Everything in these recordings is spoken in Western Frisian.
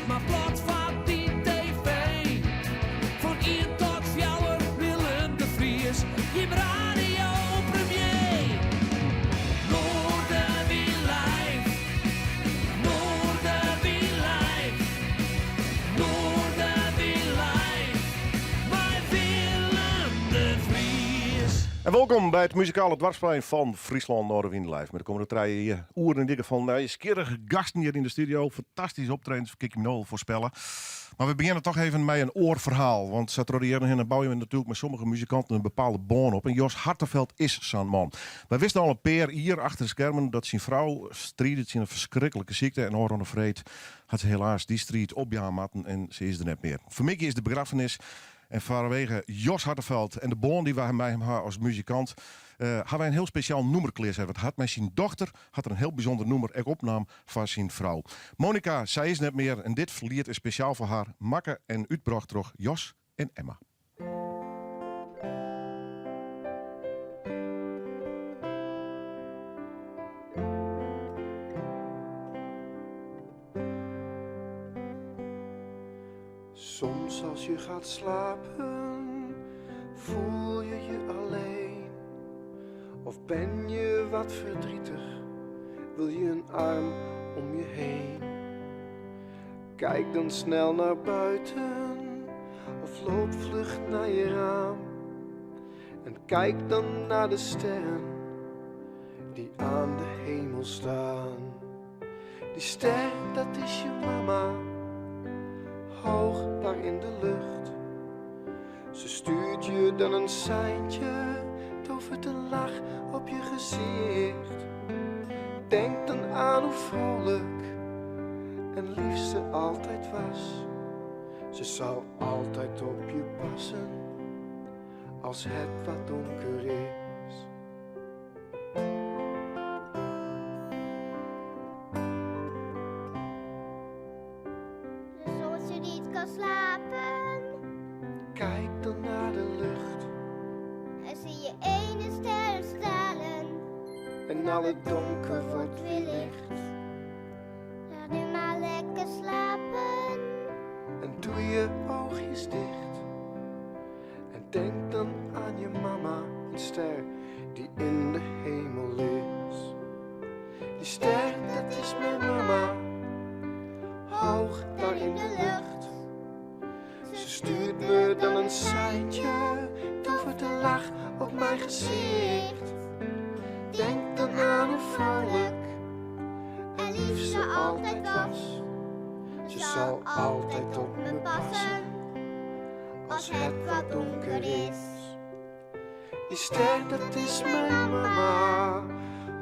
mar plat foar dyn TV. Fan ien tot fjouwer, Willem de Vries, jim radiopremier. Noardewyn live, Noardewyn live, Noardewyn live, mei Willem de Vries. En wolkom by it muzikale doarpsplein fan Fryslân Noardewyn Live. Mei de kommende trije oeren yn dit gefal nijsgjirrige gasten hjir yn de studio. Fantastyske optredens, kin ik jim no al foarspelle. Mar we begjinne toch even mei in oar ferhaal. Want sa troch de jierren hinne bouwe je natuerlik mei sommige muzikanten in bepaalde bân op. En Jos Harteveld is sa'n man. Wy wisten al in pear jier achter de skermen dat syn frou stride tsjin in ferskriklike sykte. En ôfrûne freed hat se helaas dy striid opjaan moatten en se is der net mear. Fanmiddei is de begraffenis. En fanwege Jos Harteveld en de bân dy't wy mei him ha as muzikant, ha wy in hiel spesjaal nûmer klearset. Want hat mei syn dochter hat er in hiel bysûnder nûmer ek opnaam foar syn frou. Monica, sy is net mear en dit liet is spesjaal foar har makke en útbrocht troch Jos en Emma. Soms als je gaat slapen, voel je je alleen. Of ben je wat verdrietig, wil je een arm om je heen. Kijk dan snel naar buiten of loop vlug naar je raam. En kijk dan naar de sterren die aan de hemel staan. Die ster, dat is je mama, hoog daar in de lucht. Ze stuurt je dan een seintje, tovert een lach op je gezicht. Denk dan aan hoe vrolijk en lief ze altijd was. Ze zal altijd op je passen, als het wat donker is. Dus als je niet kan slapen. Kijk dan naar de lucht. En zie je ene ster stralen. En al het donker wordt weer licht. Ga nu maar lekker slapen. En doe je oogjes dicht. En denk dan aan je mama, een ster die in de hemel is. Die ster, dat is mijn mama, hoog daar in de lucht. Ze stuurt me dan een seintje, tovert een lach op mijn gezicht. Denk dan aan hoe vrolijk en lief ze altijd was. Ze zal altijd op me passen als het wat donker is. Die ster, dat is mijn mama,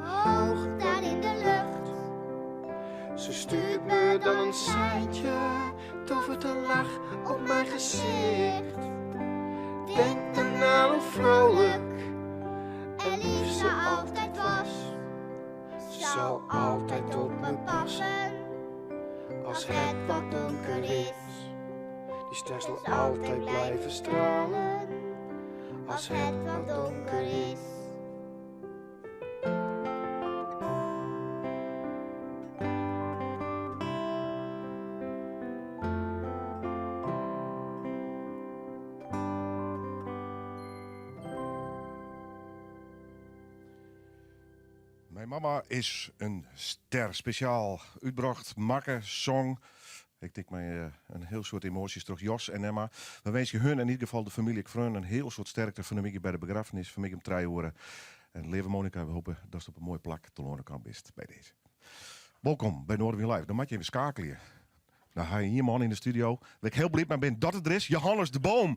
hoog daar in de lucht. Ze stuurt me dan een seintje, tovert een lach op mijn gezicht. Denk dan aan hoe vrolijk en lief ze altijd was. Ze zal altijd op me passen, als het wat donker is. Die ster zal altijd blijven stralen, als het wat donker is. Mijn mama is een ster. Spesjaal útbrocht, makke, song. Ik tink mei in hiel soad emoasjes troch Jos en Emma. We winskje hun en yn ieder gefal de famylje en freonen in hiel soad sterkte fan 'e middei by de begraffenis fan 'e middei om trije oere. En leave Monica, we hoopje datst op in moai plak telâne kaam bist by dizze. Wolkom by Noardewyn Live. Dan moat je even skeakelje. Nou ha je ien man yn de studio, wêr't ik hiel bliid mei bin dat er der is, Johannes de Boom.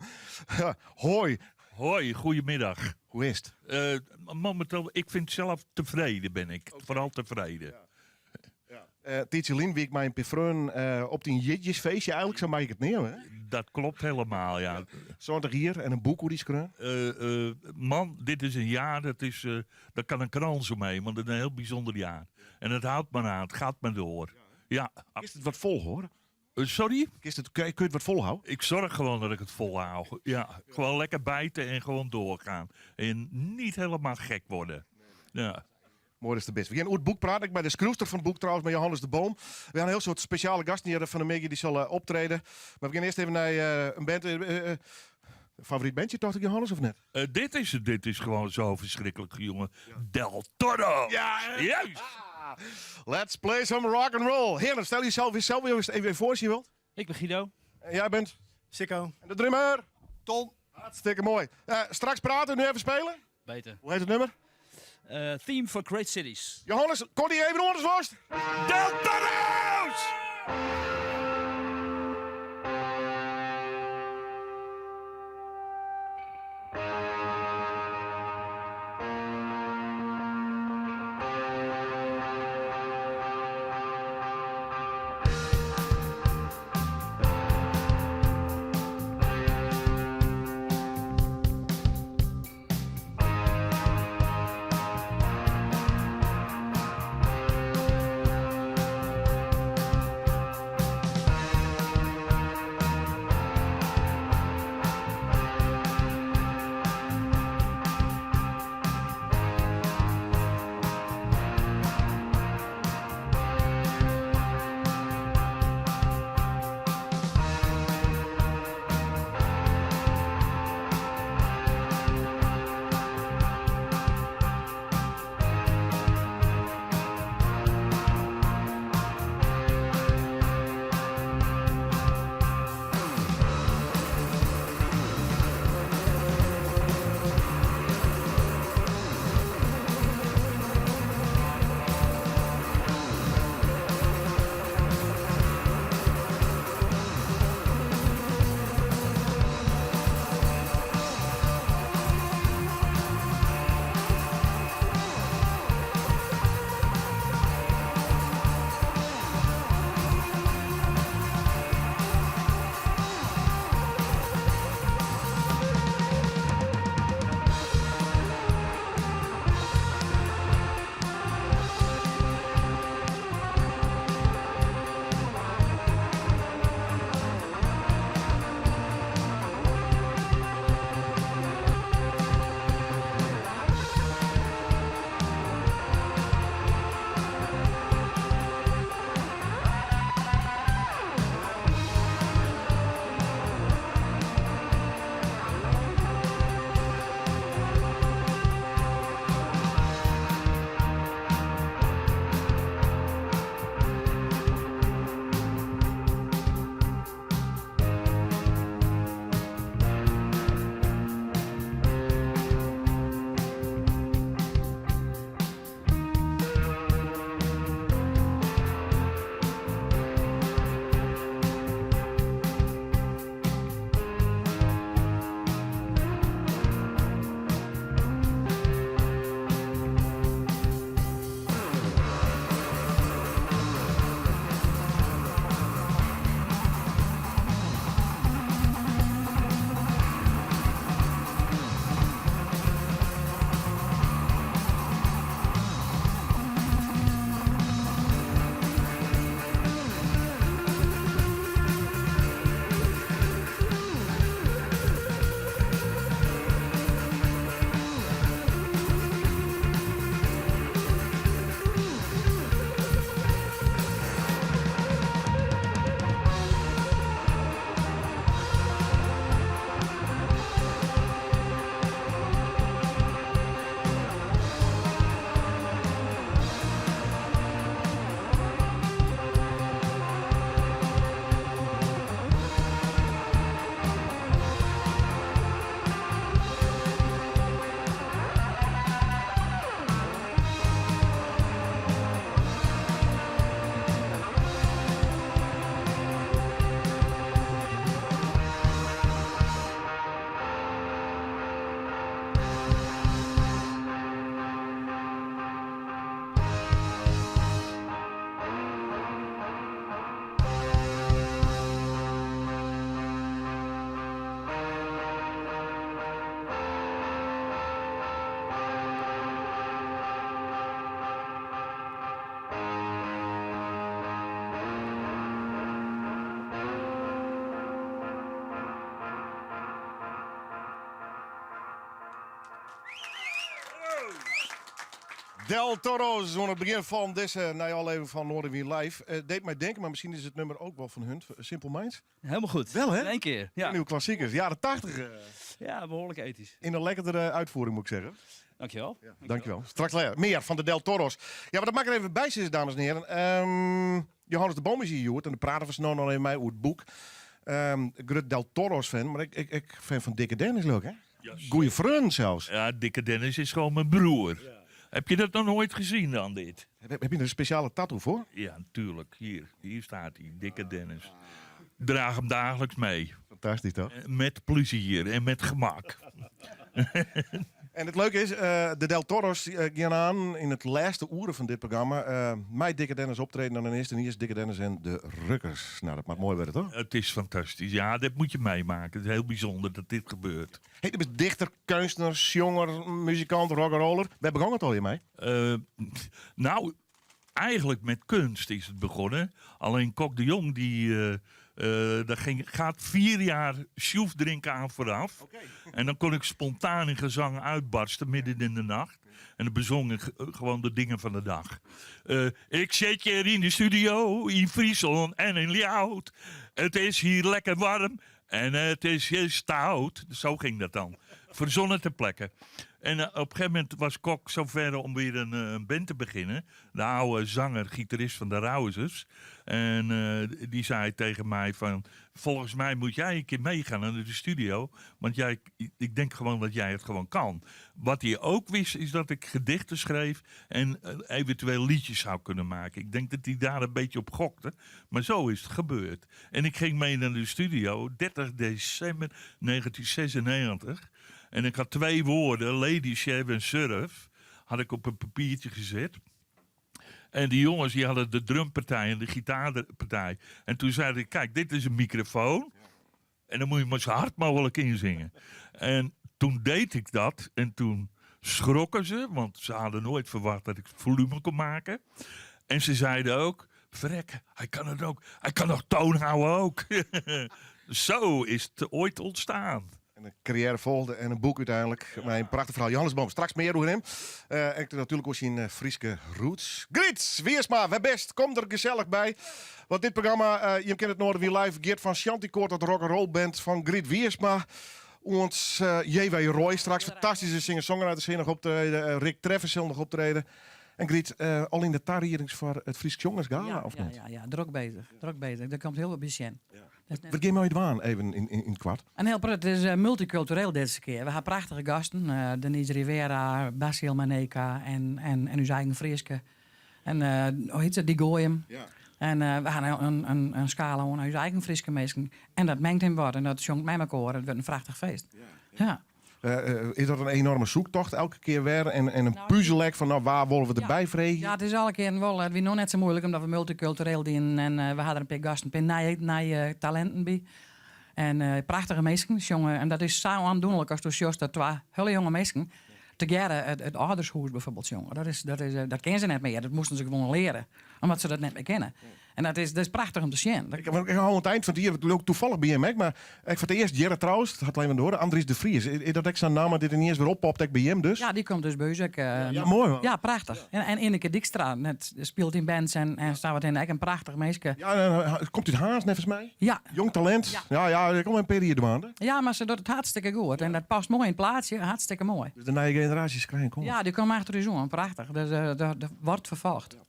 Hoi. Hoi, goedemiddag. Hoe is it? Momenteel, ik vind zelf tevreden ben ik. Vooral tevreden. Ja. Ja. Tiidsje lyn wie ik mei in pear freonen op dyn jierdeisfeestje eigenlijk, sa mei ik it neame. Hè? Dat klopt helemaal, ja. 70 jier en in boek oer dy skreaun. Man, dit is een jaar, dat is, daar kan een krans omheen, want het is een heel bijzonder jaar. En het houdt maar aan, het gaat maar door. Ja. Is it wat folhâlde? Sorry? Is it, kun je it wat folhâlde? Ik zorg gewoon dat ik het volhoud. Ja, gewoon lekker bijten en gewoon doorgaan. En niet helemaal gek worden. Ja. Moai datst der bist. We gean oer it boek praten, ek mei de skriuwster fan it boek trouwens, mei Johannes de Boom. We ha in hiel soad spesjale gasten hjir fan 'e middei dy't sille optrede. Mar we gean earst even nei in band. Favoryt bandje tocht ik Johannes of net? Dit is, dit is gewoon zo verschrikkelijk, jongen. Del Toro! Ja, hè? Juist! Let's play some rock and roll. Heren, stel jezelf zelf even voor als je wilt. Ik ben Guido. En jij bent? Sikko. En de drummer? Ton. Hartstikke mooi. Straks praten, nu even spelen. Beter. Hoe heet het nummer? Theme for Great Cities. Johannes, kom die even oan vast? Del Toro's! Del Toro's oan it begjin fan dizze nije ôflevering fan Noardewyn Live. Eh, deed my denken, mar miskien is it nûmer ek wol fan hun. Simple Minds. Helemaal goed. Wel, hè? In één keer. Ja, Nieuwe klassiekers, jaren 80. Ja, behoorlijk eighties. In een lekkerdere uitvoering, moet ik zeggen. Dankjewel. Ja, dankjewel. Straks meer van de Del Toros. Ja, maar dat mag ik er even bij zitten, dames en heren. Johannes de Boom is hier, Joert, en de praten we nog even mij over het boek. Grut Del Toros fan, maar ik fan van Dikke Dennis leuk, hè? Ja, Goeie vriend zelfs. Ja, Dikke Dennis is gewoon mijn broer. Ja. Heb je dat nog nooit gezien dan, dit? Heb je er een speciale tattoo voor? Ja, natuurlijk. Hier staat hij, Dikke Dennis. Draag hem dagelijks mee. Fantastisch, toch? Met plezier en met gemak. En het leuke is, de Del Toros gaan aan in het laatste uren van dit programma. Mij Dikke Dennis optreden dan in eerste en eerst Dikke Dennis en de Rukkers. Nou, dat mag mooi worden, toch? Het is fantastisch. Ja, dat moet je meemaken. Het is heel bijzonder dat dit gebeurt. Hey, je bent dichter, kunstenaar, jonger, muzikant, rock'n'roller. Waar begon het al je mee? Nou, eigenlijk met kunst is het begonnen. Alleen Kok de Jong, die daar gaat 4 jaar sjoef drinken aan vooraf. En dan kon ik spontaan in gezang uitbarsten midden in de nacht. En dan bezong ik gewoon de dingen van de dag. Ik zit hier in de studio in Friesland en in Ljouwert. Het is hier lekker warm en het is hier stout. Zo ging dat dan. Verzonnen ter plekke. En op een gegeven moment was Kok zover om weer een band te beginnen. De oude zanger, gitarist van de Rousers. En die zei tegen mij van... Volgens mij moet jij een keer meegaan naar de studio. Want ik denk gewoon dat jij het gewoon kan. Wat hij ook wist is dat ik gedichten schreef... en eventueel liedjes zou kunnen maken. Ik denk dat hij daar een beetje op gokte. Maar zo is het gebeurd. En ik ging mee naar de studio, 30 december 1996... En ik had 2 woorden, Lady Chef en Surf, had ik op een papiertje gezet. En die jongens die hadden de drumpartij en de gitaarpartij. En toen zeiden ik, kijk, dit is een microfoon. En dan moet je maar zo hard mogelijk inzingen. En toen deed ik dat en toen schrokken ze, want ze hadden nooit verwacht dat ik volume kon maken. En ze zeiden ook, verrek, hij kan het ook. Hij kan nog toon houden ook. Zo is het ooit ontstaan. En een carrière volgde en een boek uiteindelijk. Ja. Mijn prachtig verhaal. Johannes Boom, straks meer over hem. En natuurlijk ook zijn Frieske roots. Griet Wiersma, waar best, kom er gezellig bij. Want dit programma, je kent het Noardewyn Live, Geert van Shantykoor tot rock'n'roll band van Griet Wiersma. Ons JW Roy straks, fantastische singer-songwriter zullen nog optreden. Rick Treffer zal nog optreden. En Griet, al in de tarierings voor het Fries Jongens Gala, Ja, of ja, niet? ja, ja, druk bezig. Druk bezig. Er komt heel veel bij zien. Ja. Dat is net Wat geef je aan even in het kwart? Een heel het is multicultureel deze keer. We hebben prachtige gasten. Denise Rivera, Basil Maneka en uw eigen Frieske. En hoe heet ze? Die Gooien. Ja. En we hebben een scala aan uw eigen Frieske mensen. En dat mengt in wat en dat jongt met elkaar. Het wordt een prachtig feest. Ja, ja. Ja. Is dat een enorme zoektocht elke keer weer? En een puzzellek van nou, waar willen we erbij vregen? Ja, het is elke keer wel. Het is nog net zo moeilijk omdat we multicultureel dienen. En we hadden een paar gasten, een paar nieuwe talenten bij. En prachtige mensen, jongen. En dat is zo aandoenlijk als je dat twee hele jonge mensen together het oudershuis bijvoorbeeld, jongen. Dat kennen ze net meer. Dat moesten ze gewoon leren, omdat ze dat net meer kennen. En dat is prachtig om te zien. Dat Ik hou aan het eind van het jaar, het loopt toevallig bij hem, hè, maar ik voor het eerst Gerrit trouwens, het had alleen maar door, Andries de Vries. Is dat ook zijn naam, maar dit ineens weer oppopt, ook bij hem dus? Ja, die komt dus bij ons ook, Ja, mooi, man. Ja, prachtig. Ja. En Ineke Dijkstra, net speelt in bands en staat wat in, ook een prachtig meisje. Ja, en komt uit Haas, net volgens mij? Ja. Jong talent. Ja. Ja, ja, ik kom een periode maanden. Ja, maar ze doet het hartstikke goed. En dat past mooi in het plaatsje, hartstikke mooi. Dus de nieuwe generaties krijgen kom. Ja, die komen achter u zo, prachtig. Dus dat wordt vervolgd. Ja.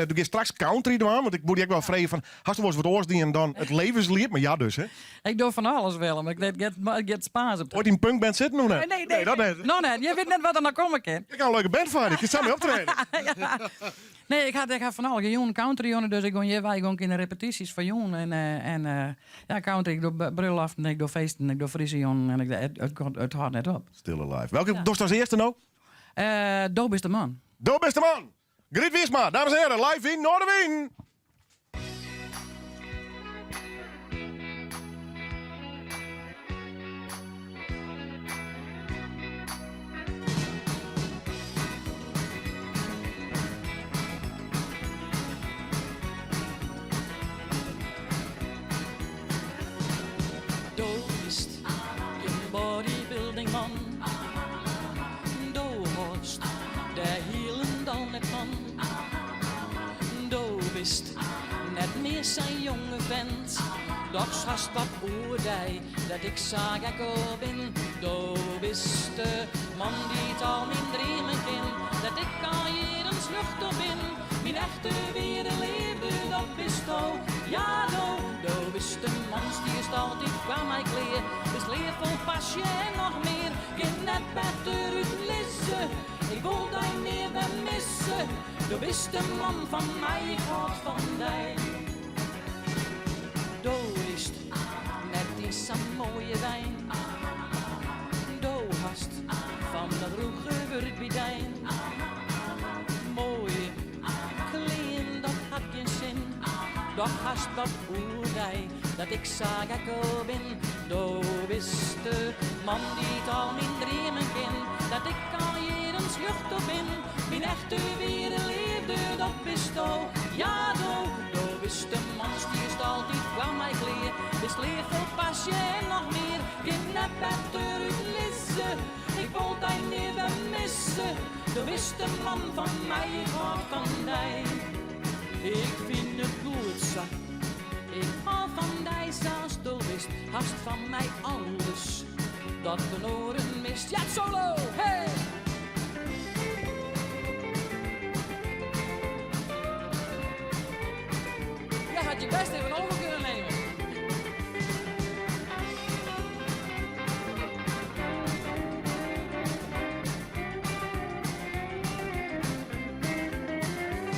Du gaat straks country doen, want ik moet je ook wel vragen van, had je wel eens wat oors dan het levenslied? Maar ja dus, hè? Ik doe van alles wel, maar ik weet, get, get Spaans op. Ooit in punkband zitten, nog net? Nee, nee, Nee, dat nee. net. Nog net. Je weet net wat er nou komen kan. Ik kan een leuke band van, ik kan samen optreden. Ja. Nee, ik had van alle jongen country, jongen, dus ik ga hier, wij gaan in de repetities van jongen en ja, country, ik doe brulaften, ik doe feesten, ik doe Friese jongen en ik, het houdt net op. Still alive. Welke Ja. dorst als eerste nou? Doop is de man. Doop is de man. Griet Wiersma, dames en heren, live in Noardewyn. Do bist een bodybuilding man. Do host de hielen dal. bist net mear sa'n jonge vent. Dochs hast wat oer dy dêr't ik sa gek op bin. Do bist de man dy't al myn dreamen ken, dêr't ik al jierren sljocht op bin. Myn echte wiere leafde, dat bisto, ja do. Do bist de man, stiest altyd foar my klear. Bist leaf, fol pasje en noch mear. Kin net better útlizze, ik wol dy nea wer misse. Do bist de man fan my, ik hâld fan dy. Do rydst net yn sa'n moaie wein. Do hast fan dat rûge wurk by dyn. Moaie klean, dat hat gjin sin. Doch hast wat oer dy dat ik sa gek op bin. Do bist de man dy't al myn dreamen ken, dêr't ik al jierren sljocht op bin. Myn echte wiere leafde, dat bisto, ja do. Do bist de man, stiest altyd foar my klear. Bist leaf, fol pasje en noch mear. Kin net better útlizze, ik wol dy nea wer misse. Do bist de man fan my, ik hâld fan dy. Ik fyn it goed sa. Ik hâld fan dy sa as do bist, hast fan my alles dat in oaren mist. Ja, solo! Hey! Ja, had je best even over kunnen nemen.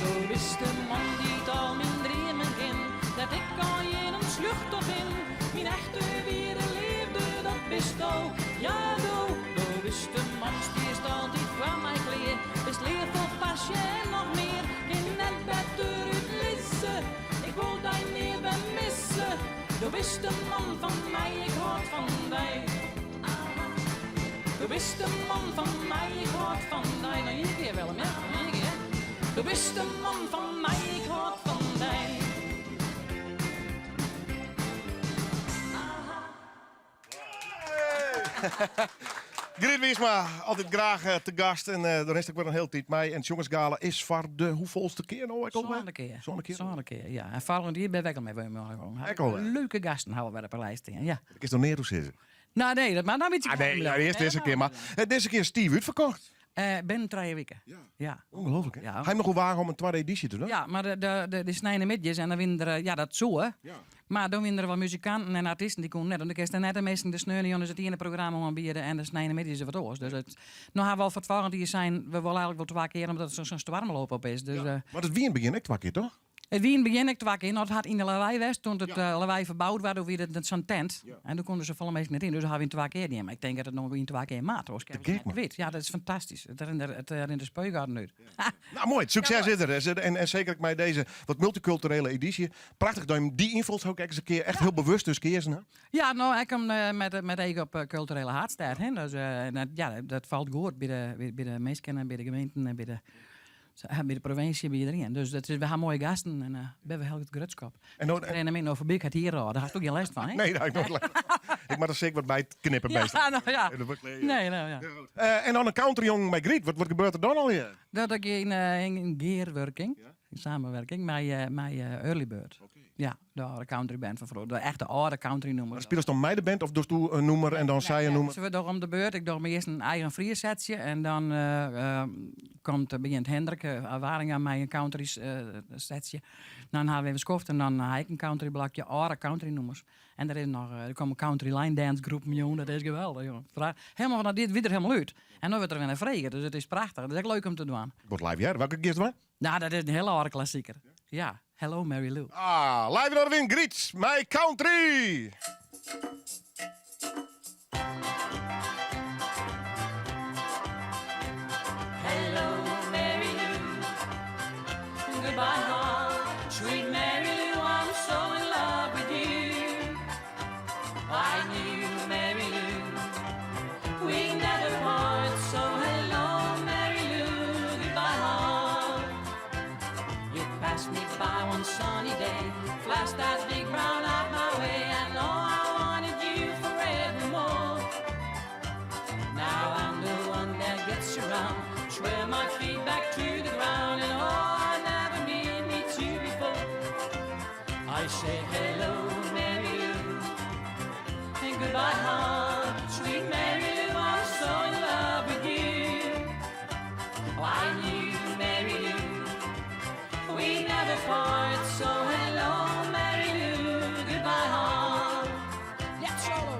Do bist de man dy't al myn dreamen ken, dêr't ik al jierren sljocht op bin. Myn echte wiere leafde, dat bisto, ja do. Do bist de man, stiest altyd foar my klear. Bist leaf, fol pasje en noch mear. Kin net better útlizze, ik wol dy nea wer misse. Do bist de man fan my, ik hâld fan dy. Do bist de man fan my, ik hâld fan dy. No ien kear Willem, ja, ien kear. Do bist de man fan my, ik hâld fan dy. Griet Wiersma, altyd graach te gast en der is ek wer in hiel tiid mei. En it Sjongersgala is foar de hoefolste kear no ek alwer? Sânde kear. Sânde kear? Sânde kear, ja. En folgjend jier binne we ek al mei mei. Ek alwer? Leuke gasten hawwe we wer op 'e lijst stean, ja. Dêr kinst noch neat oer sizze. No nee, dat moat noch in bytsje Ah, nee, geheim bliuwe. earst dizze kear mar. Dizze kear stiif útferkocht. Binnen 3 wiken. Ja. Ja. Ongelooflijk, hè? Ja. Ha jim noch oerwage om in twadde edysje te dwaan? Ja, mar de sneintemiddeis en dan wienen der, ja, dat soe. Ja. Mar dan wienen der wol muzikanten en artysten dy koenen net. Want dan kinst net de minsken de sneonejûn it iene programma oanbiede en de sneintemiddeis wat oars. Dus it, no ha we al foar it folgjend jier sein, we wolle eigenlik wol twa kear omdat it sa'n stoarmloop op is. Dus, Ja. Want it wie yn it begjin ek twa kear, toch? It wie yn it begjin ek twa kear. No, it hat yn de Lawei west. Toen it Lawei ferboud waard, doe wie it sa'n tent. En doe koenen safolle minsken net yn. Dus ha we yn twa kear dien. Mar ik tink dat it no yn twa kear moat. Oars kin ik net kwyt. Ja, dat is fantastysk. It rint der, it rint de speugatten út. Nou, moai. Sukses is der. En seker ek mei dizze wat multykulturele edysje. Prachtich dat jim dy ynfalshoek ek ris in kear echt hiel bewust dus keazen ha. Ja, no ek om met each op kulturele haadstêd. Hè. Dus, dat, ja, dat falt goed by de, by de minsken en by de gemeenten en by de By de provinsje, by iderien. Dus dat is, we ha moaie gasten en uh, binne we hiel grutsk op. En no, en ik no foarby, ik ha it hier al, dêr hast ek gjin lêst fan, hè? Nee, dêr ha ik noait lêst fan. Ik moat der seker wat by knippe meastal. Ja, no ja. Nee, no ja. En dan in countryjûn mei Griet. Wat gebeurt der dan allegear? Dat ik yn gearwurking, in samenwerking, mei Early Bird. Ja, de âlde countryband fan froeger. De echte âlde countrynûmers. Mar spilest dan mei de band of dochst in nûmer en dan sy in nûmer? Nee, we dogge om de beurt. Ik doch earst in eigen Fries setsje en dan komt, begjint Hendrik Waringa mei in country setsje. Dan ha we even skoft en dan ha ik in countryblokje, âlde countrynûmers. En der is noch, der komme country line dance groepen, jong, dat is geweldich, jong. Helemaal, want dit wie der helemaal út. En no wurdt der wer nei frege, dus it is prachtich. Dat is ek leuk om te dwaan. Wat live hearre, welke giest dwaan? Nou, dat is in hiele âlde klassiker. Ja, Hello Mary Lou. Ah, live yn Noardewyn, Griet mei Country! Hello Mary Lou, goodbye heart, sweet Mary Lou, I'm so in love with you. I knew Mary Lou, we'd never part, so hello Mary Lou, goodbye heart. You passed me by one sunny day, flashed that big brown eye my way, I know I wanted you forevermore. Now I'm the one that gets around, swear my feet back to the ground, and oh, I never mean me to before. I say hello, Mary Lou, and goodbye, heart. Sweet Mary Lou, I'm so in love with you. Oh, I knew Mary Lou, we never part. So hello, Mary Lou, goodbye, heart. Ja, solo.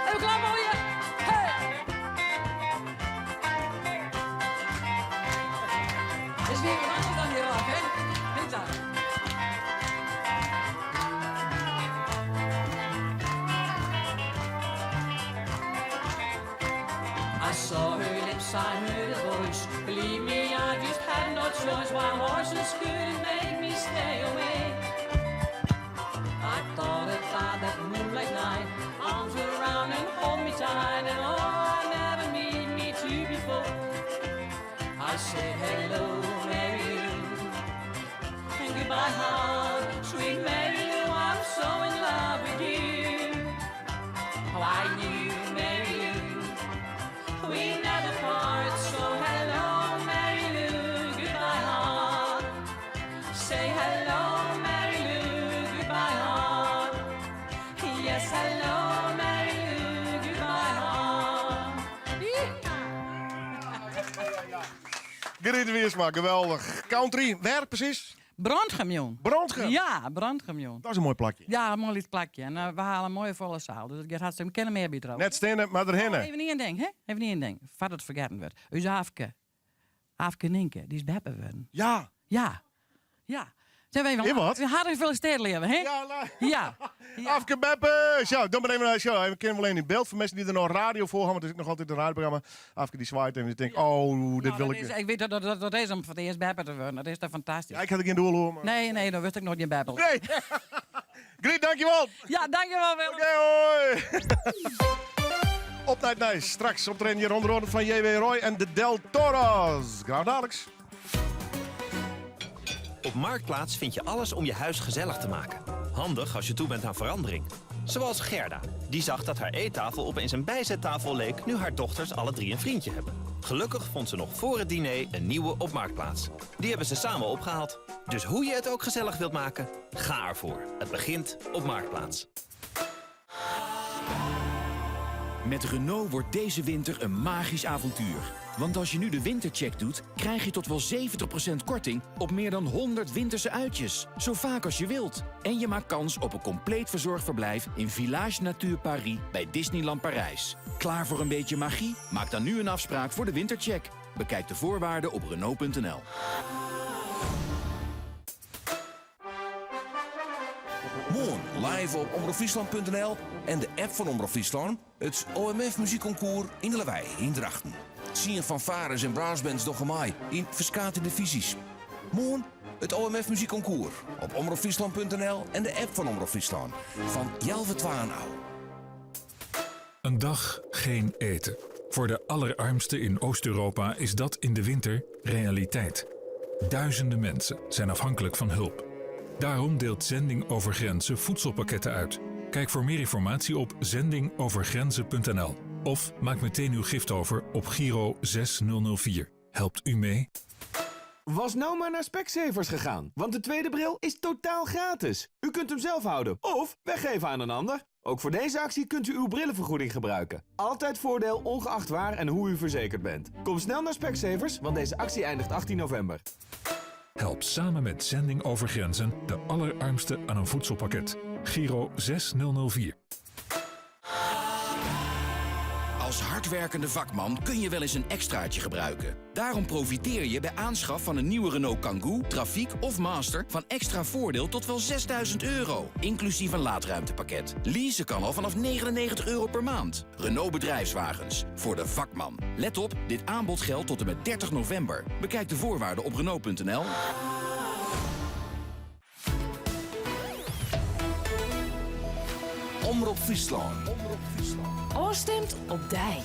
Even klaar voor je. Hey! Is weer wat anders dan die rock, hè? Niet dat? I saw her lips, I heard her voice. Believe me, I just had no choice. Wild horses couldn't make me stay away. I thought about that moonlight night, arms around and hold me tight, and oh, I never meet me two before. I said hello, Mary Lou, and goodbye, heart. Sweet Mary Lou, I'm so in love with you. Oh, I knew Mary Lou, we never part. So hello, Mary Lou, goodbye, heart. Say hello, Mary Lou, goodbye, heart. Yes, hello, Mary Lou, goodbye, heart. Griet Wiersma, geweldich. Country, wêr presys? Brantgum, jong. Brantgum? Ja, Brantgum, jong. Dat is in moai plakje. Ja, in moai lyts plakje. En we hawwe in moaie folle seal. Dus it giet hartstikke. We kinne mear by trouwens. Net steane, mar derhinne. Oh, even ien ding, hè? Even ien ding. Foardat it fergetten wurdt. Us Afke. Afke Nynke, dy is beppe wurden. Ja. Ja. Ja. Zijn we even In wat? Hartlik gefeliciteerd, leave, hè? Ja, nou. Ja. Afke Beppe! Zo, dan maar even, zo, even kennen we alleen in beeld. Voor mensen die er nog radio voor hebben, want het is ook nog altijd een radioprogramma. Afke die zwaait en die denkt, oh, dit Nou, wil dat ik. is, ik weet dat dat, dat, dat is om voor het eerst beppe te worden. Dat is toch fantastisch. Ja, ik had er geen doel hoor. Maar... Nee, nee, dan wist ik nog geen beppe. Nee. Griet, dankjewel. Ja, dankjewel Willem. Oké, hoi. Op naar het Nijs. Straks optreden hier onder andere van J.W. Roy en de Del Toros. Graag dadelijks. Op Marktplaats vind je alles om je huis gezellig te maken. Handig als je toe bent aan verandering. Zoals Gerda. Die zag dat haar eettafel opeens een bijzettafel leek... nu haar dochters alle drie een vriendje hebben. Gelukkig vond ze nog voor het diner een nieuwe op Marktplaats. Die hebben ze samen opgehaald. Dus hoe je het ook gezellig wilt maken, ga ervoor. Het begint op Marktplaats. Met Renault wordt deze winter een magisch avontuur. Want als je nu de wintercheck doet, krijg je tot wel 70% korting op meer dan 100 winterse uitjes. Zo vaak als je wilt. En je maakt kans op een compleet verzorgd verblijf in Village Nature Paris bij Disneyland Parijs. Klaar voor een beetje magie? Maak dan nu een afspraak voor de wintercheck. Bekijk de voorwaarden op Renault.nl. Moarn live op omropfryslan.nl en de app fan Omrop Fryslân. It OMF Muzykconcours yn De Lawei yn Drachten. Tsien fanfares en brassbands dogge mei yn ferskate divyzjes. Moarn it OMF Muzykconcours op omropfryslan.nl en de app fan Omrop Fryslân fan healwei twaen ôf. Een dag geen eten. Voor de allerarmsten in Oost-Europa is dat in de winter realiteit. Duizenden mensen zijn afhankelijk van hulp. Daarom deelt Zending Over Grenzen voedselpakketten uit. Kijk voor meer informatie op zendingovergrenzen.nl of maak meteen uw gift over op Giro 6004. Helpt u mee? Was nou maar naar Specsavers gegaan, want de tweede bril is totaal gratis. U kunt hem zelf houden of weggeven aan een ander. Ook voor deze actie kunt u uw brillenvergoeding gebruiken. Altijd voordeel, ongeacht waar en hoe u verzekerd bent. Kom snel naar Specsavers, want deze actie eindigt 18 november. Help samen met Zending Over Grenzen de allerarmsten aan een voedselpakket. Giro 6004. Als hardwerkende vakman kun je wel eens een extraatje gebruiken. Daarom profiteer je bij aanschaf van een nieuwe Renault Kangoo, Trafic of Master van extra voordeel tot wel 6000 euro. Inclusief een laadruimtepakket. Leasen kan al vanaf 99 euro per maand. Renault Bedrijfswagens. Voor de vakman. Let op, dit aanbod geldt tot en met 30 november. Bekijk de voorwaarden op Renault.nl. Omrop Fryslân. Ofstimd op dy.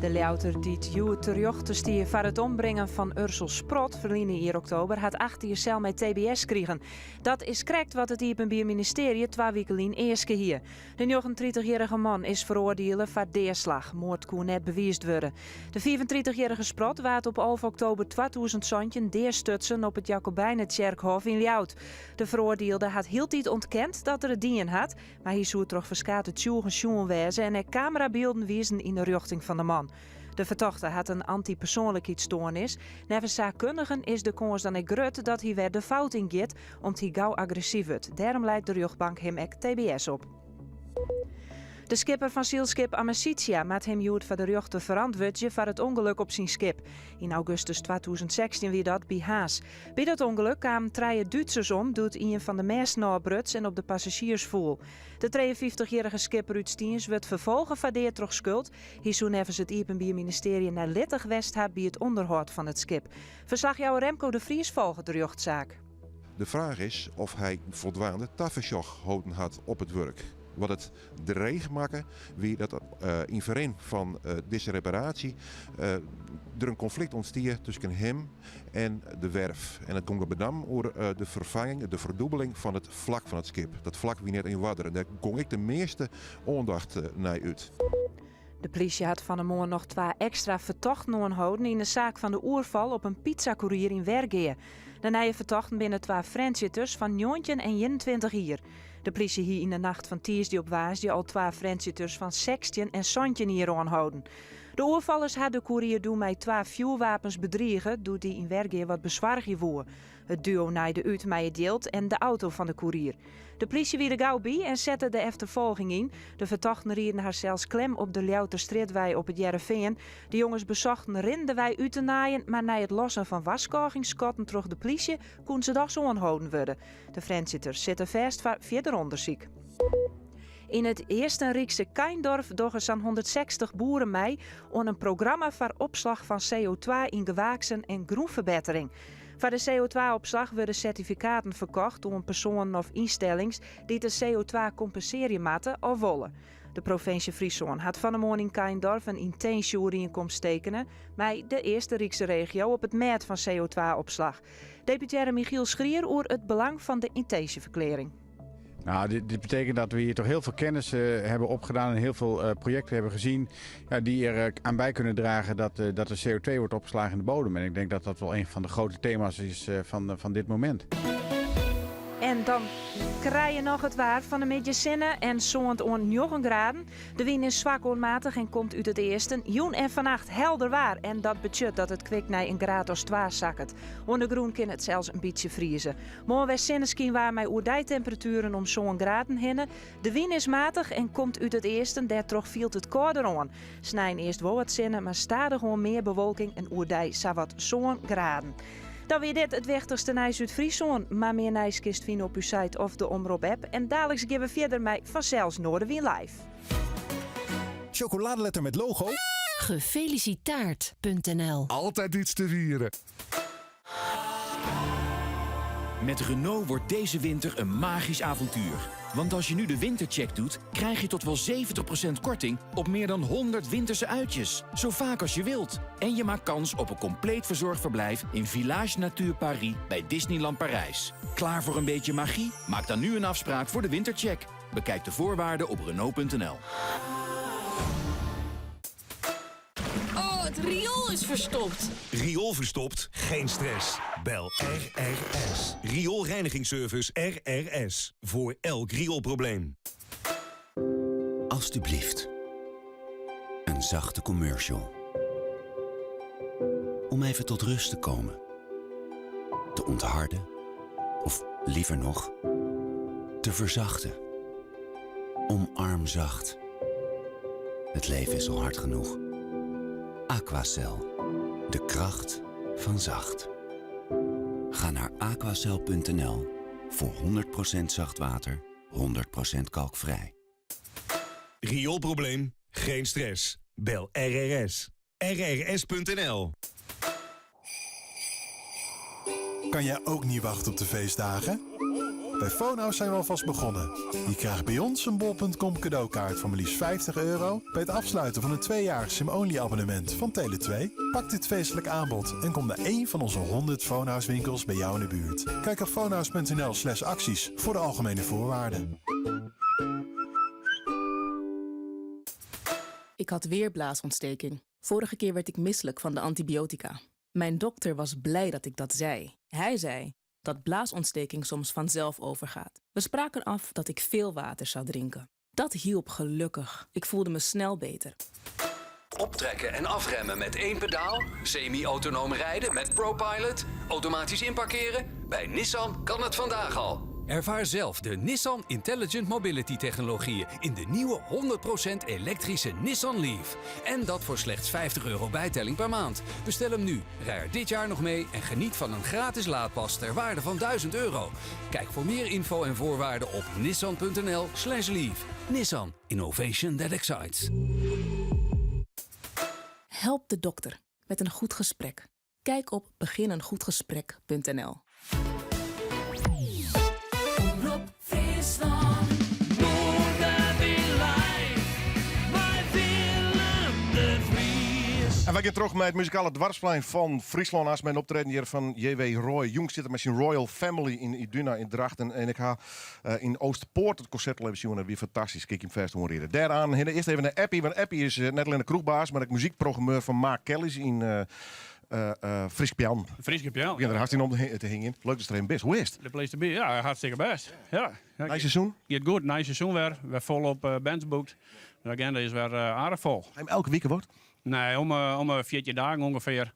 De Ljouwerter dy't hjoed terjochte stie foar it ombringen fan Ursel Sprott ferline jier oktober hat 8 jier sel mei tbs krigen. Dat is krekt wat it Iepenbier Ministearje twa wike lyn easke hie. De 39-jierrige man is feroardiele foar deaslach. Moard koe net bewiisd wurde. De 35-jierrige Sprott waard op 11 oktober 2017 deastutsen op it Jacobijnetsjerkhôf yn Ljouwert. De feroardielde hat hieltyd ûntkend dat er it dien hat, mar hy soe troch ferskate tsjûgen sjoen wêze en ek kamerabylden wiisden yn de rjochting fan de man. De fertochte hat in antypersoanlikheidsstoarnis. Neffens saakkundigen is de kâns dan ek grut dat hy wer de fout yn giet, om't hy gau agressyf wurdt. Dêrom leit de rjochtbank him ek tbs op. De skipper fan sylskip Amicitia moat him hjoed foar de rjochter ferantwurdzje foar it ûngelok op syn skip. Yn augustus 2016 wie dat by Harns. By dat ûngelok kamen trije Dútsers om doe't ien fan de mêsten ôfbruts en op de passazjiers foel. De 53-jierrige skipper út Stiens wurdt ferfolge foar dea troch skuld. Hy soe neffens it Iepenbier Ministearje neilittich west ha by it ûnderhâld fan it skip. Ferslachjouwer Remco de Vries folget de rjochtsaak. De fraach is oft hy foldwaande tafersjoch holden hat op it wurk. Wat it dreech makke wie dat yn ferrin fan dizze reparaasje der in konflikt ûntstie tusken him en de werf. En it gong dan benammen oer de ferfanging, de ferdûbeling fan it flak fan it skip. Dat flak wie net yn oarder en dêr gong ek de measte oandacht nei út. De plysje hat fan 'e moarn noch twa ekstra fertochten oanholden yn de saak fan de oerfal op in pizzakoerier yn Wergea. De nije fertochten binne twa Frjentsjerters fan 19 en 21 jier. De plysje hie yn de nacht fan tiisdei op woansdei al twa Frjentsjerters fan 16 en 17 jier oanholden. De oerfallers ha de koerier doe mei twa fjoerwapens bedrige doe't dy yn Wergea wat besoargje woe. It duo naaide út mei it jild en de auto fan de koerier. De plysje wie der gau by en sette de efterfolging yn. De fertochten rieden harsels klem op de Ljouwerterstrjitwei op It Hearrenfean. De jonges besochten rinnendewei út te naaien, mar nei it lossen fan warskôgingsskotten troch de plysje koene se dochs oanholden wurde. De Frjentsjerters sitte fêst foar fierder ûndersyk. Yn it Eastenrykse Kaindorf dogge sa'n 160 boeren mei oan in programma foar opslach fan CO2 yn gewaaksen en grûnferbettering. Foar de CO2-opslach wurde sertifikaten ferkocht oan persoanen of ynstellings dy't de CO2 kompensearje moatte of wolle. De provinsje Fryslân hat fan 'e moarn yn Kaindorf in yntinsje-oerienkomst tekene mei de Eastenrykse regio op it mêd fan CO2-opslach. Deputearre Michiel Schrier oer it belang fan de yntinsjeferklearring. Nou, dit, dit betekent dat we hier toch heel veel kennis uh, hebben opgedaan en heel veel uh, projecten hebben gezien ja, die er uh, aan bij kunnen dragen dat, dat de CO2 wordt opgeslagen in de bodem. En ik denk dat dat wel een van de grote thema's is van, van dit moment. En dan krije je noch it waar fan 'e middei sinne en sân oant 9 graden. De wyn is swak oant matich en komt út it easten. Jûn en fannacht helder waar en dat betsjut dat it kwik nei in graad as 2 sakket. Oan de grûn kin it sels in bytsje frieze. Moarn wer sinneskynwaar mei oerdeitemperatueren om sân graden hinne. De wyn is matich en komt út it easten, dêrtroch fielt it kâlder oan. Snein earst wol wat sinne, mar stadichoan mear bewolking en oerdei sawat sân graden. Dan wie dit it wichtichste nijs út Fryslân. Mar mear nijs kinst fine op ús site of de Omrop-app. En daliks gean we fierder mei fansels Noardewyn Live. Chocoladeletter met logo? Gefelicitaard.nl Altijd iets te vieren. Met Renault wordt deze winter een magisch avontuur. Want als je nu de wintercheck doet, krijg je tot wel 70% korting op meer dan 100 winterse uitjes. Zo vaak als je wilt. En je maakt kans op een compleet verzorgd verblijf in Village Nature Paris bij Disneyland Parijs. Klaar voor een beetje magie? Maak dan nu een afspraak voor de wintercheck. Bekijk de voorwaarden op Renault.nl. Oh, het riool is verstopt. Riool verstopt? Geen stress. Bel RRS. Rioolreinigingsservice RRS. Voor elk rioolprobleem. Alsjeblieft. Een zachte commercial. Om even tot rust te komen. Te ontharden. Of liever nog, te verzachten. Omarm zacht. Het leven is al hard genoeg. Aquacel. De kracht van zacht. Ga naar aquacel.nl voor 100% zacht water, 100% kalkvrij. Rioolprobleem? Geen stress. Bel RRS. RRS.nl Kan jij ook niet wachten op de feestdagen? Bij Phonehouse zijn we alvast begonnen. Je krijgt bij ons een bol.com cadeaukaart van maar liefst 50 euro bij het afsluiten van een tweejarig sim-only abonnement van Tele2. Pak dit feestelijk aanbod en kom naar één van onze 100 Phonehouse winkels bij jou in de buurt. Kijk op phonehouse.nl slash acties voor de algemene voorwaarden. Ik had weer blaasontsteking. Vorige keer werd ik misselijk van de antibiotica. Mijn dokter was blij dat ik dat zei. Hij zei dat blaasontsteking soms vanzelf overgaat. We spraken af dat ik veel water zou drinken. Dat hielp gelukkig. Ik voelde me snel beter. Optrekken en afremmen met één pedaal, semi-autonoom rijden met ProPilot, automatisch inparkeren. Bij Nissan kan het vandaag al. Ervaar zelf de Nissan Intelligent Mobility technologieën in de nieuwe 100% elektrische Nissan Leaf. En dat voor slechts 50 euro bijtelling per maand. Bestel hem nu, rij er dit jaar nog mee en geniet van een gratis laadpas ter waarde van 1000 euro. Kijk voor meer info en voorwaarden op nissan.nl slash leaf. Nissan, innovation that excites. Help de dokter met een goed gesprek. Kijk op begineengoedgesprek.nl. Omrop Fryslân. Noardewyn live. Mei Willem de Vries. En wy gean troch mei it muzikale doarpsplein fan Fryslân. Aanst mei in optreden hjir fan J.W. Roy. Jûn sit er mei syn Royal Family yn Iduna yn Drachten. En ik ha eh, yn Oosterpoort it konsert al even sjoen. Dat wie fantastysk. Kin ik jim fêst oanriede. Dêroan hinne earst even nei Eppie. Want Eppie is eh, net allinnich de kroechbaas, mar ek muzykprogrammeur fan Ma Kelly's yn eh eh, Fryske Peallen. Fryske Peallen. Begjint der hast yn om te hingjen. Leuk datst der even bist. Hoe is it? The place to be. Ja, hartstikke bêst. Ja. Nij seizoen? Giet goed. Nij seizoen wer. Wer folop eh, bands boekt. De agenda is wer eh, aardich fol. En elke wike wat? Nee, om, eh, om de 14 dagen ûngefear.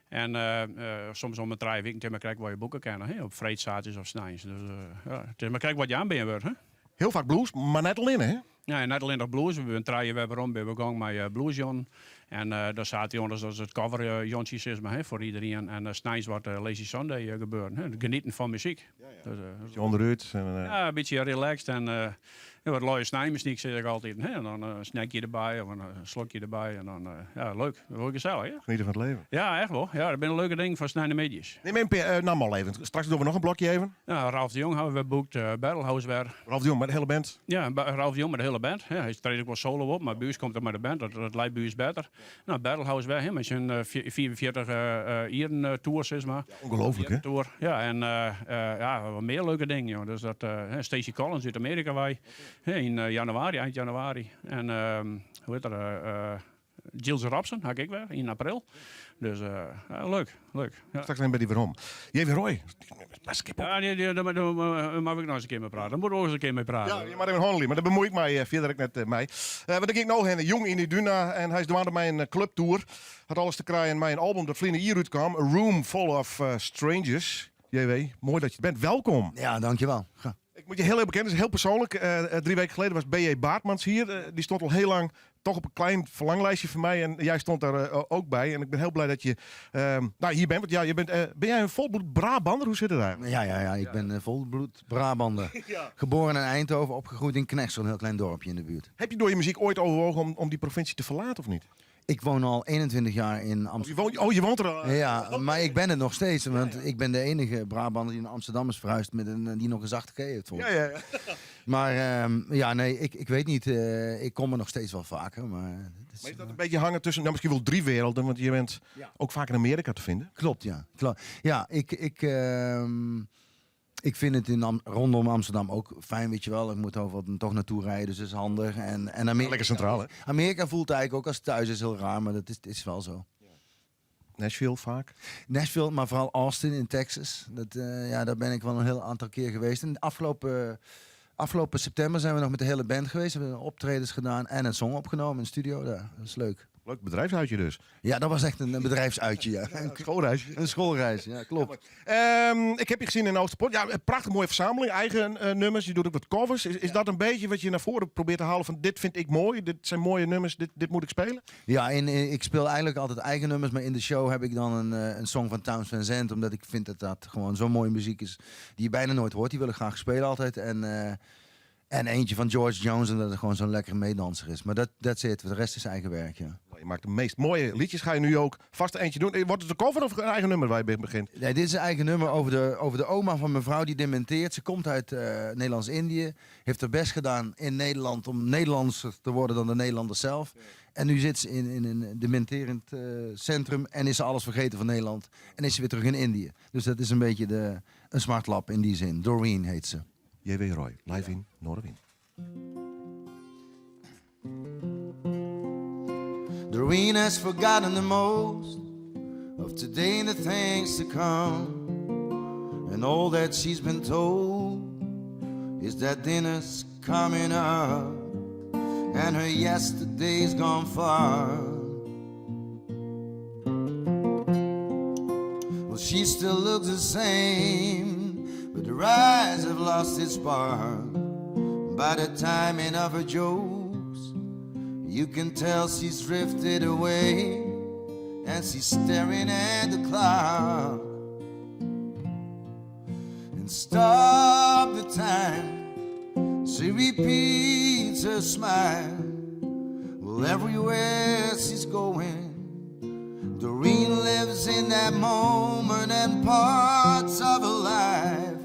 En eh, eh, soms om de trije wiken it is mar krekt wat je boeke kinne. Hè? Op freed, saterdeis of sneins. Dus eh, ja, it is mar krekt wat je oanbean wurdt. Hè? Hiel faak blues, mar net allinne, hè? Nee, net allinnich blues. We binne trije wer werom by we gong mei uh, bluesjûn. En uh, dan saterdeis dat is it coverjûntsje sis mar, hè, foar iderien. En uh, sneins wat uh, Lazy Sunday uh, gebeuren. Hè? Genieten fan muzyk. Dus, uh, Bytsje ûnderút. En, eh, ja, in bytsje relaxed en uh, ja, wat luie snijmuzyk sis ik altyd. Hè? En dan uh, een snackje derby of in uh, slokje derby. En dan, uh, ja, leuk. Wol gesellich, ja. Genieten fan it leven. Ja, echt wol. Ja, dat binne leuke dingen foar sneintemiddeis. Nim even, uh, nou mar even. Straks dogge we noch in blokje even. Ja, Ralf de Jong hawwe we wer boekt, uh, Barrelhouse wer. Ralf de Jong mei de hiele band? Ja, Ralf de Jong mei de hiele band. Ja, hy treedt ek wol solo op, mar by ús komt er mei de band. Dat, dat leit by ús better. Nou, Barrelhouse wer, hè, mei syn uh, 45 uh, jier uh, tour, sis mar. Ja, ongelooflijk, hè? Tour. Ja, en uh, uh, ja, wat mear leuke dingen, joh. Dus dat, uh, Stacey Collins út Amearika wei, hè, yn uh, januari, ein januari. En uh, hoe hjit er? Uh, Gilles Robson ha ik ek wer yn april. Dus uh, ja, leuk, leuk. Ja. Straks even by dy werom. J.W. Roy, skip op. Ja, nee, nee, dêr, dêr moat ik noch ris in kear mei prate. Dêr moatte we ris in kear mei prate. Ja, je moatte even hannelje, mar dêr bemuoi ik my eh, fierder ek net eh, mei. Uh, want dêr gean ik no hinne, jûn yn Iduna en hy is dwaande mei in clubtour. Hat alles te krijen mei in album dat ferline jier útkaam, A Room Full of Strangers. JW, moai dat je der bist. Welkom. Ja, dankjewel. Ik moet je heel even bekennen, het is heel persoonlijk. 3 weken geleden was B.J. Baartmans hier. Die stond al heel lang toch op een klein verlanglijstje voor mij. En jij stond daar ook bij. En ik ben heel blij dat je ehm, nou, hier bent. Want ja, je bent, ben jij een volbloed Brabander? Hoe zit het eigenlijk? Ja, ja, ja ik ben uh, volbloed Brabander. Ja. Geboren in Eindhoven, opgegroeid in Knegsel, een heel klein dorpje in de buurt. Heb je door je muziek ooit overwogen om die provincie te verlaten of niet? Ik woon al 21 jaar in Amsterdam. Oh, je woont, oh, je woont er al? Ja, maar ik ben het nog steeds. Want ik ben de enige Brabander die in Amsterdam is verhuisd met een, die nog een zachte G heeft. Ja, ja, ja. Maar um, ja, nee, ik weet niet. Uh, ik kom er nog steeds wel vaker. Maar, het is, maar is dat een beetje hangen tussen, nou, misschien wel drie werelden, want je bent ja. ook vaak in Amerika te vinden. Klopt, ja. Klopt. Ja, ik, ik vind het in Am rondom Amsterdam ook fijn, weet je wel. Ik moet overal toch naartoe rijden, dus dat is handig. En Amerika, lekker centraal, hè? Amerika voelt eigenlijk ook als thuis, is heel raar, maar dat is wel zo. Ja. Nashville vaak? Nashville, maar vooral Austin in Texas. Dat, ja, daar ben ik wel een heel aantal keer geweest. En afgelopen september zijn we nog met de hele band geweest. We hebben optredens gedaan en een song opgenomen in de studio daar. Dat is leuk. Leuk bedrijfsuitje dus. Ja, dat was echt een bedrijfsuitje, ja. Een schoolreisje. Een schoolreis, ja, klopt. Ja, ik heb je gezien in Oosterpoort. Ja, een prachtig mooie verzameling. Eigen nummers. Je doet ook wat covers. Is dat een beetje wat je naar voren probeert te halen van dit vind ik mooi, dit zijn mooie nummers, dit moet ik spelen? Ja, en ik speel eigenlijk altijd eigen nummers, maar in de show heb ik dan een song van Townes Van Zandt, omdat ik vind dat dat gewoon zo'n mooie muziek is die je bijna nooit hoort. Die wil ik graag spelen altijd. En eentje van George Jones, omdat het gewoon zo'n lekkere meedanser is. Maar dat that's it. De rest is eigen werk, ja. Je maakt de meest mooie liedjes. Ga je nu ook vast eentje doen. Wordt het een cover of een eigen nummer waar je begint? Nee, dit is een eigen nummer over de oma van mijn vrouw die dementeert. Ze komt uit Nederlands-Indië. Heeft haar best gedaan in Nederland om Nederlandser te worden dan de Nederlanders zelf. En nu zit ze in een dementerend centrum en is ze alles vergeten van Nederland. En is ze weer terug in Indië. Dus dat is een beetje een smartlap in die zin. Doreen heet ze. J.W. Roy, live in Noardewyn. Doreen has forgotten the most of today and the things to come. And all that she's been told is that dinner's coming up and her yesterday's gone far. Well, she still looks the same, but her eyes have lost its spark. By the timing of her jokes, you can tell she's drifted away and she's staring at the clock. And stop the time, she repeats her smile. Well, everywhere she's going, Doreen lives in that moment and parts of her life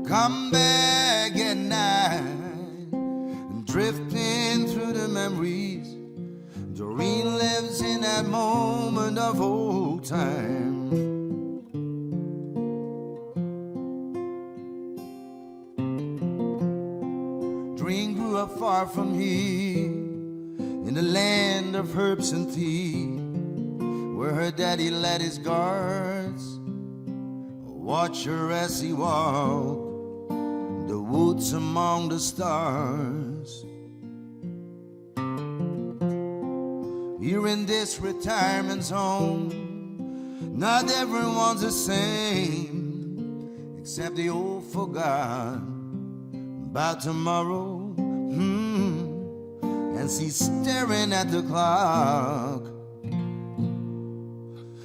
come back at night and drifting through the memories. Doreen lives in that moment of old time. Doreen grew up far from here, in the land of herbs and tea, where her daddy led his guards watch her as he walked the woods among the stars. Here in this retirement zone, not everyone's the same, except they all forgot about tomorrow. And she's staring at the clock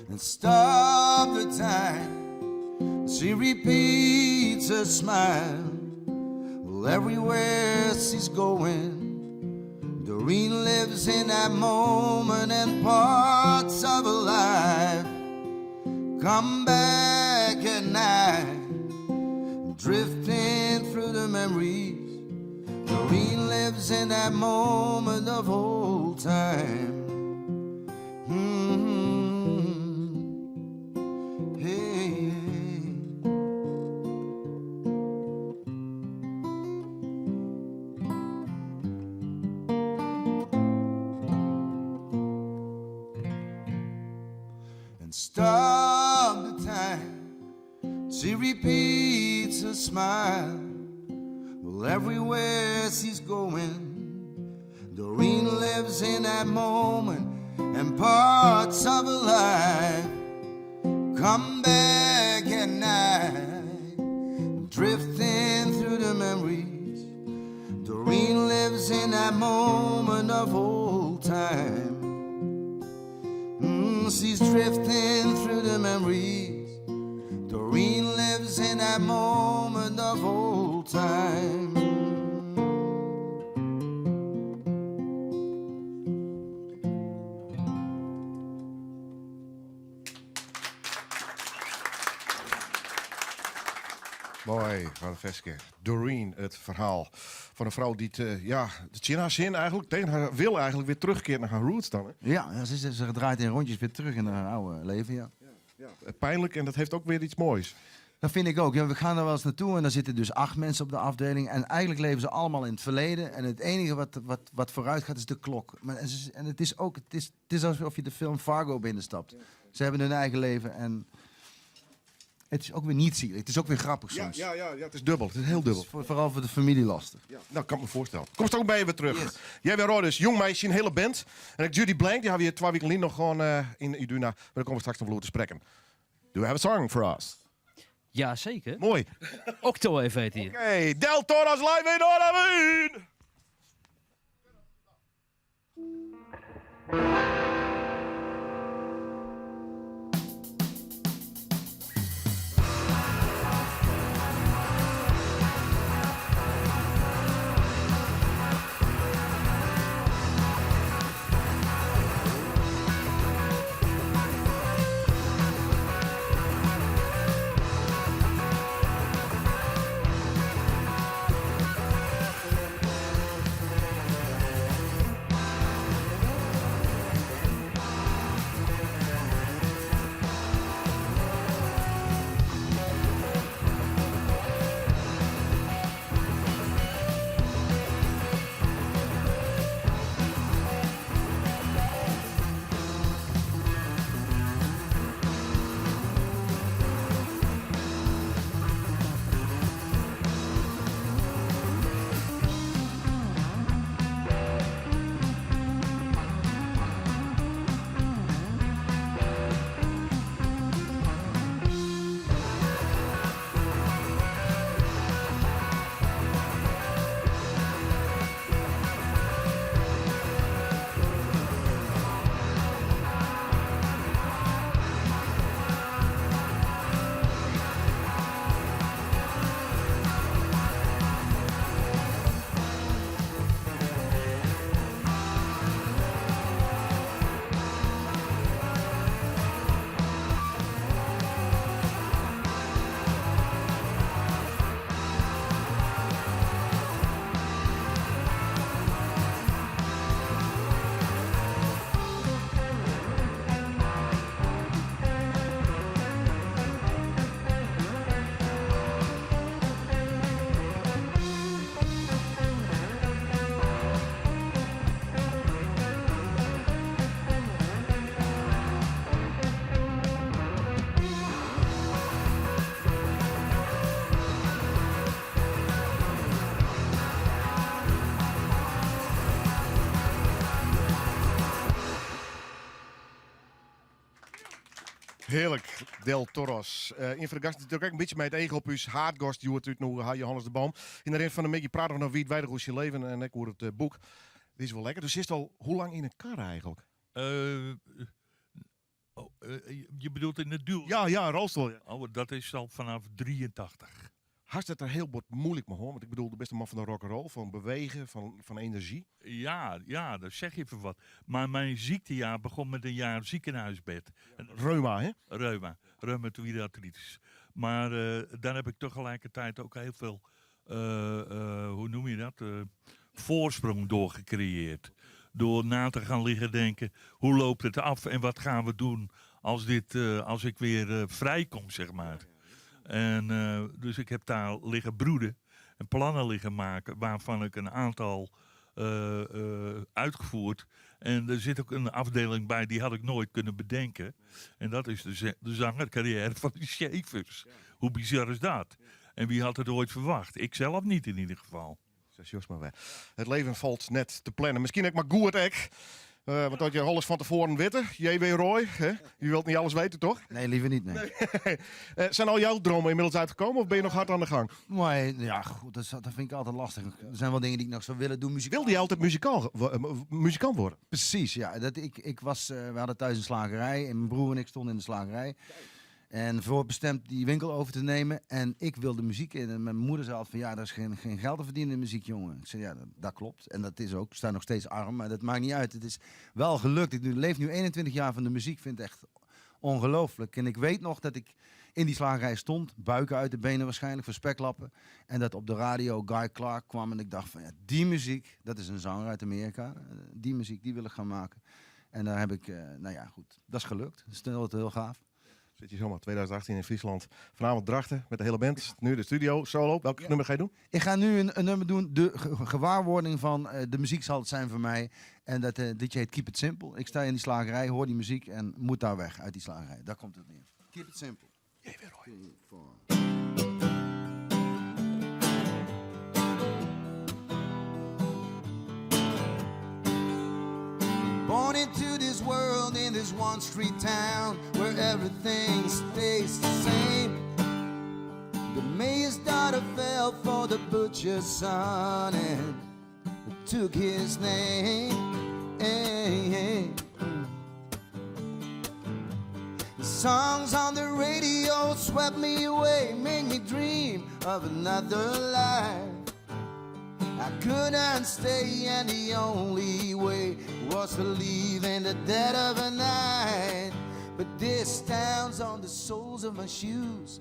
and stop the time. She repeats her smile. Well, everywhere she's going, Doreen lives in that moment and parts of her life come back at night, drifting through the memories. Doreen lives in that moment of old time. Hey. And stop the time. She repeats her smile. Well, everywhere she's going, Doreen lives in that moment and parts of her life come back at night, drifting through the memories. Doreen lives in that moment of old time. She's drifting through the memories. Doreen lives in that moment of old time. Mooi, wat een ferske. Doreen, het verhaal van een vrouw die het, ja, het in haar zin eigenlijk, tegen haar wil eigenlijk weer terugkeert naar haar roots dan. Hè? Ja, ja, ze draait in rondjes weer terug in haar oude leven, ja. Ja, pijnlijk en dat heeft ook weer iets moois. Dat vind ik ook. Ja, we gaan er wel eens naartoe en daar zitten dus 8 mensen op de afdeling. En eigenlijk leven ze allemaal in het verleden. En het enige wat vooruit gaat is de klok. Maar, en, ze, en het is ook, het is, het is alsof je de film Fargo binnenstapt. Ze hebben hun eigen leven en het is ook weer niet zielig. Het is ook weer grappig soms. Ja, het is dubbel. Het is heel dubbel. Het is vooral voor de familie lastig. Ja, nou, kan ik me voorstellen. Kom straks bij je weer terug. Yes. Jij bent dus jong meisje, een hele band. En ik Judy Blank, die hebben we hier 2 weken geleden nog gewoon in Iduna. Maar daar komen we straks nog wel over te spreken. Do you have a song for us? Ja, zeker. Mooi. Octo heet hier. Oké, Del Toras live in Noardewyn! Hearlik, Del Toros. Ien fan de gasten dy't ek in bytsje mei it each op ús haadgast hjoed útnûge ha, Johannes de Boom. Yn de rin fan de middei praat noch noch wiidweidich oer syn leven en ek oer it boek. Dit is wol lekker. Do sitst al hoe lang yn in kar eigentlik? Oh, je bedoelt in het duw? Ja, ja, rolstoel. Ja. Oh, dat is al vanaf 83. Hast it der hiel bot muoilik mei hân? Want ik bedoel, do bist in man fan de rock'n'roll, fan bewegen, fan enerzjy. Ja, ja, dat zeg je even wat. Maar mijn ziektejaar begon met een jaar ziekenhuisbed. Reuma, hè? Reuma, reumatoïde artritis. Maar daar heb ik tegelijkertijd ook heel veel, hoe noem je dat, voorsprong door gecreëerd. Door na te gaan liggen denken, hoe loopt het af en wat gaan we doen als ik weer vrijkom, zeg maar. En dus ik heb daar liggen broeden en plannen liggen maken, waarvan ik een aantal uitgevoerd. En er zit ook een afdeling bij, die had ik nooit kunnen bedenken. En dat is de zangercarrière van de Schaefers. Hoe bizar is dat? En wie had het ooit verwacht? Ik zelf niet in ieder geval. Zeg Jos maar weg. Het leven valt net te plannen. Miskien ek mar goed ek. Want dat je alles van tevoren weten. J.W. Roy, hè? Je wilt niet alles weten, toch? Nee, liever niet, nee. Nee. Zijn al jouw dromen inmiddels uitgekomen of ben je nog hard aan de gang? Maar ja, goed, dat vind ik altijd lastig. Er zijn wel dingen die ik nog zou willen doen. Muzikaal. Wilde je altijd muzikant worden? Precies, ja. Dat, ik, ik was, we hadden thuis een slagerij en mijn broer en ik stonden in de slagerij. En voorbestemd die winkel over te nemen. En ik wilde muziek in. En mijn moeder zei altijd van, ja, daar is geen geld te verdienen in muziek, jongen. Ik zei, ja, dat klopt. En dat is ook. Ik sta nog steeds arm, maar dat maakt niet uit. Het is wel gelukt. Ik leef nu 21 jaar van de muziek. Vind het echt ongelooflijk. En ik weet nog dat ik in die slagerij stond. Buiken uit de benen waarschijnlijk, voor speklappen. En dat op de radio Guy Clark kwam. En ik dacht van, ja, die muziek, dat is een zanger uit Amerika. Die muziek, die wil ik gaan maken. En daar heb ik, nou ja, goed. Dat is gelukt. Dat is altijd heel gaaf. Zit je zomaar 2018 in Friesland. Vanavond Drachten met de hele band. Nu de studio, solo. Welk nummer ga je doen? Ik ga nu een nummer doen. De gewaarwording van de muziek zal het zijn voor mij. En dat liedje heet Keep It Simple. Ik sta in die slagerij, hoor die muziek en moet daar weg uit die slagerij. Daar komt het neer. Keep It Simple. J W Roy. 3, 4. Born into this world, in this one street town, where everything stays the same. The mayor's daughter fell for the butcher's son and took his name. Hey, hey. The songs on the radio swept me away, made me dream of another life. I couldn't stay, and the only way was to leave in the dead of the night. But this town's on the soles of my shoes.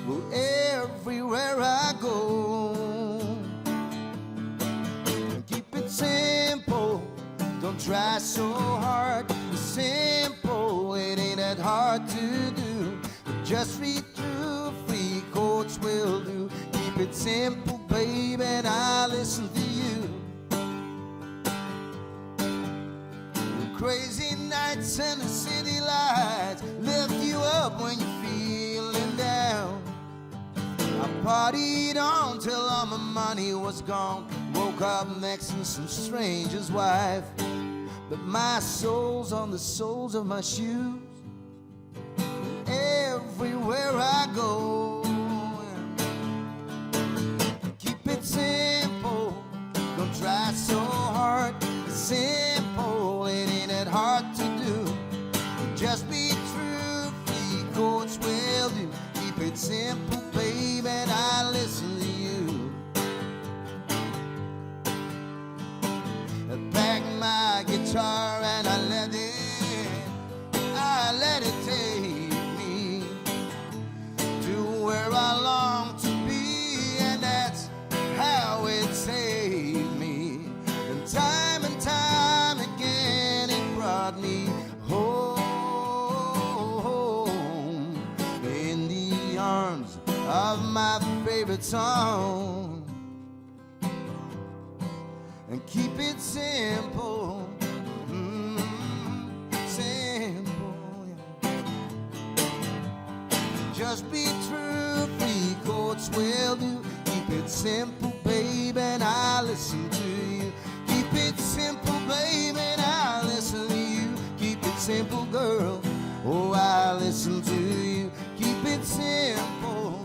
Well, everywhere I go. Keep it simple, don't try so hard. It's simple, it ain't that hard to do. But just read through, 3 chords will do. Keep it simple, babe, and I listen to you. The crazy nights and the city lights lift you up when you're feeling down. I partied on till all my money was gone. Woke up next to some stranger's wife. But my soul's on the soles of my shoes. Everywhere I go. Keep it simple, don't try so hard. It's simple, it ain't that hard to do. Just be true, 3 chords will do. Keep it simple, babe, and I listen to you. I pack my guitar and I let it take me to where I long to be, and that's how it saved me. And time and time again it brought me home in the arms of my favorite song. And keep it simple, simple, yeah. Just be true, 3 chords will do. Keep it simple, babe, and I listen to you. Keep it simple, babe, and I listen to you. Keep it simple, girl, oh, I simple.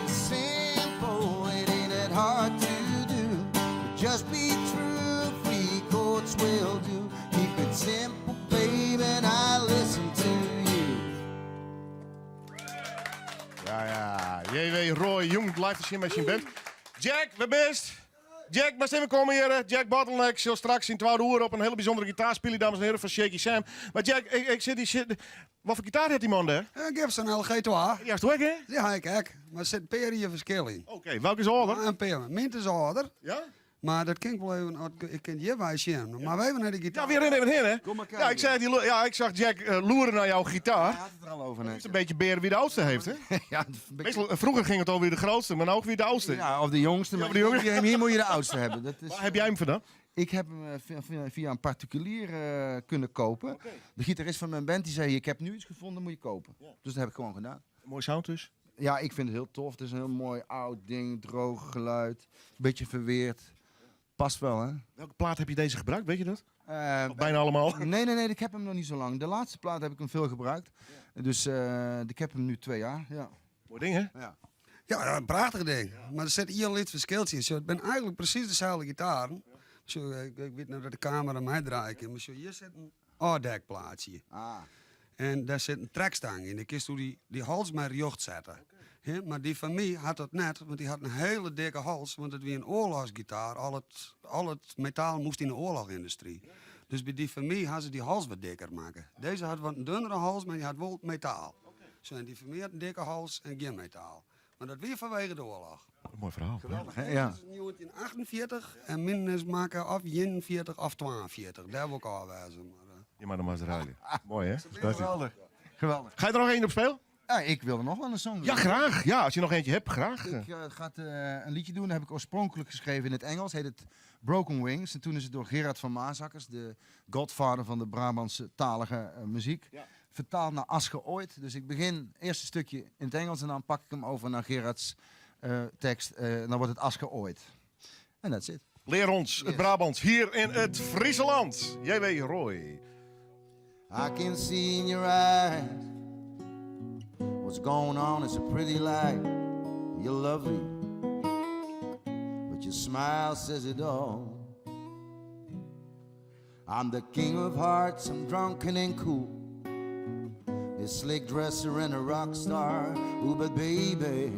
Simple, it ain't that hard to do. But just be true, three chords will do. Keep it simple, babe, and I listen to you. Ja, ja. JW Roy Jong live te sjen mei syn band. Jack, wêr bist? Jack, moatst even komme hjir. Jack Bottleneck sil straks yn twadde oere op in hiele bysûndere gitaar spylje, dames en heren, fan Shaky Sam. Mar Jack, ik, ik sit hjir... Wat foar gitaar hat dy man dêr? In Gibson LG2. Dy hast ek, hè? Dy ha ik ek. Mar der sit in pear jier ferskil yn. Oké, welke is âlder? In pear. Myn is âlder. Ja? Mar dat kin ik wol even, ik kin it hjirwei sjen. Mar we even nei de gitaar. Ja, we rinne even hinne, hè? Kom maar Ja, ik zei die, ja, ik zag Jack loeren naar jouw gitaar. Hij had het er al over net. Het is een beetje beren wie de oudste heeft, hè? ja, Meestal, vroeger ging het over wie de grootste, maar nou wie de oudste. Ja, of de jongste. Maar Ja, de jongen. hier, hier moet je de oudste hebben. Dat is, Waar heb jij hem vandaan? Ik heb hem via een particulier kunnen kopen. De gitarist van mijn band die zei, ik heb nu iets gevonden, moet je kopen. Dus dat heb ik gewoon gedaan. Mooi sound dus? Ja, ik vind het heel tof. Het is een heel mooi oud ding, droog geluid. Beetje verweerd. Past wel, hè? Welke plaat heb je deze gebruikt, weet je dat? Of bijna allemaal? Nee, nee, nee, ik heb hem nog niet zo lang. De laatste plaat heb ik hem veel gebruikt. Dus ik heb hem nu 2 jaar. Ja. Mooi ding, hè? Ja. Ja, een prachtig ding. Maar er zit hier iets verschiltje in. Zo, het ben eigenlijk precies dezelfde gitaar. Zo, ik weet nou dat de camera mij draait. Maar zo, hier zit een oordekplaatje. Ah. En daar zit een trekstang in. Dan kun je die hals maar recht zetten. Hè, maar die van mij had dat net, want die had een hele dikke hals. Want het was een oorlogsgitaar. Al het metaal moest in de oorlogindustrie. Dus bij die van mij hadden ze die hals wat dikker maken. Deze had wat een dunnere hals, maar die had wel metaal. Zo, en die van mij had een dikke hals en geen metaal. Maar dat weer vanwege de oorlog. Een mooi verhaal. Geweldig, hè? Ja. Dat is 1948 en min is maken of 41 of 42. Daar wil ik al wijzen. Maar, Je mag nog maar eens ruilen. Mooi, hè? Geweldig. Geweldig. Ga je er nog één op spelen? Ja, ik wil er nog wel een song doen. Ja, graag. Ja, als je nog eentje hebt, graag. Ik ga het een liedje doen. Dat heb ik oorspronkelijk geschreven in het Engels. Heet het Broken Wings. En toen is het door Gerard van Maasakkers, de godvader van de Brabantse talige muziek, vertaald naar As ge ooit. Dus ik begin eerst een stukje in het Engels en dan pak ik hem over naar Gerards tekst. En dan wordt het As ge ooit. En that's it. Leer ons het Brabants hier in het Friese land. J.W. Roy. I can see in your eyes what's going on. It's a pretty light. You're lovely, but your smile says it all. I'm the king of hearts. I'm drunken and cool. A slick dresser and a rock star. Ooh, but baby,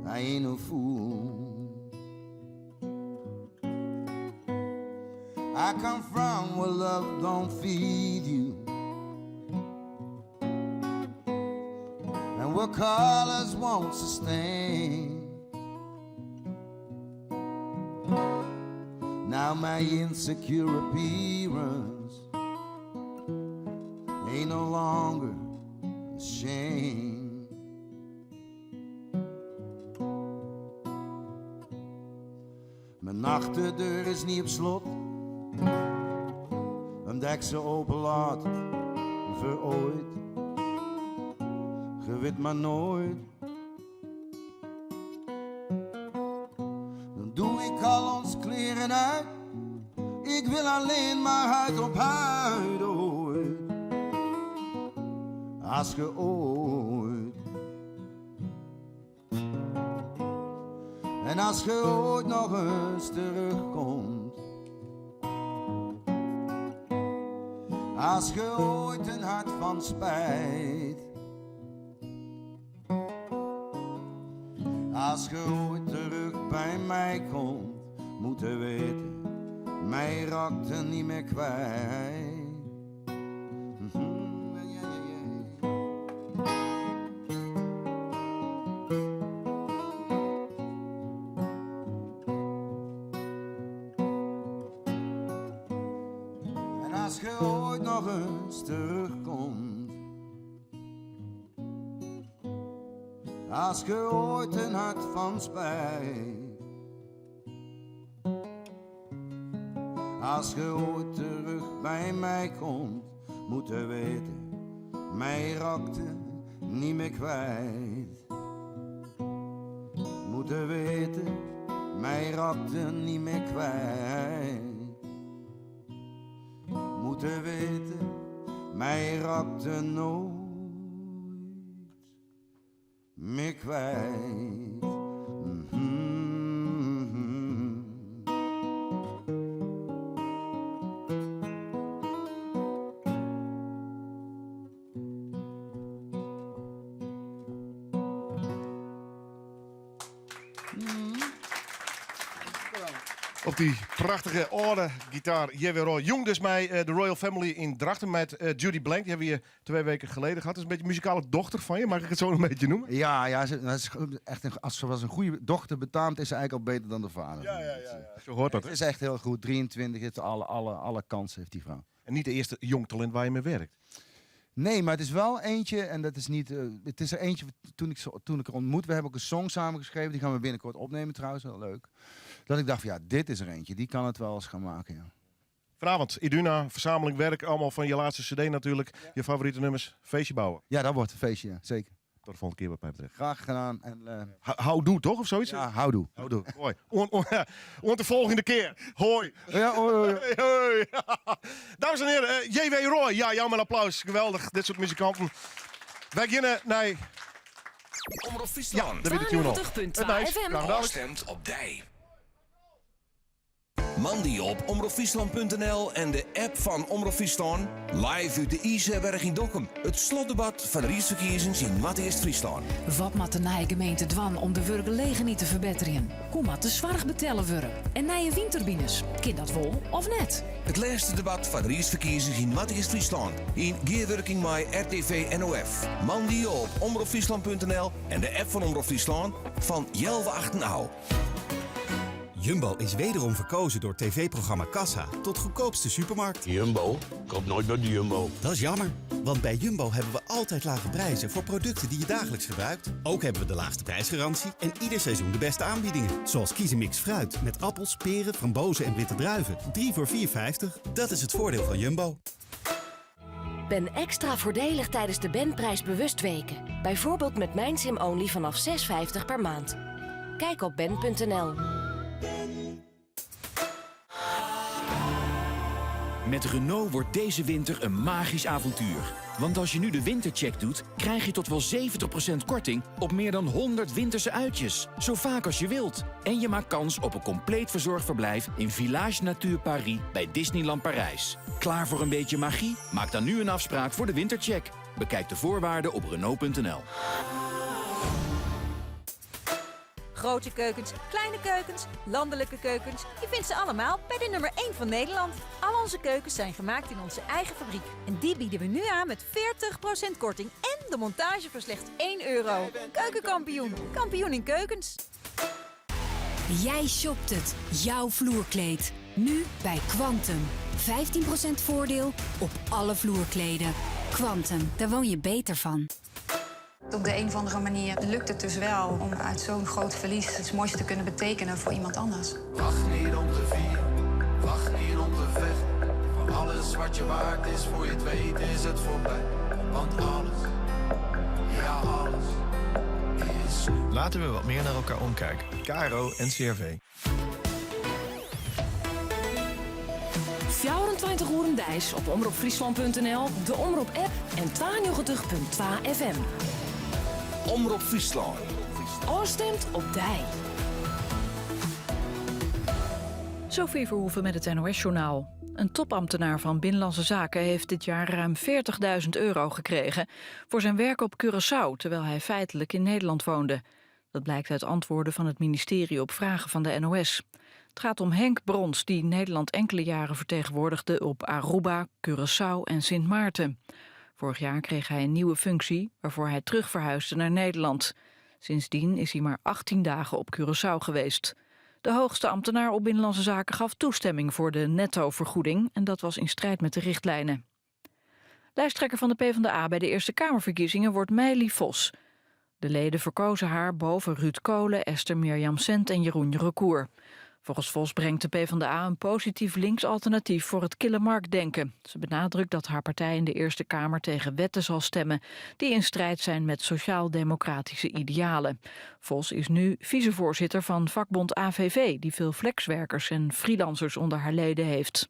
I ain't no fool. I come from where love don't feed you, and where colors won't sustain. Now my insecure appearance ain't no longer a shame. Mijn achterdeur is niet op slot, omdat ik ze open laat voor ooit. Ge weet maar nooit. Dan doe ik al ons kleren uit. Ik wil alleen maar huid op huid ooit. Als ge ooit. En als ge ooit nog eens terugkomt. Als ge ooit een hart van spijt. Als ge ooit terug bij mij komt, moet je weten, mij raakt er niet meer kwijt. En als ge ooit nog eens terugkomt, als ge ooit een hart van spijt, als ge ooit terug bij mij komt, moet je weten, mij raakte niet meer kwijt. Moet je weten, mij raakte niet meer kwijt. Moet je weten, mij raakte nooit mear kwyt. Op dy prachtige âlde gitaar JW Roy. Jong dus mei de Royal Family yn Drachten met Judy Blank. Die hebben we hier twee weken geleden gehad. Dat is een beetje muzikale dochter van je, mag ik het zo een beetje noemen? Ja, ja, ze, dat is echt een, als ze was een goede dochter betaamt, is ze eigenlijk al beter dan de vader. Ja, ja, ja, ja. Zo hoort dat. Het is echt heel goed. 23, heeft alle, alle, alle kansen heeft die vrouw. En niet de eerste jong talent waar je mee werkt. Nee, maar het is wel eentje, en dat is niet. Het is er eentje toen ik haar ontmoet. We hebben ook een song samen geschreven, die gaan we binnenkort opnemen trouwens, wel leuk. Dat ik dacht van ja, dit is er eentje, die kan het wel eens gaan maken. Ja. Vanavond, Iduna, verzameling werk, allemaal van je laatste cd natuurlijk. Je favoriete nummers, feestje bouwen. Ja, dat wordt een feestje, ja, zeker. Tot de volgende keer wat mij betreft. Graag gedaan. En, Houdoe toch, of zoiets? Ja, houdoe. Houdoe, hoi. On de volgende keer. Hoi. Ja, hoi, hoi. Hoi, hoi. Dames en heren, JW Roy. Ja, jou met applaus. Geweldig, dit soort muzikanten. Wij beginnen naar... Omroep Friesland. Ja, daar weet ik toen al. 92.2 Het nice. FM. Nou, dadelijk. Stemt op dij. Mandy op omroepfriesland.nl en de app van Omroep Friesland. Live uit de Iserberg in Dokkum. Het slotdebat van de riedsverkiezingen in Noardeast Friesland. Wat moet de nieuwe gemeente dwaan om de werkgelegenheid niet te verbeteren? Hoe moet de zorg betellen worden? En nieuwe windturbines? Kind dat wol of net? Het laatste debat van de riedsverkiezingen in Noardeast Friesland. In gearworking met RTV NOF. Mandy op omroepfriesland.nl en de app van Omroep Friesland van Jelwe Achtenau. Jumbo is wederom verkozen door tv-programma Kassa tot goedkoopste supermarkt. Jumbo? Koop nooit bij de Jumbo. Dat is jammer, want bij Jumbo hebben we altijd lage prijzen voor producten die je dagelijks gebruikt. Ook hebben we de laagste prijsgarantie en ieder seizoen de beste aanbiedingen. Zoals kiezenmix fruit met appels, peren, frambozen en witte druiven. 3 voor 4,50. Dat is het voordeel van Jumbo. Ben extra voordelig tijdens de Ben-prijs bewustweken. Bijvoorbeeld met mijn Sim-only vanaf 6,50 per maand. Kijk op ben.nl. Met Renault wordt deze winter een magisch avontuur. Want als je nu de wintercheck doet, krijg je tot wel 70% korting op meer dan 100 winterse uitjes. Zo vaak als je wilt. En je maakt kans op een compleet verzorgd verblijf in Village Nature Paris bij Disneyland Parijs. Klaar voor een beetje magie? Maak dan nu een afspraak voor de wintercheck. Bekijk de voorwaarden op Renault.nl. Grote keukens, kleine keukens, landelijke keukens. Je vindt ze allemaal bij de nummer 1 van Nederland. Al onze keukens zijn gemaakt in onze eigen fabriek. En die bieden we nu aan met 40% korting en de montage voor slechts 1 euro. Keukenkampioen, kampioen in keukens. Jij shopt het, jouw vloerkleed. Nu bij Quantum. 15% voordeel op alle vloerkleden. Quantum, daar woon je beter van. Op de een of andere manier lukt het dus wel om uit zo'n groot verlies iets moois te kunnen betekenen voor iemand anders. Wacht niet om te vieren, wacht niet om te vechten. Voor alles wat je waard is, voor je het weet is het voorbij. Want alles, ja alles, is Laten we wat meer naar elkaar omkijken. KRO NCRV. 24 oeren deis op omroepfriesland.nl, de Omroep app en 92.2 FM. Omroep Friesland. Oorstemt op dij. Sophie Verhoeven met het NOS-journaal. Een topambtenaar van Binnenlandse Zaken heeft dit jaar ruim 40.000 euro gekregen... voor zijn werk op Curaçao, terwijl hij feitelijk in Nederland woonde. Dat blijkt uit antwoorden van het ministerie op vragen van de NOS. Het gaat om Henk Brons, die Nederland enkele jaren vertegenwoordigde... op Aruba, Curaçao en Sint Maarten. Vorig jaar kreeg hij een nieuwe functie, waarvoor hij terug verhuisde naar Nederland. Sindsdien is hij maar 18 dagen op Curaçao geweest. De hoogste ambtenaar op Binnenlandse Zaken gaf toestemming voor de netto-vergoeding... en dat was in strijd met de richtlijnen. Lijsttrekker van de PvdA bij de Eerste Kamerverkiezingen wordt Meili Vos. De leden verkozen haar boven Ruud Kolen, Esther Mirjam Sent en Jeroen Recour. Volgens Vos brengt de PvdA een positief links alternatief voor het kille marktdenken. Ze benadrukt dat haar partij in de Eerste Kamer tegen wetten zal stemmen die in strijd zijn met sociaal-democratische idealen. Vos is nu vicevoorzitter van vakbond AVV, die veel flexwerkers en freelancers onder haar leden heeft.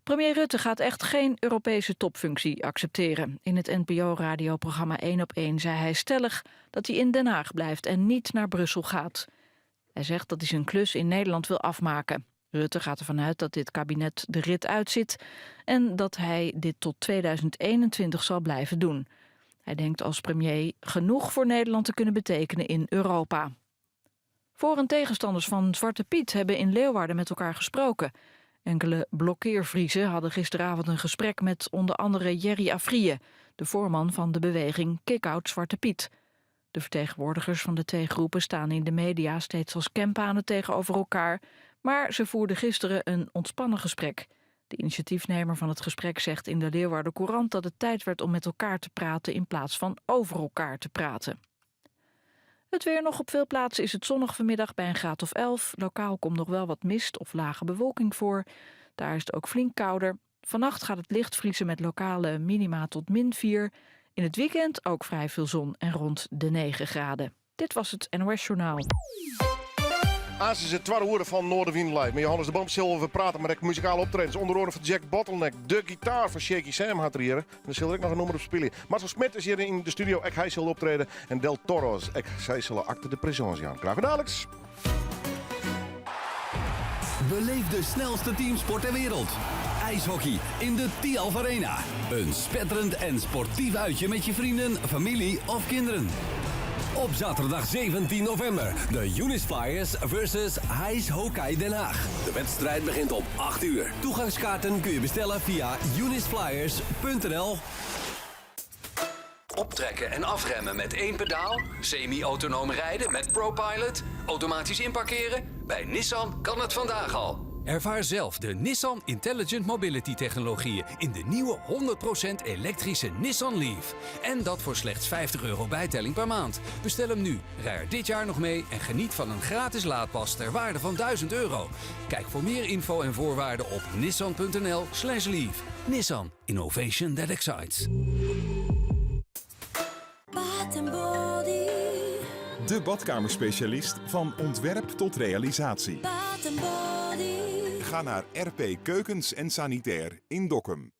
Premier Rutte gaat echt geen Europese topfunctie accepteren. In het NPO-radioprogramma 1 op 1 zei hij stellig dat hij in Den Haag blijft en niet naar Brussel gaat. Hij zegt dat hij zijn klus in Nederland wil afmaken. Rutte gaat ervan uit dat dit kabinet de rit uitzit en dat hij dit tot 2021 zal blijven doen. Hij denkt als premier genoeg voor Nederland te kunnen betekenen in Europa. Voor- en tegenstanders van Zwarte Piet hebben in Leeuwarden met elkaar gesproken. Enkele blokkeervriezen hadden gisteravond een gesprek met onder andere Jerry Afrië, de voorman van de beweging Kick-Out Zwarte Piet. De vertegenwoordigers van de twee groepen staan in de media steeds als kempanen tegenover elkaar, maar ze voerden gisteren een ontspannen gesprek. De initiatiefnemer van het gesprek zegt in de Leeuwarden Courant dat het tijd werd om met elkaar te praten in plaats van over elkaar te praten. Het weer nog op veel plaatsen is het zonnig vanmiddag bij een graad of 11. Lokaal komt nog wel wat mist of lage bewolking voor. Daar is het ook flink kouder. Vannacht gaat het licht vriezen met lokale minima tot min 4. In het weekend ook vrij veel zon en rond de 9 graden. Dit was het NOS Journaal. Aanst is it twadde oere fan Noardewyn Live. Mei Johannes de Boom sille we prate mar ek muzikale optredens. Ûnder oare fan Jack Bottleneck, de gitaar fan Shaky Sam hat er hjir. En dan sil er ek noch in nûmer op spylje. Marcel Smit is hjir yn de studio, ek hy sil optrede. En Del Toros, ek sy sille acte de présence jaan. Graach daliks. Beleef de snelste teamsport ter wereld. IJshockey in de Thialf Arena. Een spetterend en sportief uitje met je vrienden, familie of kinderen. Op zaterdag 17 november de Unis Flyers versus IJshockey Den Haag. De wedstrijd begint om 8 uur. Toegangskaarten kun je bestellen via unisflyers.nl. Optrekken en afremmen met één pedaal, semi-autonoom rijden met ProPilot, automatisch inparkeren. Bij Nissan kan het vandaag al. Ervaar zelf de Nissan Intelligent Mobility technologieën in de nieuwe 100% elektrische Nissan Leaf. En dat voor slechts €50 bijtelling per maand. Bestel hem nu, rij er dit jaar nog mee en geniet van een gratis laadpas ter waarde van €1000. Kijk voor meer info en voorwaarden op nissan.nl/leaf. Nissan, innovation that excites. Bath Body. De badkamerspecialist van ontwerp tot realisatie. Bath Body. Ga naar RP Keukens en Sanitair in Dokkum.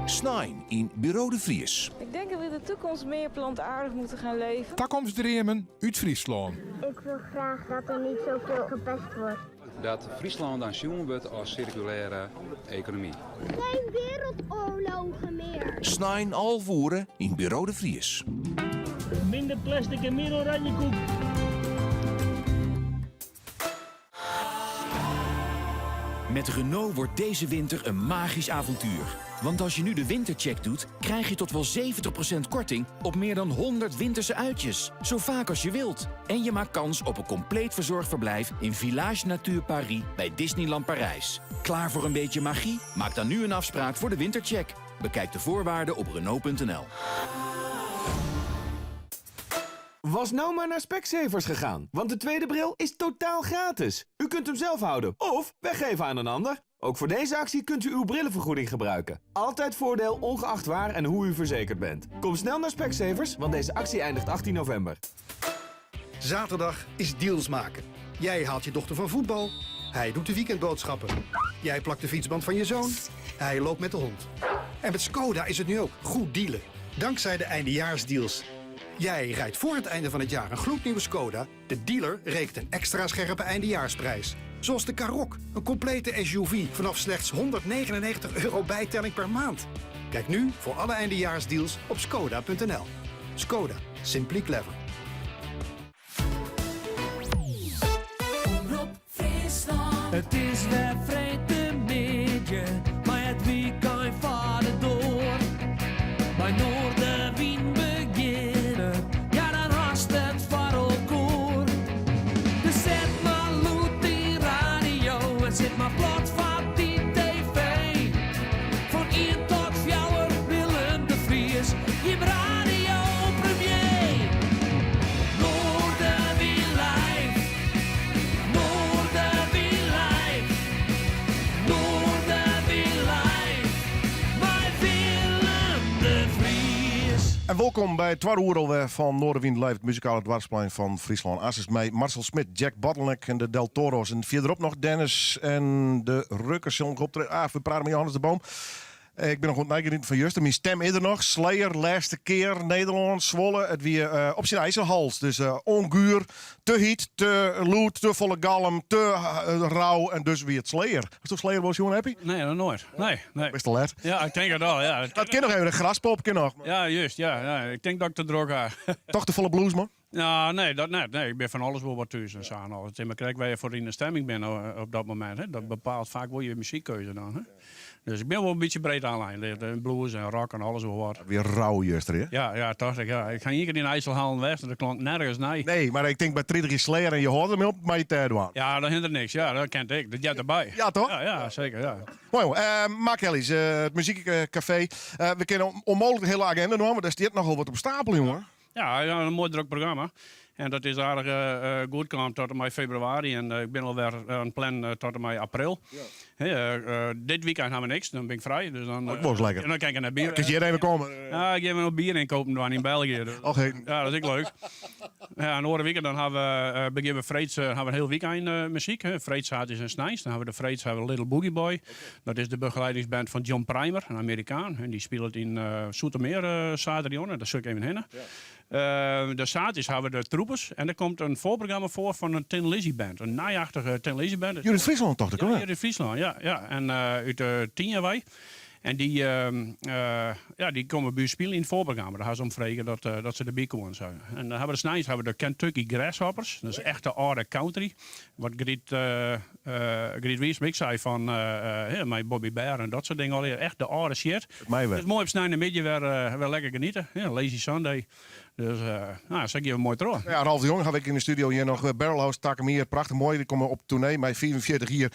Snein yn Buro de Vries. Ik denk dat we in de toekomst meer plantaardig moeten gaan leven. Takomstdreamen út Fryslân. Ik wil graag dat er niet zoveel gepest wordt. Dat Fryslân dan sjoen wurdt as sirkulêre ekonomy. Geen wereldoorlogen meer. Snein 11 oere yn Buro de Vries. Minder plastic en meer oranjekoek. Met Renault wordt deze winter een magisch avontuur. Want als je nu de wintercheck doet, krijg je tot wel 70% korting op meer dan 100 winterse uitjes. Zo vaak als je wilt. En je maakt kans op een compleet verzorgd verblijf in Village Nature Paris bij Disneyland Parijs. Klaar voor een beetje magie? Maak dan nu een afspraak voor de wintercheck. Bekijk de voorwaarden op Renault.nl. Was nou maar naar Specsavers gegaan, want de tweede bril is totaal gratis. U kunt hem zelf houden of weggeven aan een ander. Ook voor deze actie kunt u uw brillenvergoeding gebruiken. Altijd voordeel, ongeacht waar en hoe u verzekerd bent. Kom snel naar Specsavers, want deze actie eindigt 18 november. Zaterdag is deals maken. Jij haalt je dochter van voetbal. Hij doet de weekendboodschappen. Jij plakt de fietsband van je zoon. Hij loopt met de hond. En met Skoda is het nu ook goed dealen. Dankzij de eindejaarsdeals. Jij rijdt voor het einde van het jaar een gloednieuwe Skoda. De dealer rekent een extra scherpe eindejaarsprijs. Zoals de Karoq, een complete SUV vanaf slechts €199 bijtelling per maand. Kijk nu voor alle eindejaarsdeals op skoda.nl. Skoda, simply clever. Omrop Fryslân. It is wer freedtemiddei, mei it wykein foar de doar. By Noardewyn begjinne, ja dan hast it foar elkoar. Dus set mar lûd dyn radio en sit mar plat foar dy TV. Fan ien tot fjouwer Willem de Vries, jim radio premier. Noardewyn live, Noardewyn live, Noardewyn live. Mei En wolkom by it twadde oere alwer fan Noardewyn Live, it muzikale doarpsplein fan Fryslân. Aansens mei Marcel Smit, Jack Bottleneck en de Del Toro's. En fierderop noch Dennis en de Rukkers sille noch optrede. Ah, we prate mei Johannes de Boom. Eh, ik bin noch oan it neigenieten fan juster. Myn stem is der noch. Slayer, lêste kear, Nederlân, Zwolle. It wie eh, op syn IJsselhals. Dus eh, onguur, te hyt, te lûd, te folle galm, te rau. En dus wie it Slayer. Hasto Slayer wol sjoen, Eppie? Nee, noch noait. Nee, nee. Bist te let. Ja, ik tink it al, ja. Dat kin noch even, de Graspop kin noch. Ja, just, ja, ja. Ik tink dat ik te drok ha. Toch te folle blues, man? Nou, nee, dat net. Nee, ik bin fan alles wol wat thús en sa en alles. It is mar krekt wêr je foar yn de stemming binne op dat momint. Hè. Dat bepaalt faak wol je muzykkeuze dan. Hè. Dus ik bin wol in bytsje breed aanlein. De blues en rock en alles wol wat. Wie rau juster, hè? Ja, ja, tocht ik. Ja. Ik ha ien kear yn IJsselhallen west en dat klonk nergens nei. Nee, mar ik tink by 30 jier Slayer en je hâlde dermei op, mei je têd dwaan. Ja, dat hinderet niks. Ja, dat kent ik. Dat heart derby. Ja, toch? Ja, ja, zeker. Ja. Moai, jongen. Ma Kelly's, it muzykcafé. We kinne ûnmooglik de hiele agenda dwaan, want der stiet nochal wat op stapel, jongen. Ja, ja, in moai drok programma. En dat is aardich goed kaam tot en mei febrewaris. En ik bin alwer oan it plannen tot en mei april. Ja. dit wykein ha we niks, dan bin ik frij. Dus dan, oh, was lekker. En dan kin ik nei bier. Kinst hjir even komme? Ja, ik gean even bier ynkopen dwaan yn België. Dus, Oké. Ja, dat is ek leuk. Ja, en oare wike dan ha we, begjinne we freeds, ha we in hiel wykein muzyk. Freed, saterdeis en sneins. Dan ha we de freeds ha we Little Boogie Boy. Dat is de begeleidingsband fan John Primer, in Amerikaan. En dy spilet yn Zoetermeer saterdeis en dêr sil ik even hinne. De saterdeis ha we de Troepers en der komt in foarprogramma foar fan in Thin Lizzy band. In nijachtige Thin Lizzy band. Hjir út Fryslân tocht ik, Ja, hjir út Fryslân, ja. ja. En út Tynje wei. En dy, ja, dy komme by ús spyljen yn it foarprogramma. Dêr ha se om frege dat, dat se derby koene. En dan ha we de sneins ha we de Kentucky Grasshoppers. Dat is echte âlde country. Wat Griet, Griet Wiersma ek sei fan mei Bobby Bare en dat soart dingen allegear. Echt de âlde shit. It is moai op sneinemiddei wer, wer lekker geniete. Ja, lazy Sunday. Dus nou, sa gean we moai troch. Ja, Ralf de Jong ha ik yn de studio hjir noch. Barrelhouse Takomier, prachtich moai. Dy komme op toernee mei 45 jier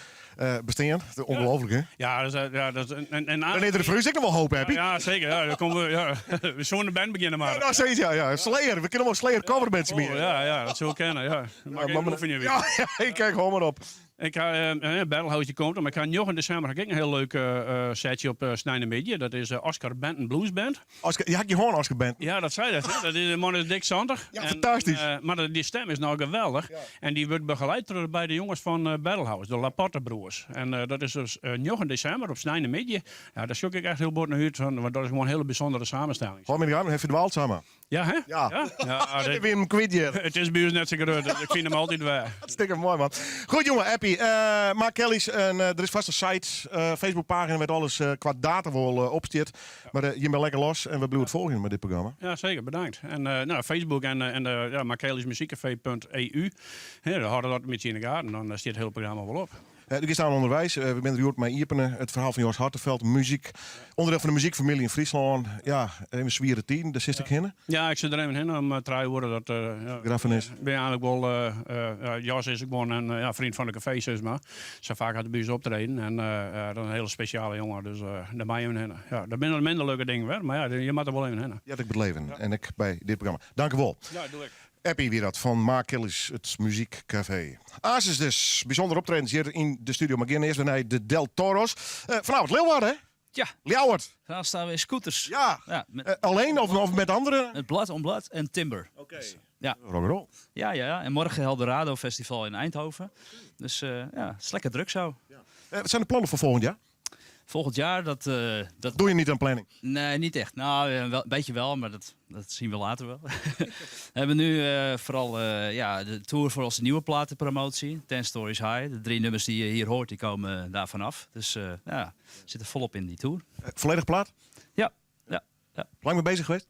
bestean. Ongelooflik, hè? Ja, dat is, ja, dat is, en, en, Dan is der foar ús ek noch wol hoop, Eppie. Ja, zeker. Ja, dan komen we, ja. We soene de band begjinne mar. Ja, nou, zoiets, ja, ja. Slayer, we kinne wol Slayer coverband Oh, ja, ja, dat soe kinne, ja. Mag ik even oefenje weer. Ja, ja, ik kijk gewoon maar op. Ik ha, eh, Barrelhouse die komt, mar ik ha 9 desimber ha ik ek in hiel leuk eh, eh, setje op uh, sneinemiddei. Dat is Oscar Benton Blues Band. Oscar, ja, ik gewoon Oscar Benton. Ja, dat sei dat. hè. Dat is de man is dik 70. Ja, fantastisch. En, mar dy stim is no geweldich. En dy wurdt begeleid troch de beide jonges fan uh, Barrelhouse, de Laporte broers. En uh, dat is dus uh, 9 desimber op sneinemiddei. Ja, dêr sjoch ik echt hiel bot nei út, want dat is gewoan in hiele bysûndere samenstelling. Goh, menear, heeft verdwaald samen. Ja, hè? Ja. Ja, ja Ik bin him kwyt hjir. It is by ús net sa grut, dus ik fyn him altyd wer. Hartstikke moai, man. Goed, jongen, Eppie. Uh, Ma Kelly's, en, uh, der is fêst in site, uh, Facebookpagina wêr't alles uh, kwa data wol uh, op stiet. Mar uh, jim binne lekker los en we bliuwe it folgjen mei dit programma. Ja, seker, bedankt. En uh, no, Facebook en, en de, ja, makellysmuziekcafé.eu, Hè, dan hâlde dat in bytsje yn de gaten, dan stiet it hiele programma wol op. Do giest oan ûnderweis. We binne der hjoed mei iepene. It ferhaal fan Jos Harteveld, muzyk. Ûnderdiel fan de muzykfamylje yn Fryslân. Ja, even swiere tiden, dêr silst ek hinne? Ja, ik sil der even hinne om 3 oere. Dat, ja, Begraffenis. Ben eigentlik wol, Jos is ek gewoan in ja, freon fan de kafee, sis mar. Sa faak hat er by ús optreden. En dat is in hiele spesjale jonge, dus dêr mei even hinne. Ja, dat binne minder leuke dingen wer, mar ja, je moatte der wol even hinne. Heart ek by it leven en ek by dit programma. Dankewol. Ja, doe ek. Eppie wie dat fan Ma Kelly's, it muzykcafé. Aansens dus, bysûnder optredens hjir yn de studio. Mar gean earst wer nei de Del Toros. Uh, vanavond Leeuwarden, hè? Ja. Ljouwert. Vanavond staan we in Scooters. Ja. ja met, uh, alleen of, of met anderen? Met Blood on Blood en Timber. Oké. Okay. Dus, ja. Rock'n'roll. Ja, ja, ja. En morgen Helldorado Festival in Eindhoven. Dus uh, ja, het is lekker druk zo. Ja. wat zijn de plannen voor volgend jaar? Volgend jaar, dat, uh, dat... Doe je niet aan planning? Nee, niet echt. Nou, wel, een beetje wel, maar dat, dat zien we later wel. we hebben nu uh, vooral uh, ja, de tour voor onze nieuwe platenpromotie. Ten Stories High. De drie nummers die je hier hoort, die komen daarvan af. Dus ja, we zitten volop in die tour. volledig plaat? Ja. Ja, ja. Lang mee bezig geweest?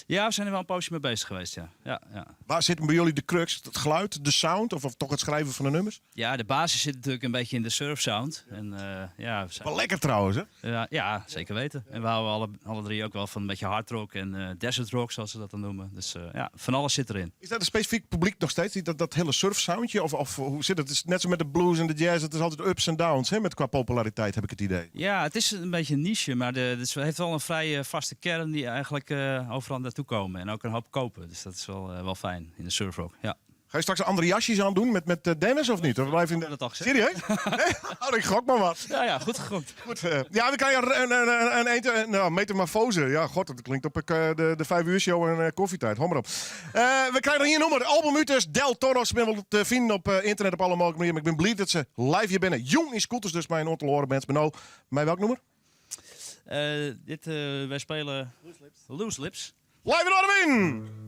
Ja, we zijn er wel een poosje mee bezig geweest, ja. ja, ja. Waar zit bij jullie de crux? Het geluid, de sound of, of toch het schrijven van de nummers? Ja, de basis zit natuurlijk een beetje in de surf sound. En, uh, ja, we zijn... Wel lekker trouwens, hè? Ja, ja, zeker weten. En we houden alle, alle drie ook wel van een beetje hard rock en uh, desert rock, zoals ze dat dan noemen. Dus uh, ja, van alles zit erin. Is dat een specifiek publiek nog steeds? Dat, dat hele surf soundje? Of, of hoe zit het? Het is net zo met de blues en de jazz. Het is altijd ups en downs, hè? Met qua populariteit heb ik het idee. Ja, het is een beetje een niche, maar de, het heeft wel een vrij vaste kern die eigenlijk overal naartoe komen. En ook een hoop kopen. Dus dat is wel, wel fijn in de surfrock, ja. Ga je straks andere jasjes aan doen met Dennis of niet? Of blijf je in de... Dat toch, Serieus? Nee? Oh, ik gok maar wat. Ja, ja, goed gegokt. Goed, ja, we krijgen een nou, metamorfose. Ja, god, dat klinkt op de 5 uur show en koffietijd. Hou maar op. We krijgen hier een nummer. Album uit dus Del Toro. Ze zijn wel te vinden op internet op alle mogelijke manieren. Maar ik ben blij dat ze live hier binnen. Jong in scooters dus, mijn aantal horen bands. Maar nou, mij welk nummer? Wij spelen Loose Lips. Loose Lips. Live in Noardewyn!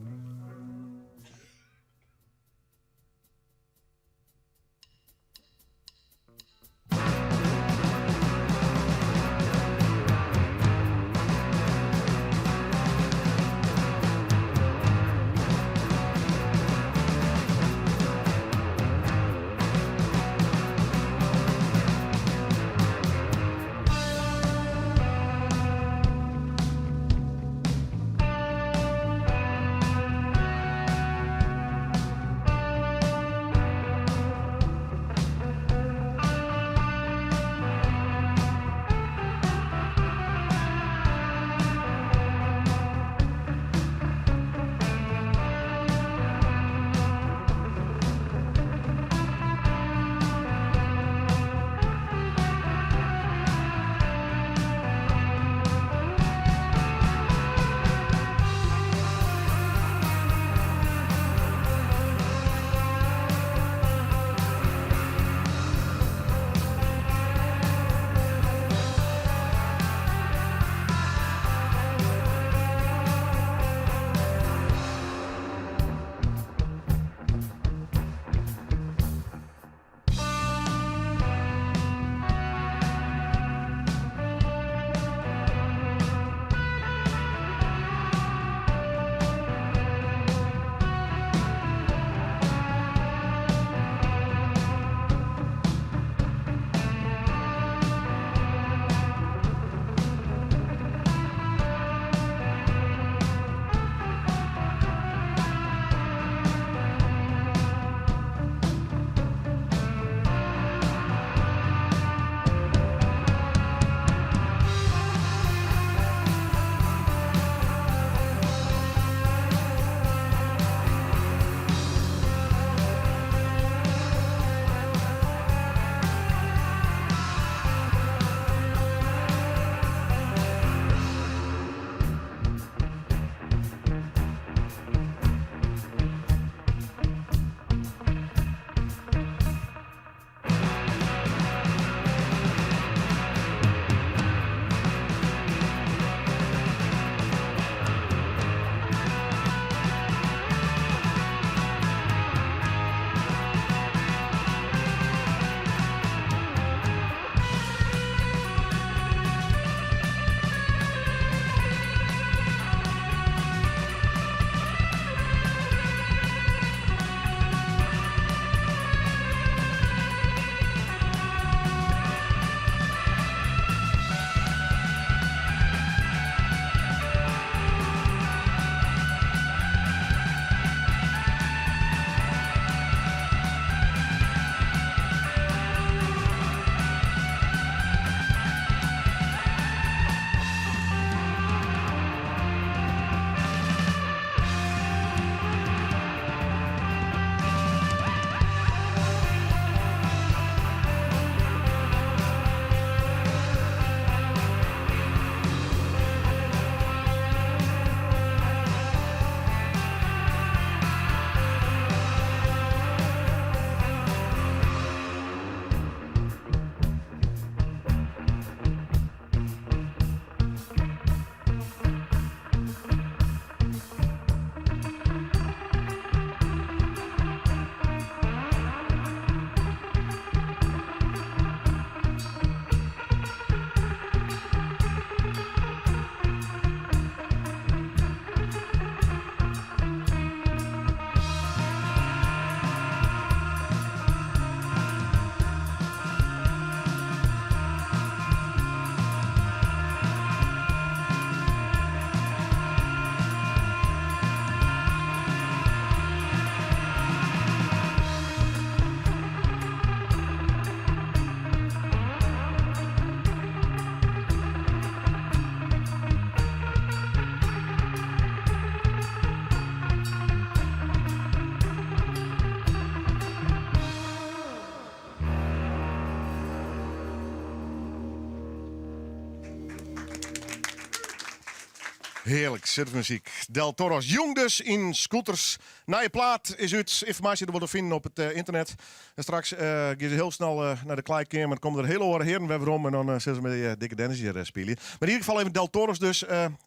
Hearlik, surfmuzyk. Del Toros jong dus yn scooters. Nije plaat is út. Ynformaasje der wol te finen op it ynternet. En straks gean se hiel snel nei de klaaikeamer. Komme der hiele oare hearen wer werom en dan sille se mei Dikke Dennis hjir spylje. Mar yn ieder gefal even Del Toros dus.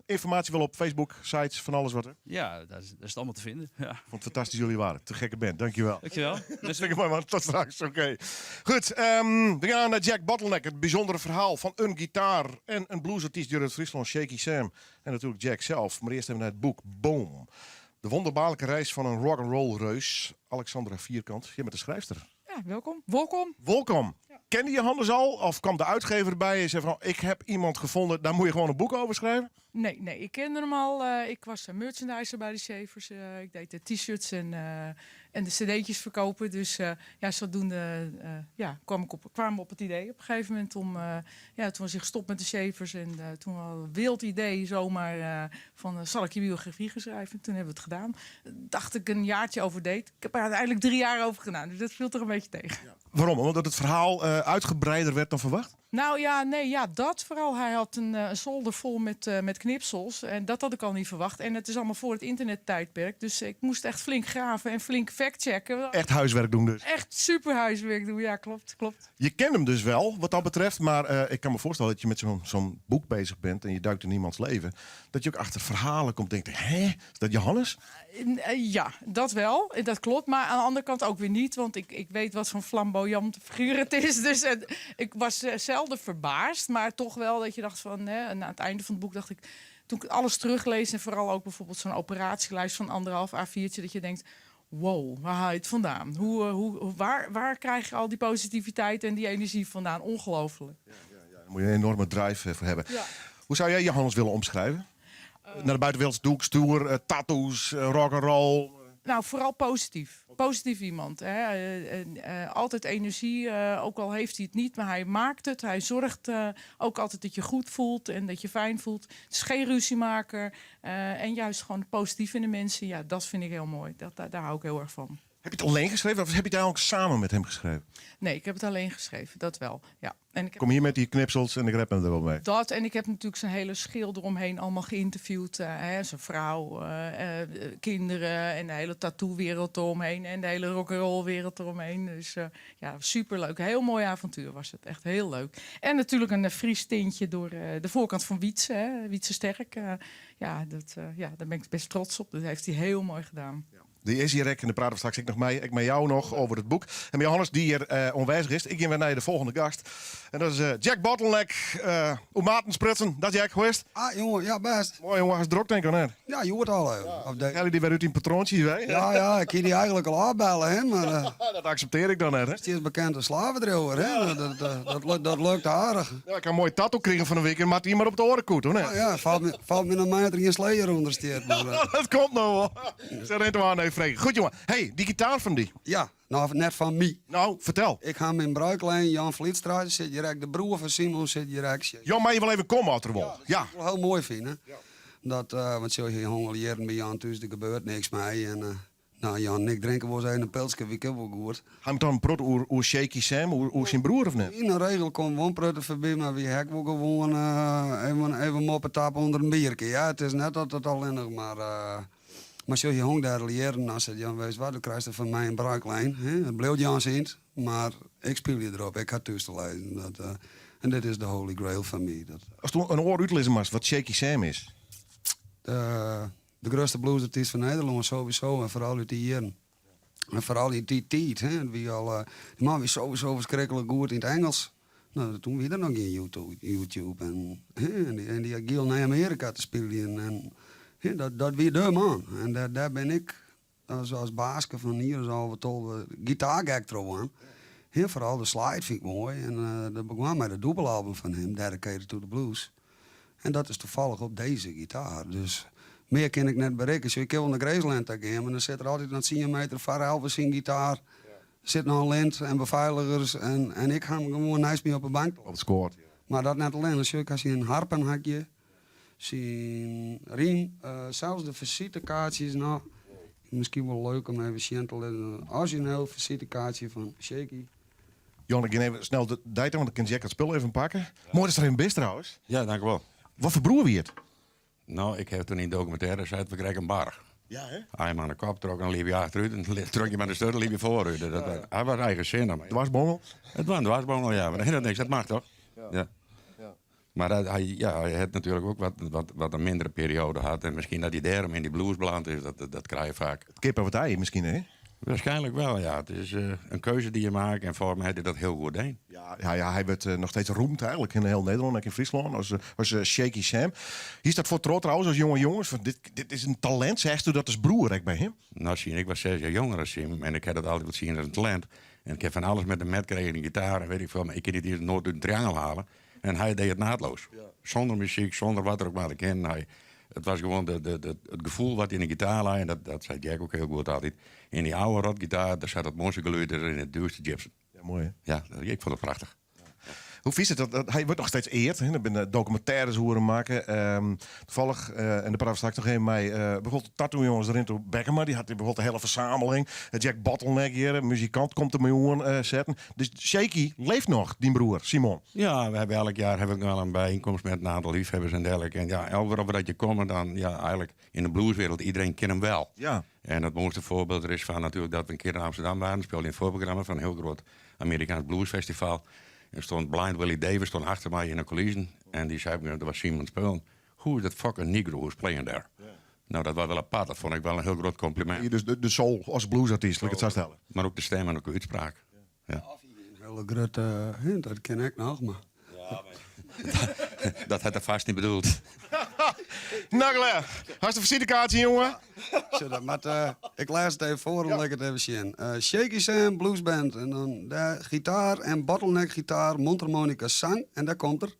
Ynformaasje wol op Facebook, sites, fan alles wat. Ja, daar is, daar is het allemaal te vinden. Ja. Vond het fantastisch jullie waren. Te gekke band, dankjewel. Dankjewel. Hartstikke moai man, tot straks. Oké. Goed, we gaan naar Jack Bottleneck. Het bijzondere verhaal van een gitaar en een bluesartiest uit Friesland, Shaky Sam. En natuurlijk Jack zelf. Maar eerst even naar het boek Boom. De wonderbaarlijke reis van een rock'n'roll reus. Alexandra Vierkant, je bent de schrijfster. Ja, welkom. Welkom. Welkom. Kende je Hannes al? Of kwam de uitgever bij en zei van, ik heb iemand gevonden, daar moet je gewoon een boek over schrijven? Nee, nee, ik kende hem al. Ik was merchandiser bij de Shavers. Ik deed de t-shirts en de cd'tjes verkopen. Dus ja, zodoende ja, kwam ik op, kwamen we op het idee op een gegeven moment om... ja, toen was hij gestopt met de Shavers en toen hadden we een wild idee zomaar van zal ik je biografie gaan schrijven? Toen hebben we het gedaan. Dacht ik een jaartje over deed. Ik heb er uiteindelijk 3 jaar over gedaan, dus dat viel toch een beetje tegen. Ja. Waarom? Omdat het verhaal uitgebreider werd dan verwacht? Nou ja, nee, ja, dat vooral. Hij had een zolder vol met knipsels. En dat had ik al niet verwacht. En het is allemaal voor het internettijdperk. Dus ik moest echt flink graven en flink factchecken. Echt huiswerk doen dus? Echt super huiswerk doen, ja, klopt, klopt. Je kent hem dus wel, wat dat betreft. Maar ik kan me voorstellen dat je met zo'n boek bezig bent en je duikt in iemands leven. Dat je ook achter verhalen komt en denkt, hè, is dat Johannes? Ja, dat wel. Dat klopt. Maar aan de andere kant ook weer niet. Want ik weet wat zo'n flamboyante figuur het is. Dus ik was zelden verbaasd. Maar toch wel dat je dacht van... Hè, en aan het einde van het boek dacht ik... Toen ik alles teruglees en vooral ook bijvoorbeeld zo'n operatielijst van anderhalf A4'tje... dat je denkt, wow, waar haal je het vandaan? Waar krijg je al die positiviteit en die energie vandaan? Ongelooflijk. Ja, ja, ja. Daar moet je een enorme drive voor hebben. Ja. Hoe zou jij Johannes willen omschrijven? Naar de buitenwereld, doek, stoer, tattoos, rock'n'roll. Nou, vooral positief. Positief iemand. Hè. Altijd energie, ook al heeft hij het niet, maar hij maakt het. Hij zorgt ook altijd dat je goed voelt en dat je fijn voelt. Het is geen ruziemaker. En juist gewoon positief in de mensen. Ja, dat vind ik heel mooi. Daar hou ik heel erg van. Heb je het alleen geschreven of heb je het eigenlijk samen met hem geschreven? Nee, ik heb het alleen geschreven, dat wel. Ja. En ik heb Kom hier met die knipsels en ik red me er wel mee. Dat, en ik heb natuurlijk zijn hele schil eromheen allemaal geïnterviewd. Hè, zijn vrouw, kinderen en de hele tattoo-wereld eromheen. En de hele rock'n'roll-wereld eromheen. Dus ja, superleuk. Heel mooi avontuur was het. Echt heel leuk. En natuurlijk een Fries tintje door de voorkant van Wietse. Hè, Wietse Sterk. Ja, daar ben ik best trots op. Dat heeft hij heel mooi gedaan. Ja. Die is hier, en daar praten we straks ik nog mee, ik met jou nog over het boek. En met Johannes, die hier onwijzig is. Ik ga weer naar de volgende gast. En dat is Jack Bottleneck. Hoe maten sprutsen. Dat Jack, hoe is het? Ah, jongen, ja, best. Mooi, jongen, hij is druk, denk ik, hè? Ja, je hoort al. Ja. Of de... Jullie die weer uit in patroontjes, hè? Ja, ja, ik kan die eigenlijk al afbellen, hè? Maar, dat accepteer ik dan net, hè? Het is bekende slavendrijver, hè? Ja. Dat lukt aardig. Ja, ik kan een mooi tattoo krijgen van een weekend, maar die maar op de oren koet, hoor, hè? Ja, ja, valt me nog maar dat er geen sleer onder staat, maar, Dat komt nog wel. Zeg, rent maar aan, nee, Freek. Goed, jongen. Hey, die gitaar van die. Ja, nou, net van mij. Nou, vertel. Ik ga mijn bruiklijn, Jan Vlietstra, zit hier, de broer van Simon zit hier. Jan, maar je wil even komen, als er wel. Ja, dat Ja. zou ik wel heel mooi vinden. Ja. Dat, want zo hier hongelieren bij Jan thuis, er gebeurt niks mee. En nou, Jan en ik drinken wel eens een pilsje, wie kan wel goed. Hij moet dan een prot oer Shaky Sam, oer zijn broer of niet? In de regel komt wel een prutte voorbij, maar wie hek wel gewoon even moppen tappen onder een biertje. Ja, het is net dat het alleen nog maar... Maar zo je hong daar leren, dan zei Jan, wees wat, dan krijg je van mij een bruiklijn. Hè? Het bleef Jan zint, maar ik speel je erop, ik had thuis te lezen. Dat en dit is de holy grail van mij. Dat, Als je een oor uitlezen mag, wat Shaky Sam is? De grootste bluesartiest van Nederland sowieso, en vooral uit die jaren. En vooral in die tijd, hè. Wie al die man was sowieso verschrikkelijk goed in het Engels. Nou, toen was er nog geen YouTube. En, hè, en die ging naar Amerika te spelen. En, hè, dat was de man. En daar ben ik als baaske van hier is al wat al gitaargek trouwens. Hè, vooral de slide vind ik mooi. En dat begon met het dubbelalbum van hem, Dedicated to the Blues. En dat is toevallig op deze gitaar. Dus meer kan ik net bereiken. Dus ik kan wel naar Graceland gaan, maar dan zit er altijd een 10 meter ver Elvis zijn gitaar. Zit nog een lint en beveiligers en ik ga hem gewoon naast me op de bank. Op het scoort. Maar dat net alleen. Dus ik als je een harpenhakje, zijn riem, zelfs de visitekaartjes nog. Misschien wel leuk om even zien te laten. Een origineel visitekaartje van Shaky. Jan, ik ga even snel de tijd aan, want dan kan Jack het spul even pakken. Mooi dat er even best trouwens. Ja, dank u wel. Wat voor broer wie het? Nou, ik heb toen in documentaire zei we kregen een bar. Ja, hè? Hij hem aan de kop trok en liep je achteruit. En trok je maar de stut en liep je vooruit. Dat, Ja, ja. Hij was eigenzinnig. Dwarsbongel? Het was een dwarsbongel, ja. Maar dat niks, dat mag toch? Ja. Ja. Ja. Maar dat, hij, ja, hij had natuurlijk ook wat, wat, wat een mindere periode gehad. En misschien dat hij daarom in die blues beland is, dat, dat, dat krijg je vaak. Kip en wat ei misschien, hè? Waarschijnlijk wel, ja. Het is eh, een keuze die je maakt en voor mij had hij dat heel goed deed. Ja, ja, ja, hij werd eh, nog steeds roemd eigenlijk in heel Nederland, ook in Friesland, als, eh, als eh, Shaky Sam. Hier staat voor trots trouwens, als jonge jongens. Van dit, dit is een talent, zegt u dat is broer ik bij hem? Nou, zie, ik was zes jaar jonger dan hem en ik had het altijd wel zien als een talent. En ik heb van alles met hem metgekregen, een gitaar en weet ik veel. Maar ik kon niet eens nooit uit een triangel halen. En hij deed het naadloos. Zonder muziek, zonder wat er ook maar te kennen. Hij, het was gewoon de, de, de, het gevoel wat in de gitaar lag. En dat, dat zei Jack ook heel goed altijd. In die oude rotgitaar, daar zat het mooiste geluid in het duurste Gibson. Ja, mooi hè? Ja, ik vond het prachtig. Hoe vies het dat, dat hij wordt nog steeds eerd. Hè? Er zijn eh, documentaires horen maken. Ehm, toevallig, eh, en daar praten we straks nog even mee. eh bijvoorbeeld de tattoo jongens erin toe Bekkema, die had bijvoorbeeld de hele verzameling. Eh, Jack Bottleneck hier, een muzikant, komt er miljoen eh zetten. Dus Shaky leeft nog, die broer, Simon. Ja, we hebben elk jaar heb ik nog wel een bijeenkomst met een aantal liefhebbers en dergelijke. En ja, overal waar dat je komt, dan ja, eigenlijk in de blueswereld, iedereen kent hem wel. Ja. En het mooiste voorbeeld er is van natuurlijk dat we een keer in Amsterdam waren. Speelde in het voorprogramma van een heel groot Amerikaans bluesfestival. En stond Blind Willie Davis stond achter mij in de coulissen. En die zei, dat was Simon Speulen. Who is that fucking negro who's playing there? Nou, dat was wel apart. Dat vond ik wel een heel groot compliment. Dus de, de soul als bluesartiest, laat ik het zo stellen. Maar ook de stem en ook de uitspraak. Ja. Een hele grote eh, dat ken ik nog, maar... Dat had hij vast niet bedoeld. Nagle, hartstikke visitekaartje, jongen. Zo, dat, maar, eh, ik lees het even voor, dan laat ik het even zien. Eh, Shaky Sam Blues Band. En dan daar gitaar en bottleneck gitaar, mondharmonica, zang. En daar komt er.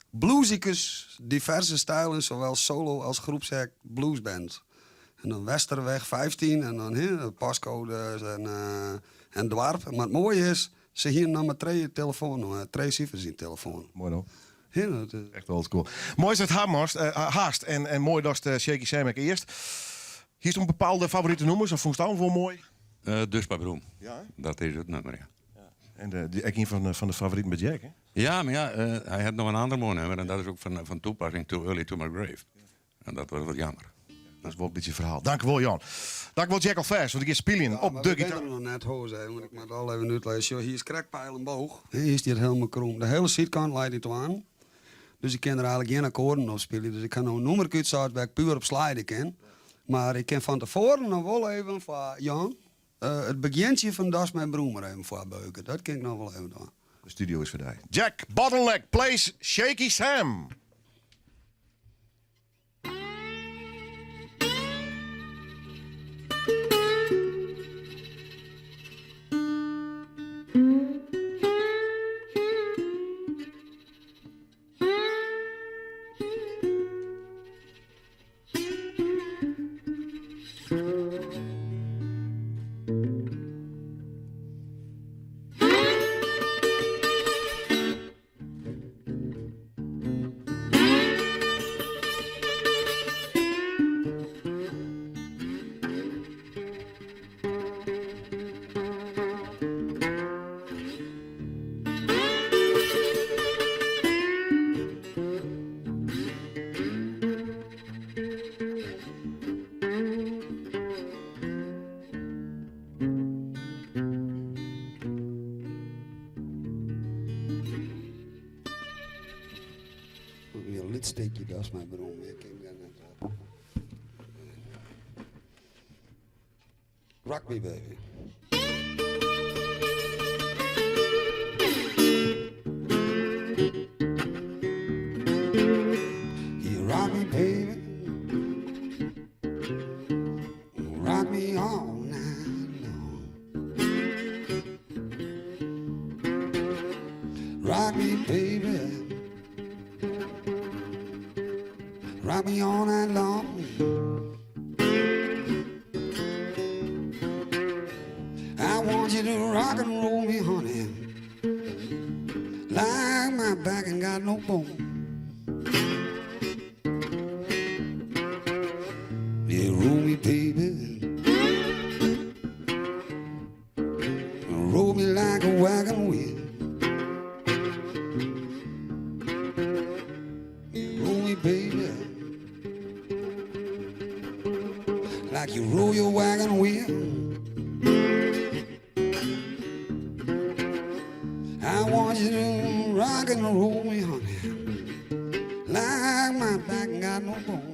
Bluesicus, diverse stijlen, zowel solo als groepsact bluesband. En dan Westerweg 15 en dan hè, pascodes en, eh, en dwarp. Maar het mooie is, ze hier nog maar twee telefoon, eh, twee cijfers in de telefoon. Mooi dan. Ja, dat, eh, Echt wel cool. Mooi is het haast, eh, haast. En, en mooi dat eh, Shaky Sam ook eerst. Hier is een bepaalde favoriete nummers, of vond je het wel mooi? Eh dus bij Broem. Ja, hè? Dat is het nummer, ja. En de, die, ook een van, de- van de favorieten met Jack, hè? Ja, maar ja, eh, hij had nog een ander mooi nummer. En dat is ook van, van toepassing Too Early to My Grave. En dat was wat jammer. Dat is wel een beetje het verhaal. Dank u wel, Jan. Dank u wel, Jack Alvers, want ik is spelen op maar de we gitaar. zijn er nog net hoor, zei, want ik moet al even uitleggen. Zo, Hier is krekpijl en boog. Hier is die het helemaal krom. De hele zijkant leidt niet aan. Dus ik kan er eigenlijk geen akkoorden op spelen. Dus ik kan nog een nummer uitzetten waar ik puur op sliden kan. Maar ik kan van tevoren nog wel even voor Jan eh, het begintje van Das mijn broer even voorbeuken. Dat kan ik nog wel even doen. De studio is voorbij. Jack Bottleneck plays Shaky Sam. Weer een lidsteekje Das mijn broer. Ik kan daar net op. Rock me baby. You rock me, baby. Rock me all night long. Rock me, baby. Rock me all night long. I want you to rock and roll me, honey. Like my back ain't got no bone. Yeah, roll me, baby. Roll me like a wagon wheel. Yeah, roll me, baby. I want you to rock and roll me, honey. Like my back ain't got no bone.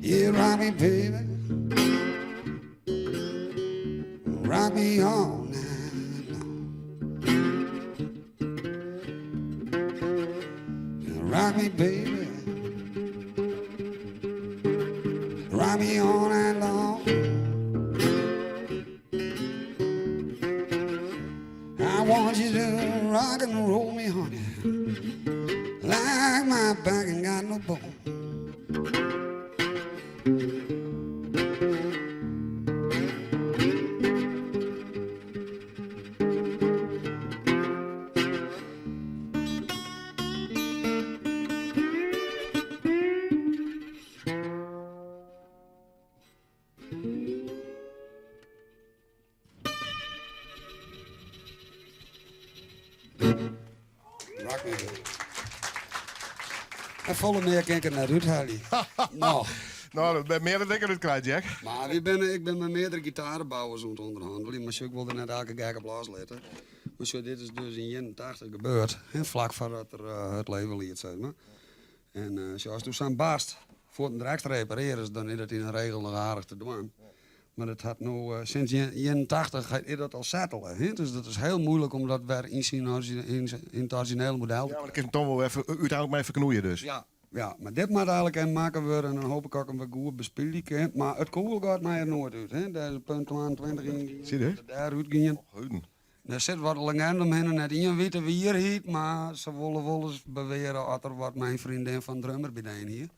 Yeah, rock me, baby. Rock me all night long. Rock me, baby. Rock me all night long. I want you to rock and roll me, honey. Like my back ain't got no bone. Rock me, baby. En folle mear kin ik der net úthelje. Noch. No, dat mear dan ik derút krij, Jack. Mar wy binne, ik bin mei meardere gitarebouwers oan it ûnderhanneljen, mar sjoch, ik wol der net elke gek op loslitte. Mar sjoch, dit is dus yn 81 gebeurd, hè, flak foardat er eh, it leven liet, sis mar. En eh, sjoch, ast sa'n bast fuortendrekt reparearrest, dan is dat yn 'e regel noch aardich te dwaan. Mar dat hat no eh, sinds 81 is dat al settele. Hè? Dus dat is hiel muoilik om dat wer yn syn yn it orizjinele model te Ja, mar dan kin it toch wol even úteinlik mei ferknoeie dus. Ja, ja, mar dit moat eigenlik even makke wurde en dan hoop ik dat ik him wer goed bespylje kin. Mar it kûgel giet my der noait út. Hè? Dêr is in punt 22 yn gien. Serieus? Dêr útgien. Heuden. Der sit wat legende omhinne, net ien wit de wierheid, mar se wolle wolris beweare at er wat mei in freondin fan drummer by dien hie.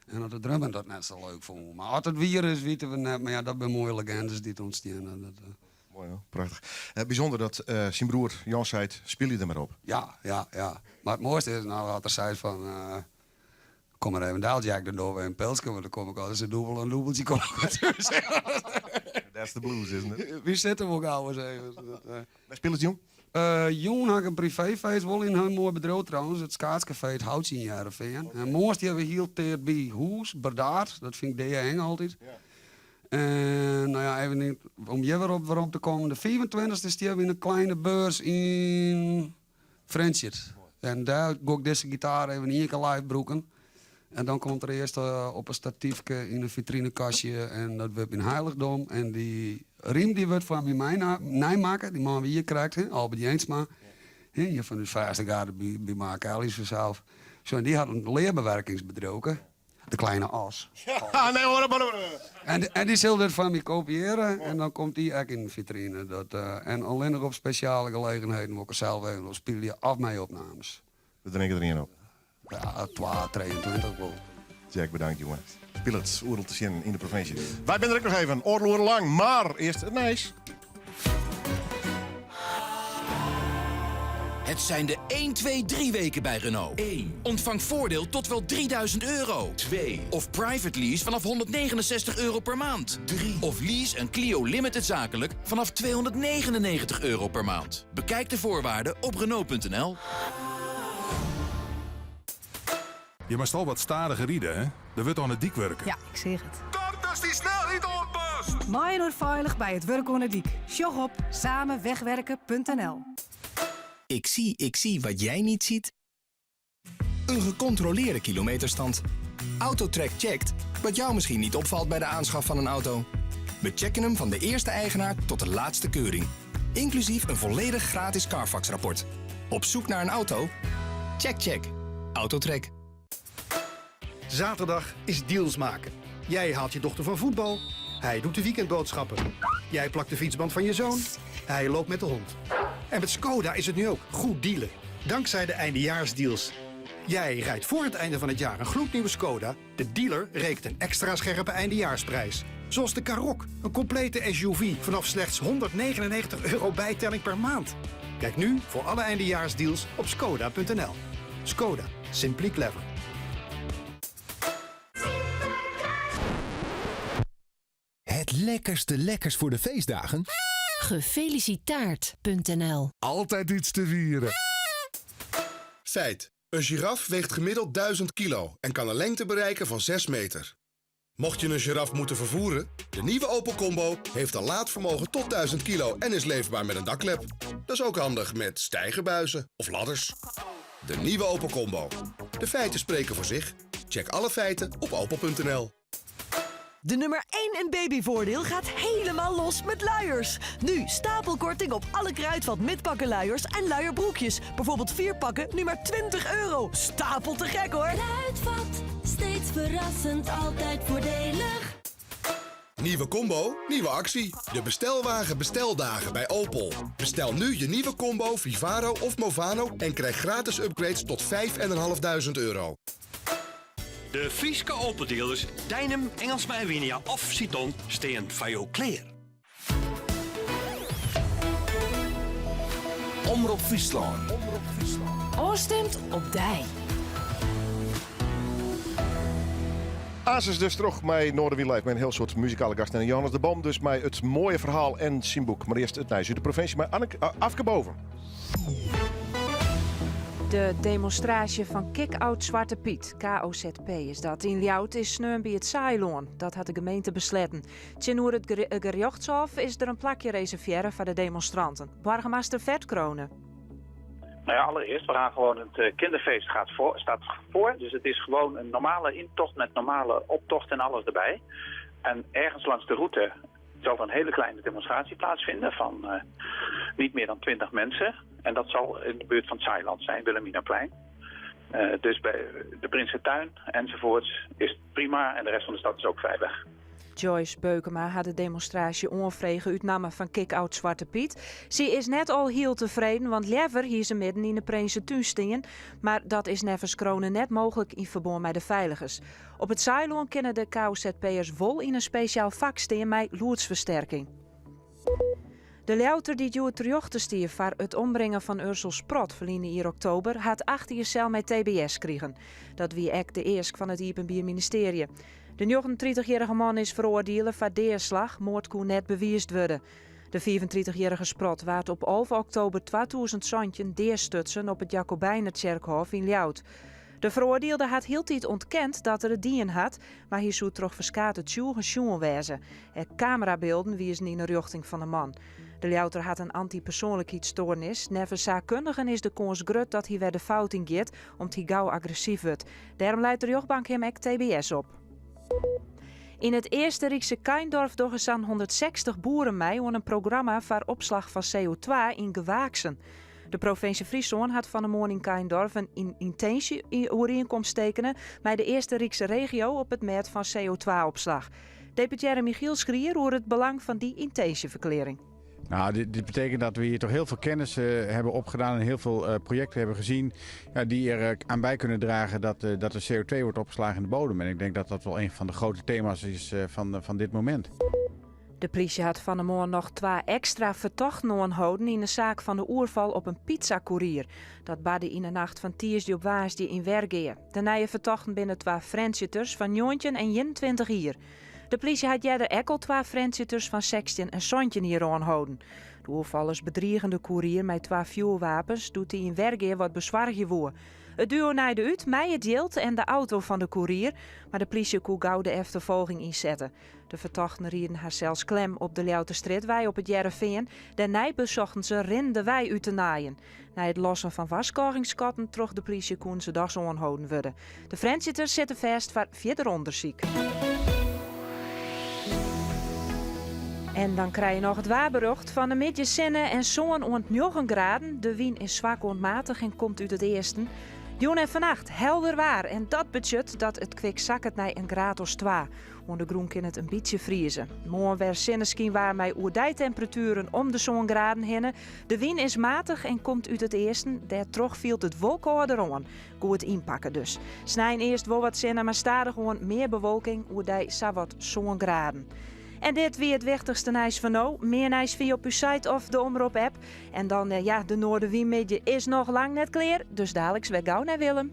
En dat de drummer dat net sa leuk fûn. Mar at it wier is, witte we net. Mar ja, dat binne moaie legendes dy't ûntsteane. Dat, eh. Moai hoor, prachtich. Eh, bysûnder dat eh, syn broer Jan seit, spylje der mar op. Ja, ja, ja. Mar it moaiste is no dat er seit fan... eh, kom mar even del, Jack, dan dogge we in pilske, want dan kom ik altyd in dûbel in dûbeltsje kom ik thús. That's the blues, isn't it? Wy sitte wol gau ris even. Dat, eh. Wêr spilet jûn? Eh, jûn ha ik in privéfeest, wol yn in hiel moai bedriuw trouwens, it Skaatskafee it Houtsje yn Hearrenfean. En moarn stean we hiel ticht by hûs, Burdaard, dat fyn ik dea-eng altyd. En no ja, even yn- om hjir wer op werom te kommen, de 25e stean we yn in kleine beurs yn Frjentsjer. En dêr gean ik dizze gitaar even ien kear live brûken. En dan komt er earst op in statyfke yn in vitrinekastje en dat wurdt myn heilichdom. En dy rym dy wurdt foar my neimakke, dy man wie hjir krekt, hè, Albert Jensma. Hè, ien fan ús fêste garde by, by Mark Kelly's fansels. Zo, en dy hat in learbewerkingsbedriuwke, de Kleine As. nee hoor, maar, En, en dy sil dit foar my kopiearje en dan komt dy ek yn de vitrine. Dat, eh, en allinnich op spesjale gelegenheden wol ik er sels even op spylje of mei opnames. We drinke der ien op. Ja, 2, 23 wol. Jack, bedankt jongen. Spilet oeral te sjen yn de provinsje. Wy binne der ek noch even, oardel oere lang, mar earst it nijs. Het zijn de 1, 2, 3 weken bij Renault. 1. Ontvang voordeel tot wel 3000 euro. 2. Of private lease vanaf 169 euro per maand. 3. Of lease een Clio Limited zakelijk vanaf 299 euro per maand. Bekijk de voorwaarden op Renault.nl. Je moatst al wat stadiger ride, hè? Der wurdt oan de dyk wurke. Ja, ik seach it. Datst dyn snelheid oanpast! Mei-inoar feilich by it wurk oan de dyk. Sjoch op samenwegwerken.nl. Ik zie, ik zie wat jij niet ziet. Een gecontroleerde kilometerstand. Autotrack checkt wat jou misschien niet opvalt bij de aanschaf van een auto. We checken hem van de eerste eigenaar tot de laatste keuring. Inclusief een volledig gratis Carfax-rapport. Op zoek naar een auto? Check, check. Autotrack. Zaterdag is deals maken. Jij haalt je dochter van voetbal. Hij doet de weekendboodschappen. Jij plakt de fietsband van je zoon. Hij loopt met de hond. En met Skoda is het nu ook goed dealen. Dankzij de eindejaarsdeals. Jij rijdt voor het einde van het jaar een gloednieuwe Skoda. De dealer rekent een extra scherpe eindejaarsprijs. Zoals de Karoq, een complete SUV vanaf slechts 199 euro bijtelling per maand. Kijk nu voor alle eindejaarsdeals op skoda.nl. Skoda, simply clever. Het lekkerste lekkers voor de feestdagen? Gefelicitaard.nl Altijd iets te vieren. Feit. Een giraf weegt gemiddeld 1000 kilo en kan een lengte bereiken van 6 meter. Mocht je een giraf moeten vervoeren, de nieuwe Opel Combo heeft een laadvermogen tot 1000 kilo en is leverbaar met een dakklep. Dat is ook handig met stijgerbuizen of ladders. De nieuwe Opel Combo. De feiten spreken voor zich. Check alle feiten op opel.nl. De nummer 1 in babyvoordeel gaat helemaal los met luiers. Nu stapelkorting op alle kruidvat midpakken luiers en luierbroekjes. Bijvoorbeeld 4 pakken, nu maar 20 euro. Stapel te gek hoor. Kruidvat, steeds verrassend, altijd voordelig. Nieuwe combo, nieuwe actie. De bestelwagen besteldagen bij Opel. Bestel nu je nieuwe combo, Vivaro of Movano en krijg gratis upgrades tot 5.500 euro. De Fryske Opeldealers Deinum, Engelsma en Winia of Citon stean foar jo klear. Omrop Fryslân. Ofstimd op dy. Asis dus troch mei Noardewyn Live mei in hiel soad muzikale gasten en Johannes de Boom dus mei it moaie ferhaal en syn boek. Mar earst it nijs út de provinsje mei Anneke, uh, Afke Boven. De demonstraasje fan Kick Out Zwarte Piet, KOZP is dat, yn Ljouwert is sneon by it Saailân. Dat hat de gemeente besletten. Tsjinoer it gerjochtshôf is der in plakje reservearre foar de demonstranten. Boargemaster Ferd Crone. Nou ja, allereerst, we gaan gewoon het eh, kinderfeest gaat voor, staat voor. Dus het is gewoon een normale intocht met normale optocht en alles erbij. En ergens langs de route zal een hele kleine demonstratie plaatsvinden van eh, niet meer dan 20 mensen. En dat zal in de buurt van het Zaailand zijn, Wilhelminaplein. Uh, dus bij de Prinsentuin enzovoorts is prima en de rest van de stad is ook veilig. Joyce Beukema hat de demonstraasje oanfrege út namme fan Kick Out Zwarte Piet. Sy is net alhiel tefreden, want leaver hie se midden yn de Prinsetún stean. Mar dat is neffens Crone net mooglik yn ferbân mei de feiligens. Op it Saailân kinne de KOZP'ers wol yn in spesjaal fak stean mei lûdsfersterking. De Ljouwerter dy't hjoed terjochte stie foar it ombringen fan Ursel Sprott ferline jier oktober hat acht jier sel mei tbs krigen. Dat wie ek de eask fan it Iepenbier Ministearje. De 39-jierrige man is feroardiele foar deaslach, moard koe net bewiisd wurde. De 35-jierrige Sprott waard op 11 oktober 2017 deastutsen op it Jacobijnertsjerkhôf yn Ljouwert. De feroardielde hat hieltyd ûntkend dat er it dien hat, mar hy soe troch ferskate tsjûgen sjoen wêze. Ek kamerabylden wiisden yn 'e rjochting fan de man. De Ljouwerter hat in antypersoanlikheidsstoarnis. Neffens saakkundigen is de kâns grut dat hy wer de fout yn giet, om't hy gau agressyf wurdt. Dêrom leit de rjochtbank him ek tbs op. Yn it Eastenrykse Kaindorf dogge sa'n 160 boeren mei oan in programma foar opslach fan CO2 yn gewaaksen. De provinsje Fryslân hat fan 'e moarn yn Kaindorf in yntinsje-oerienkomst tekene mei de Eastenrykse regio op it mêd fan CO2-opslach. Deputearre Michiel Schrier oer it belang fan dy yntinsjeferklearring. Nou, dit, dit betekent dat we hier toch heel veel kennis uh, hebben opgedaan en heel veel uh, projecten hebben gezien ja, die er uh, aan bij kunnen dragen dat, dat de CO2 wordt opgeslagen in de bodem. En ik denk dat dat wel een van de grote thema's is van, van dit moment. De plysje hat fan 'e moarn noch twa ekstra fertochten oanholden yn 'e saak fan de oerfal op in pizzakoerier. Dat barde yn 'e nacht fan tiisdei op woansdei yn Wergea. De nije fertochten binne twa Frjentsjerters fan 19 en 21 jier. De plysje hat earder ek al twa Frjentsjerters fan 16 en 17 jier oanholden. De oerfallers bedrigen de koerier mei twa fjoerwapens doe't dy yn Wergea wat besoargje woe. It duo naaide út mei it jild en de auto fan de koerier, mar de plysje koe gau de efterfolging ynsette. De fertochten rieden harsels klem op de Ljouwerterstrjitwei op It Hearrenfean. Dêrnei besochten se rinnendewei út te naaien. Nei it lossen fan warskôgingsskotten troch de plysje koene se dochs oanholden wurde. De Frjentsjerters sitte fêst foar fierder ûndersyk. En dan krije je noch it waarberjocht. Fan 'e middei sinne en sân oant njoggen graden. De wyn is swak oant matich en komt út it easten. Jûn en fannacht helder waar en dat betsjut dat it kwik sakket nei in graad as twa. Oan de grûn kin it in bytsje frieze. Moarn wer sinneskynwaar mei oerdeitemperatueren om de sân graden hinne. De wyn is matich en komt út it easten. Dêrtroch fielt it wol kâlder oan. Goed ynpakke dus. Snein earst wol wat sinne, mar stadichoan mear bewolking. Oerdei sawat sân graden. En dit wie it wichtichste nijs fan no. Mear nijs fine je op ús site of de Omrop-app. En dan, eh, ja, de Noardewynmiddei is noch lang net klear. Dus daliks wer gau nei Willem.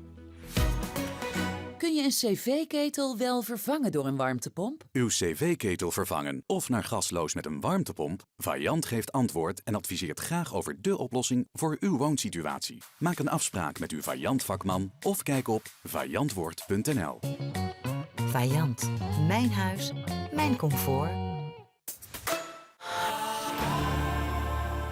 Kun je een cv-ketel wel vervangen door een warmtepomp? Uw cv-ketel vervangen of naar gasloos met een warmtepomp? Vaillant geeft antwoord en adviseert graag over dé oplossing voor uw woonsituatie. Maak een afspraak met uw Vaillant vakman of kijk op vaillantwoord.nl. Vaillant. Mijn huis, mijn comfort.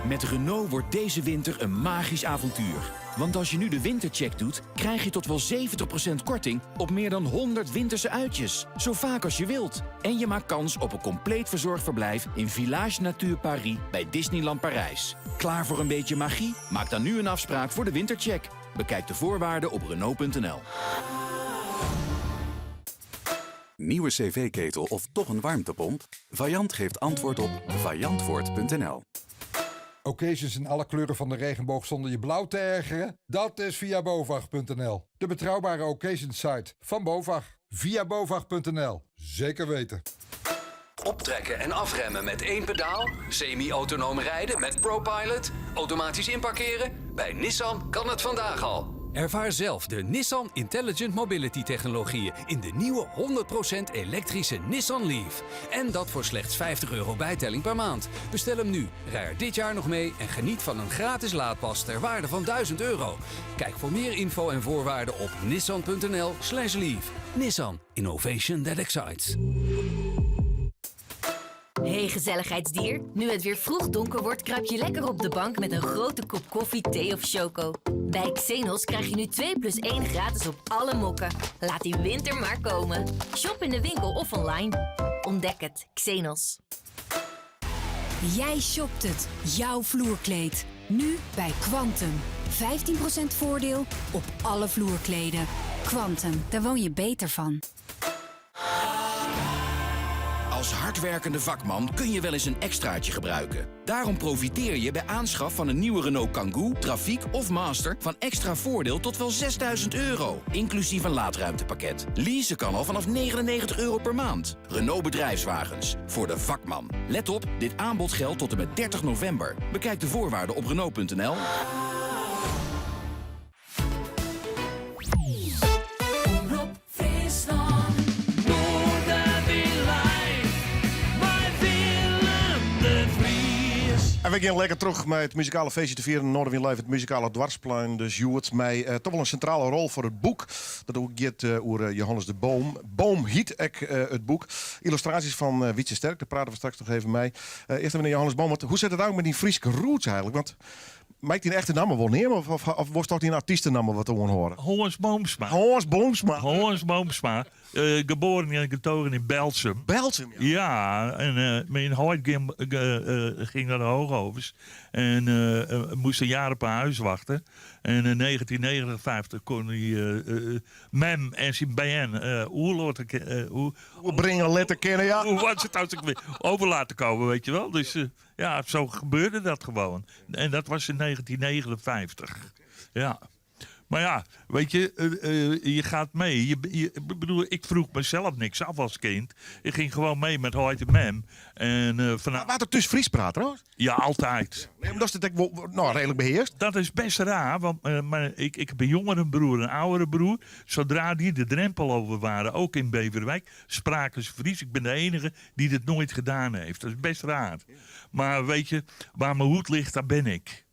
Met Renault wordt deze winter een magisch avontuur. Want als je nu de wintercheck doet, krijg je tot wel 70% korting op meer dan 100 winterse uitjes. Zo vaak als je wilt. En je maakt kans op een compleet verzorgd verblijf in Village Nature Paris bij Disneyland Parijs. Klaar voor een beetje magie? Maak dan nu een afspraak voor de wintercheck. Bekijk de voorwaarden op Renault.nl. Nieuwe cv-ketel of toch een warmtepomp? Vaillant geeft antwoord op vaillantwoord.nl. Occasions in alle kleuren van de regenboog zonder je blauw te ergeren? Dat is via bovag.nl. De betrouwbare occasion site van BOVAG. Via bovag.nl. Zeker weten. Optrekken en afremmen met één pedaal, semi-autonoom rijden met ProPilot, automatisch inparkeren. Bij Nissan kan het vandaag al. Ervaar zelf de Nissan Intelligent Mobility technologieën in de nieuwe 100% elektrische Nissan Leaf. En dat voor slechts 50 euro bijtelling per maand. Bestel hem nu, rij er dit jaar nog mee en geniet van een gratis laadpas ter waarde van 1000 euro. Kijk voor meer info en voorwaarden op nissan.nl slash leaf. Nissan, innovation that excites. Hey gezelligheidsdier, nu het weer vroeg donker wordt, kruip je lekker op de bank met een grote kop koffie, thee of choco. Bij Xenos krijg je nu 2 plus 1 gratis op alle mokken. Laat die winter maar komen. Shop in de winkel of online. Ontdek het, Xenos. Jij shopt het, jouw vloerkleed. Nu bij Quantum. 15% voordeel op alle vloerkleden. Quantum, daar woon je beter van. Als hardwerkende vakman kun je wel eens een extraatje gebruiken. Daarom profiteer je bij aanschaf van een nieuwe Renault Kangoo, Trafiek of Master van extra voordeel tot wel 6000 euro, inclusief een laadruimtepakket. Leasen kan al vanaf 99 euro per maand. Renault Bedrijfswagens, voor de vakman. Let op, dit aanbod geldt tot en met 30 november. Bekijk de voorwaarden op Renault.nl. Omrop Fryslân. Noardewyn live. Mei Willem de Vries. En we gaan lekker terug met het muzikale feestje te vieren. Noardewyn Live, het muzikale dwarsplein. Dus hjoed mei eh, toch wel een centrale rol voor het boek. Dat ook giet uh, oer Johannes de Boom. Boom hiet ek, eh, it boek. Illustraties fan uh, Wietse Sterk, dêr prate we straks noch even mei. Uh, earst even nei Johannes Boom. Want hoe sit it eigentlik mei dy Fryske roots eigentlik? Want mei ik dyn echte namme wol neame of, of, of wolst dochs dyn artystenamme wat oan hâlde? Hâns Boomsma. Hâns Boomsma. Hâns Boomsma. Uh, geboren en getogen in Berltsum. Berltsum, ja. Ja, en uh, myn heit ging, uh, ging nei de Hoogovens. En moast in jaar op in huis wachte. En yn 1959 koe hy mem en syn bern oerlotte, Bringe litte kinne, ja. Hoe was het als ik weer over laten komen, weet je wel. Dus ja, zo gebeurde dat gewoon. En dat was in 1959. Ja. Maar ja, weet je, je gaat mee. Ik bedoel, ik vroeg mezelf niks af als kind. Ik ging gewoon mee met heit en mem. En, vanuit... Waard der thús Frysk praat trouwens? Ja, altijd. Nee, omdat het nou, redelijk beheerst. Dat is best raar, want maar ik heb een jongere broer en een oudere broer. Zodra die de drempel over waren, ook in Beverwijk, spraken ze Fries. Ik ben de enige die dit nooit gedaan heeft. Dat is best raar. Maar weet je, waar mijn hoed ligt, daar ben ik.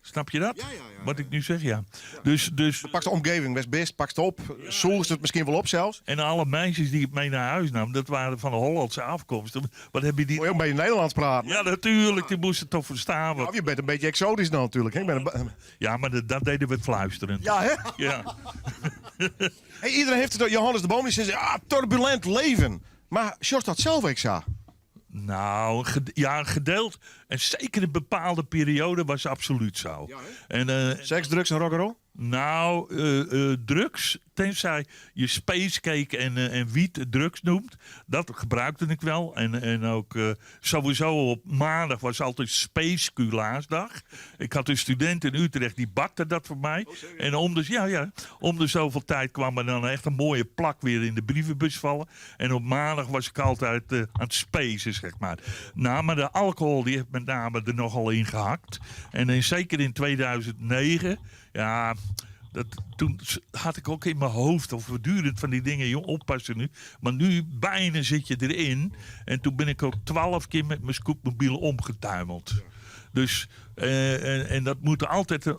Snap je dat? Ja, Wat ik nu zeg, ja. Dus, Pak de omgeving, best best, pak het op. Zocht it miskien wol op sels. En alle meisjes die ik mee naar huis nam, dat waren van de Hollandse afkomst. Wat heb je die... Moet je ook een beetje Nederlands praten? Ja, natuurlijk. Die moesten toch verstaan. Ja, je bent een beetje exotisch nou natuurlijk. Hè? Ik ben een... Ja, maar dat deden we fluisterend. Ja, hè? Ja. Hey, iedereen heeft het, Johannes de Boom die zegt, ah, turbulent leven. Mar sjochst dat sels ek sa? Nou, ja, gedeeld. En zeker in bepaalde periode was absoluut zo. en, Seks, drugs en rock'n'roll? Nou, drugs, tenzij je spacecake en wiet drugs noemt. Dat gebruikte ik wel. En ook sowieso op maandag was altijd speculaasdag. Ik had een student in Utrecht, die bakte dat voor mij. Oh, en ja, om de zoveel tijd kwam er dan echt een mooie plak weer in de brievenbus vallen. En op maandag was ik altijd aan het spacen, zeg maar. Nou, maar de alcohol die heeft met name er nogal in gehakt. En zeker in 2009, ja... Dat, toen had ik ook in mijn hoofd al voortdurend van die dingen, jong, oppassen nu. Maar nu bijna zit je erin. En toen ben ik ook 12 keer met mijn scootmobiel omgetuimeld. Dus, en dat moet altijd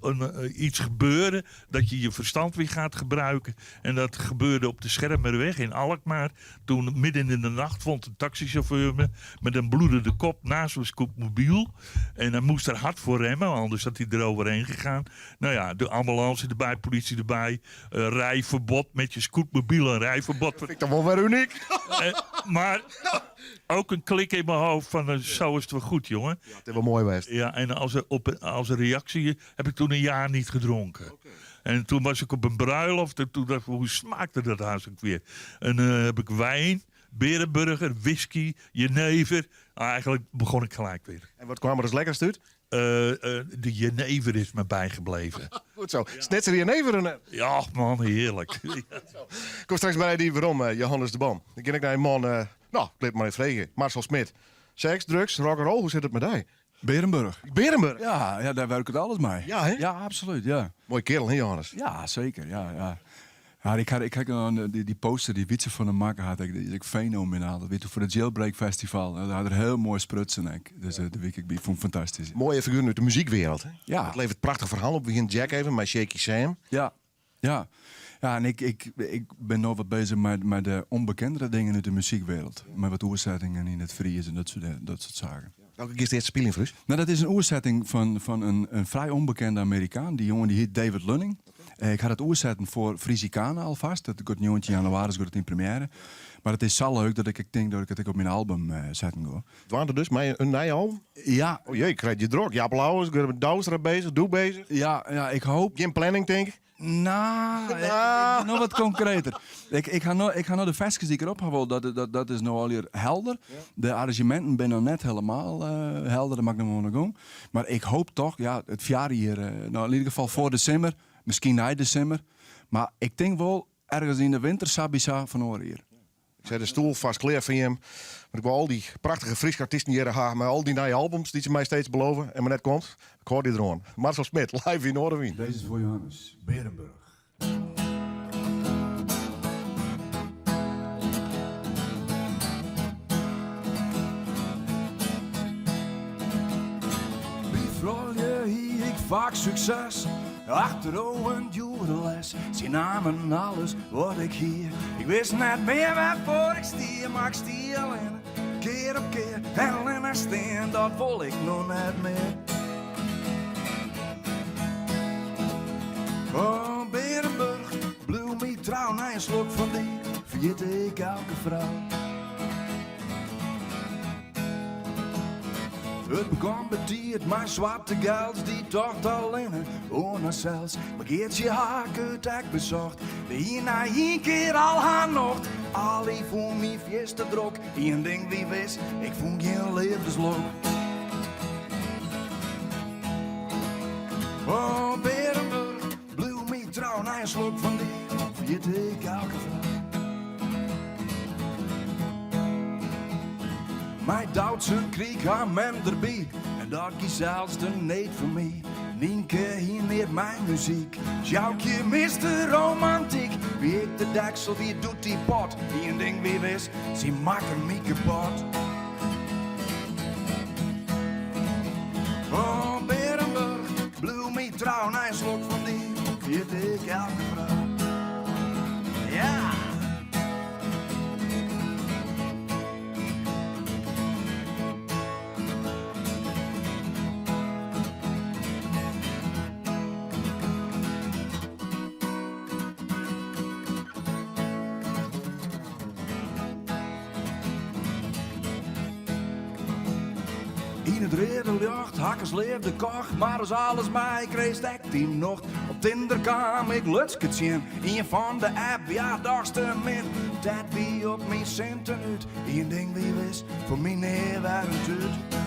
iets gebeuren, dat je je verstand weer gaat gebruiken. En dat gebeurde op de Schermerweg in Alkmaar. Toen midden in de nacht vond een taxichauffeur me met een bloedende kop naast mijn scootmobiel. En hij moest er hard voor remmen, anders had hij eroverheen gegaan. Nou ja, de ambulance erbij, politie erbij. Rijverbod met je scootmobiel, een rijverbod. Dat vind ik dan wel weer uniek. Maar ook een klik in mijn hoofd van, zo is het wel goed, jongen. Ja, het is wel mooi geweest. Ja, en als een reactie heb ik toen een jaar niet gedronken. En toen was ik op een bruiloft en toen dacht ik, hoe smaakte dat haast ook weer? En heb ik wijn, Berenburger, whisky, jenever. Eigenlijk begon ik gelijk weer. En wat kwam er als lekkerst uit? De jenever is me bijgebleven. Goed zo. Snitser jenever? En, Ja, man, heerlijk. Ik kom straks bij die waarom, Johannes de Boom. Dan ken ik naar een man, nou, ik maar even vragen. Marcel Smit. Seks, drugs, rock'n'roll, hoe zit het met die? Berenburg. Berenburg? Ja, ja, daar werkt het alles mee. Ja, hè? Ja, absoluut, ja. Mooi kerel, hè, Johannes? Ja, zeker, ja, ja. Ja, ik had een, die poster die Wietse van de Makker had, die is ik fenomenaal. Dat weet je, voor het Jailbreak Festival. Daar had er heel mooi sprutsen, ik. Dus, de week ik vond ik fantastisch. Mooie figuur uit de muziekwereld, hè? Ja. Het levert prachtig verhaal op. We beginnen Jack even, met Shaky Sam. Ja, ja. Ja, en ik ben nog wat bezig met de onbekendere dingen uit de muziekwereld. Met wat oerzettingen in het Fries en dat soort zaken. Welke keer is de eerste speling, Fries? Nou, dat is een oerzetting van een vrij onbekende Amerikaan. Die jongen die heet David Lunning. Ik had het oerzetten voor Frisicana alvast. Dat gaat nu in januari, gaat het in première. Maar het is zo leuk dat ik denk dat ik het op mijn album zetten ga. Het waren er dus met een nieuw album? Ja. Oh jee, ik krijg je druk. Jaap Louwers, ik ben met Douwstra bezig, doe bezig. Ja, ja, ik hoop... Geen planning, denk ik? Nou, nog wat concreter. Ik ga nou de versjes die ik erop heb, dat is nou al hier helder. Ja. De arrangementen zijn nog net helemaal helder, dat mag ik nog wel nog doen. Maar ik hoop toch, ja, het jaar hier, nou in ieder geval voor december, misschien na december. Maar ik denk wel ergens in de winter sabisa van horen hier. Ik zet de stoel vast klaar van hem. Maar ik wil al die prachtige Friese artiesten hier hebben, maar al die nieuwe albums die ze mij steeds beloven en maar net komt. Ik hoor die erom. Marcel Smit, live in Noardewyn. Deze is voor Johannes Berenburg. Wie vrouwen hier ik vaak succes. Achter een dure les. Ze namen alles wat ik hier. Ik wist net meer waarvoor ik stier, maar ik stier alleen. Keer op keer en alleen maar steen, dat wil ik nog net meer. Oh, Berenburg, bloem me trouw na een slok van die, vergeet ik elke vrouw. Het begon betiert, maar zwarte geld die tocht al in het ohne zelfs. Maar Geertje haar het ek bezocht, de hier na één keer al haar nocht. Ali voel me vies te drok, één ding wie wist, ik voel geen levenslok. Oh, Berenburg, bloem me trouw na een slok van die, vergeet ik elke vrouw. Mijn Duitse kriek haar mem erbij en dat kies zelfs de neet voor mij. Nienke hier neer mijn muziek, Sjoukje mist de romantiek. Wie ik de deksel, wie doet die pot, die een ding wie wist, ze maken mij kapot. Oh, Berenburg, bloem me trouw na een slok van die, weet ik elke vrouw. Ja! In het rode licht, hakkers leefde koch, maar als alles mij kreeg stek die nog. Op Tinder kwam ik Lutske zien, een van de app, ja, dachtste min. Dat wie op mijn centen uit, één ding wie wist, voor mij neer waren het uit.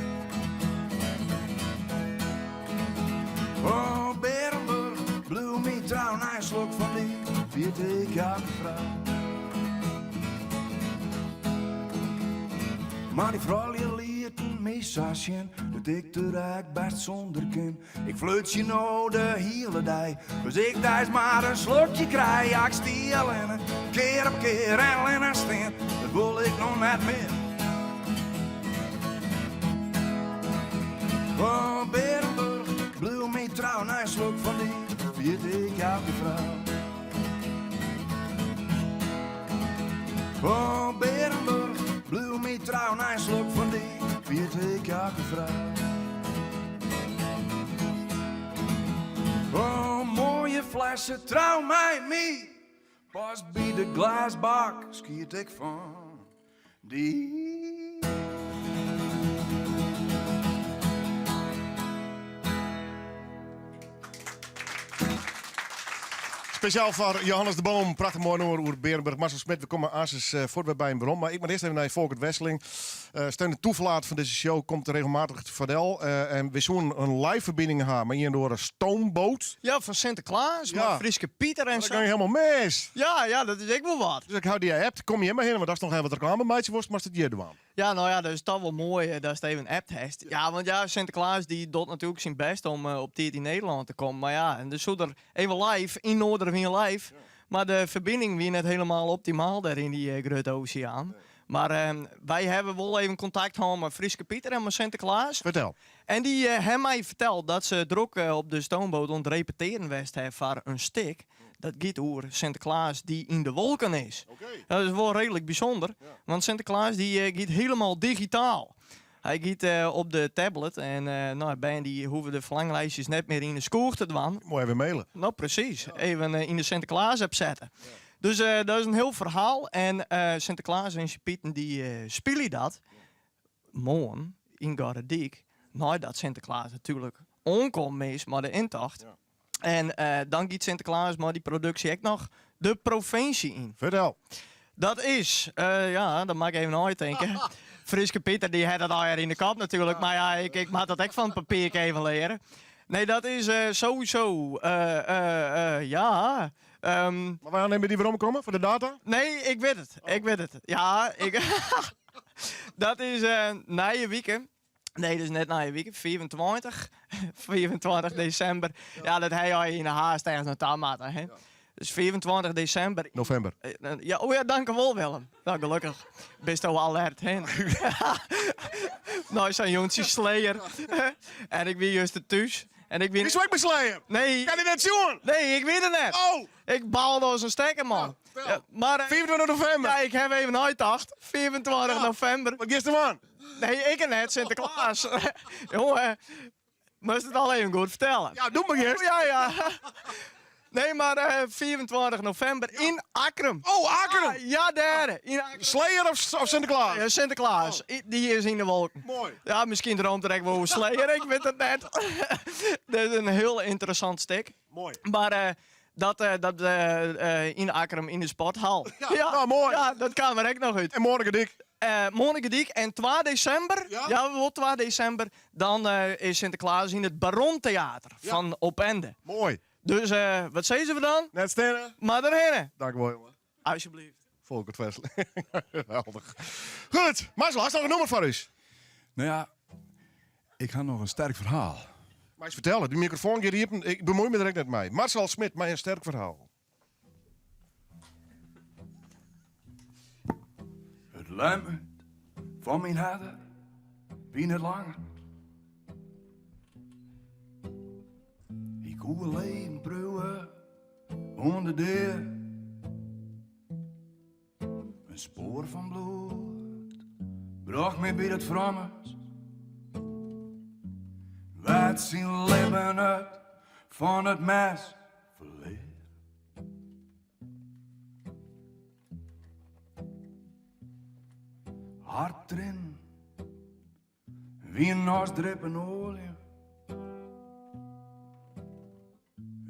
Oh, Berenburg, bloem me trouw na een slok van die, viert ik elke vrouw. Maar die vrouw liet lieten my sa sjen dat ik der ek bêst sûnder kin. Ik fluitsje no de hiele dei, as ik deis mar in slokje krij. Ja, ik stie allinne, kear op kear en allinne stean, dat wol ik no net mear. Oh, Bearenburch, bliuw my trou, nei in slok fan dy, ferjit ik elke frou. Oh, Bearenburch, bliuw my trou, nei in slok fan dy, ferjit ik elke frou. Oh, moaie flesse, trou mei my, pas by de glêsbak skiet ik fan dy. Spesjaal foar Johannes de Boom, prachtich moai nûmer oer Bearenburch. Marcel Smit, we komme aansens eh, fuort wer by him werom. Mar ik moat earst even nei Folkert Wesseling. Eh steun en toeverlaat fan dizze show komt regelmatich foar del. Eh, en we soenen in live ferbining ha mei ien oare stoomboot. Ja, fan Sinteklaas, Ja. mei Fryske Piter en Dat sa. gie hielendal mis. Ja, ja, dat is ek wol wat. Dus ik ha dy appt, kom hjir mar hinne, want ast noch even wat reklame meitsje wolst, moatst it hjir dwaan. Ja, no ja, dat is toch wol moai eh, datst even appt hast. Ja, want ja, Sinteklaas dy docht natuerlik syn bêst om eh, op tiid yn Nederlân te kommen. Mar ja, en dus soe er even live yn Noarderwyn live. Mar de ferbining wie net hielendal optimaal dêr yn dy eh, grutte oseaan. Mar wy hawwe wol even kontakt hân mei Fryske Piter en mei Sinteklaas. Fertel. En dy ha my ferteld dat se drok op de stoomboot oan it repetearen west ha foar in stik. Dat giet oer Sinteklaas dy yn de wolken is. Dat is wol reedlik bysûnder, want Sinteklaas dy giet hielendal digitaal. Hy giet op de tablet en no, bern dy hoege de ferlanglijstjes net mear yn de skoech te dwaan. Moai even maile. No presys, even yn de Sinteklaas app sette. Dus dat is in hiel ferhaal en Sinteklaas en syn Piten dy spylje dat moarn yn Gorredyk, neidat Sinteklaas natuerlik oankommen is mei de yntocht. En dan giet Sinteklaas mei dy produksje ek noch de provinsje yn. Fertel. Dat is, ja, dan moat ik even neitinke. Fryske Piter dy hat dat allegear yn de kop natuerlik, mar ja, ik, ik moat dat ek fan it papier even leare. Nee, dat is sowieso, ja. Maar wannear nimme dy weromkomme foar de data? Nee, ik wit it. Ik wit it. Ja, ik dat is nije wike. Nee, dus net nije wike. 25. 25 desimber. Ja, dat ha je yn de haast ergens nei ta moatte. Hè? Dus 25 desimber. Novimber. Ja, oh ja, dankjewol Willem. Nou, gelokkich bisto alert, hè? Nou, sa'n jûntsje Slayer. En ik wie juster thús. En ik wie... Bist ek by Slayer? Nee. Kan dy net sjoen? Nee, ik wie der net. Oh! Ik baalde as in stekker, man. Ja, mar, 25 novimber. Ja, ik ha even neitocht. 25 novimber. Wat giest dwaan? Nee, ik net, Sinteklaas. Jonge, moast it al even goed fertelle. Ja, doe mar earst. Ja, ja. Nee, mar eh, 25 novimber yn Akkrum. Oh, Akkrum! Ja, ja dêr. Yn Akkrum. Slayer of, of Sinteklaas? Ja, Sinteklaas. Oh. Dy is yn de wolken. Moai. Ja, miskien dreamt er ek wol oer Slayer, ik wit it net. Dat is in hiel ynteressant stik. Moai. Mar eh, dat, eh, dat yn Akkrum yn de sporthal. Ja, nou, moai. Ja, dat kaam der ek noch út. En Moarn Uh, Moarn en 2 desimber, ja, ja wol 2 desimber, dan is Sinteklaas yn it Barontheater Ja. fan Opende. Moai. Dus wat sizze we dan? Net stean. Mar derhinne. Dankjewol, jongen. Alsjeblieft. Folkert Wesseling. Geweldich. Goed, Marcel, hast noch in nûmer foar ús? Nou ja, ik ha noch in sterk ferhaal. Meist fertelle, dy mikrofoan giet iepen. Ik bemuoi my der ek net mei. Marcel Smit, mei in sterk ferhaal. It lemmet fan myn herte wie net langer. Ik koe allinnich priuwe oan de dea. In spoar fan bloed brocht my by dat frommes. Wa't syn libben it fan it mes ferlear. Har triennen wienen as drippen oalje.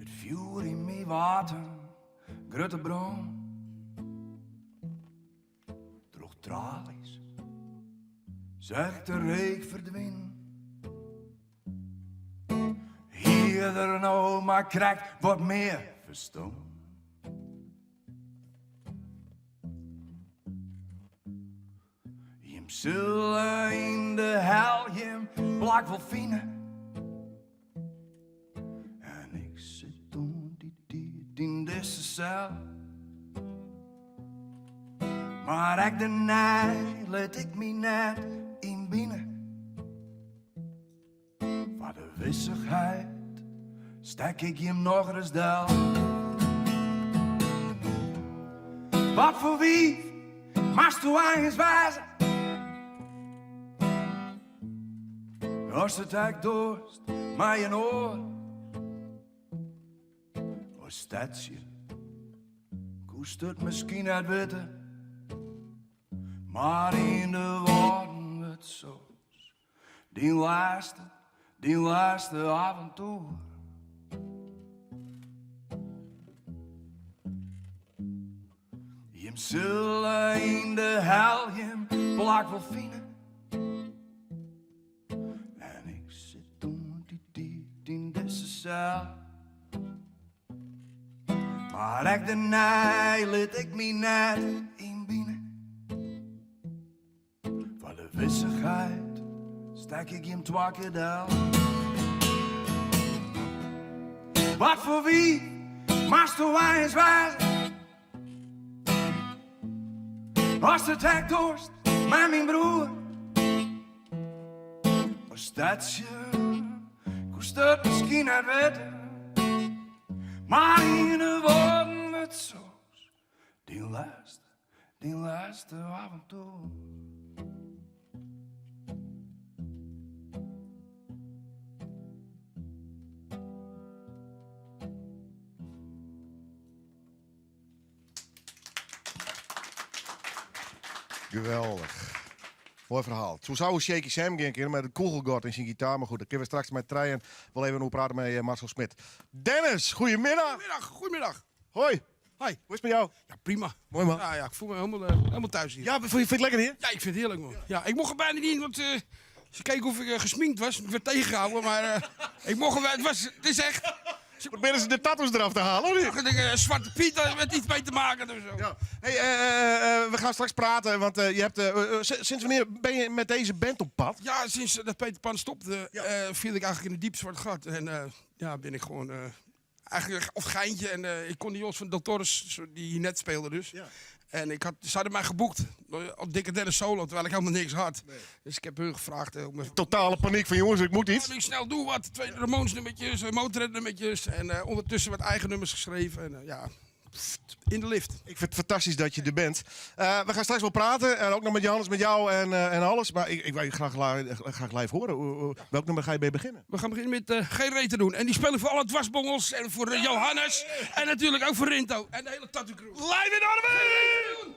It fjoer yn my waard in grutte brân. Troch traaljes seach ik de reek ferdwinen. Hie er no mar krekt wat mear ferstân. Jim sille yn de hel. plak wol fine. En ik sit oant dy tiid yn dizze sel. Mar ek dêrnei lit ik my net ynbine. Foar de wissichheid stek ik jim nochris del. Wat foar wiif moatsto eins wêze? Ast it ek dochst mei in oar. As stedsje koest it miskien net witte, mar yn de Wâlden wurdt soks dyn lêste, dyn lêste aventoer. Jim sille yn de hel jim plak wol fine. En ik sit oant dy tiid yn dizze sel. Mar ek dêrnei lit ik my net ynbine. Foar de wissichheid stek ik jim twa kear del. Wat foar wiif moatsto eins wêze? Ast it ek dochst mei myn broer. As stedsje koest it miskien net witte, mar yn de Wâlden wurdt soks dyn lêste, dyn lêste aventoer. Geweldich. Moai ferhaal. Soe sa oer Shaky Sam gean kinne mei it kûgelgat yn syn gitaar, mar goed, dêr kinne we straks mei trijen wol even oer prate mei Marcel Smit. Dennis, goeiemiddag. Goedemiddag, goedemiddag. Hoi. Hoi. Hoe is it mei jou? Ja, prima. Moai man. Ja, ja, ik voel me helemaal, helemaal thuis hier. Ja, vind je het lekker hier? Ja, ik vind het heerlijk man. Ja, ik mocht er bijna niet in, want ze keken of ik gesminkt was. Ik werd tegengehouden, maar ik mocht er, het, was, het is echt... Proberen ze de tattoos eraf te halen, of niet? Ik denk, Zwarte Piet, daar met iets mee te maken of zo. Ja. Hey, we gaan straks praten, want je hebt, sinds wanneer ben je met deze band op pad? Ja, sinds dat Peter Pan stopte, viel ik eigenlijk in een diep zwart gat. En ja, ben ik gewoon eigenlijk of geintje. En ik kon die jongens van Del Torres, die hier net speelden dus. En ze hadden mij geboekt op Dikke Dennis solo, terwijl ik helemaal niks had. Dus ik heb hun gevraagd om even Totale paniek van jongens, ik moet iets. Ja, ik snel doe wat. 2 Ramones nummertjes, Motörhead nummertjes. En ondertussen wat eigen nummers geschreven. En ja, pff, in de lift. Ik vind het fantastisch dat je er bent. We gaan straks wel praten. En ook nog met Johannes, met jou en alles. Maar ik wil je graag live horen. Welk nummer ga je mee beginnen? We gaan beginnen met Geen Reet te doen. En die spelen voor alle dwarsbongels en voor Johannes. En natuurlijk ook voor Rinto. En de hele tattoo crew. Live in Arnhem!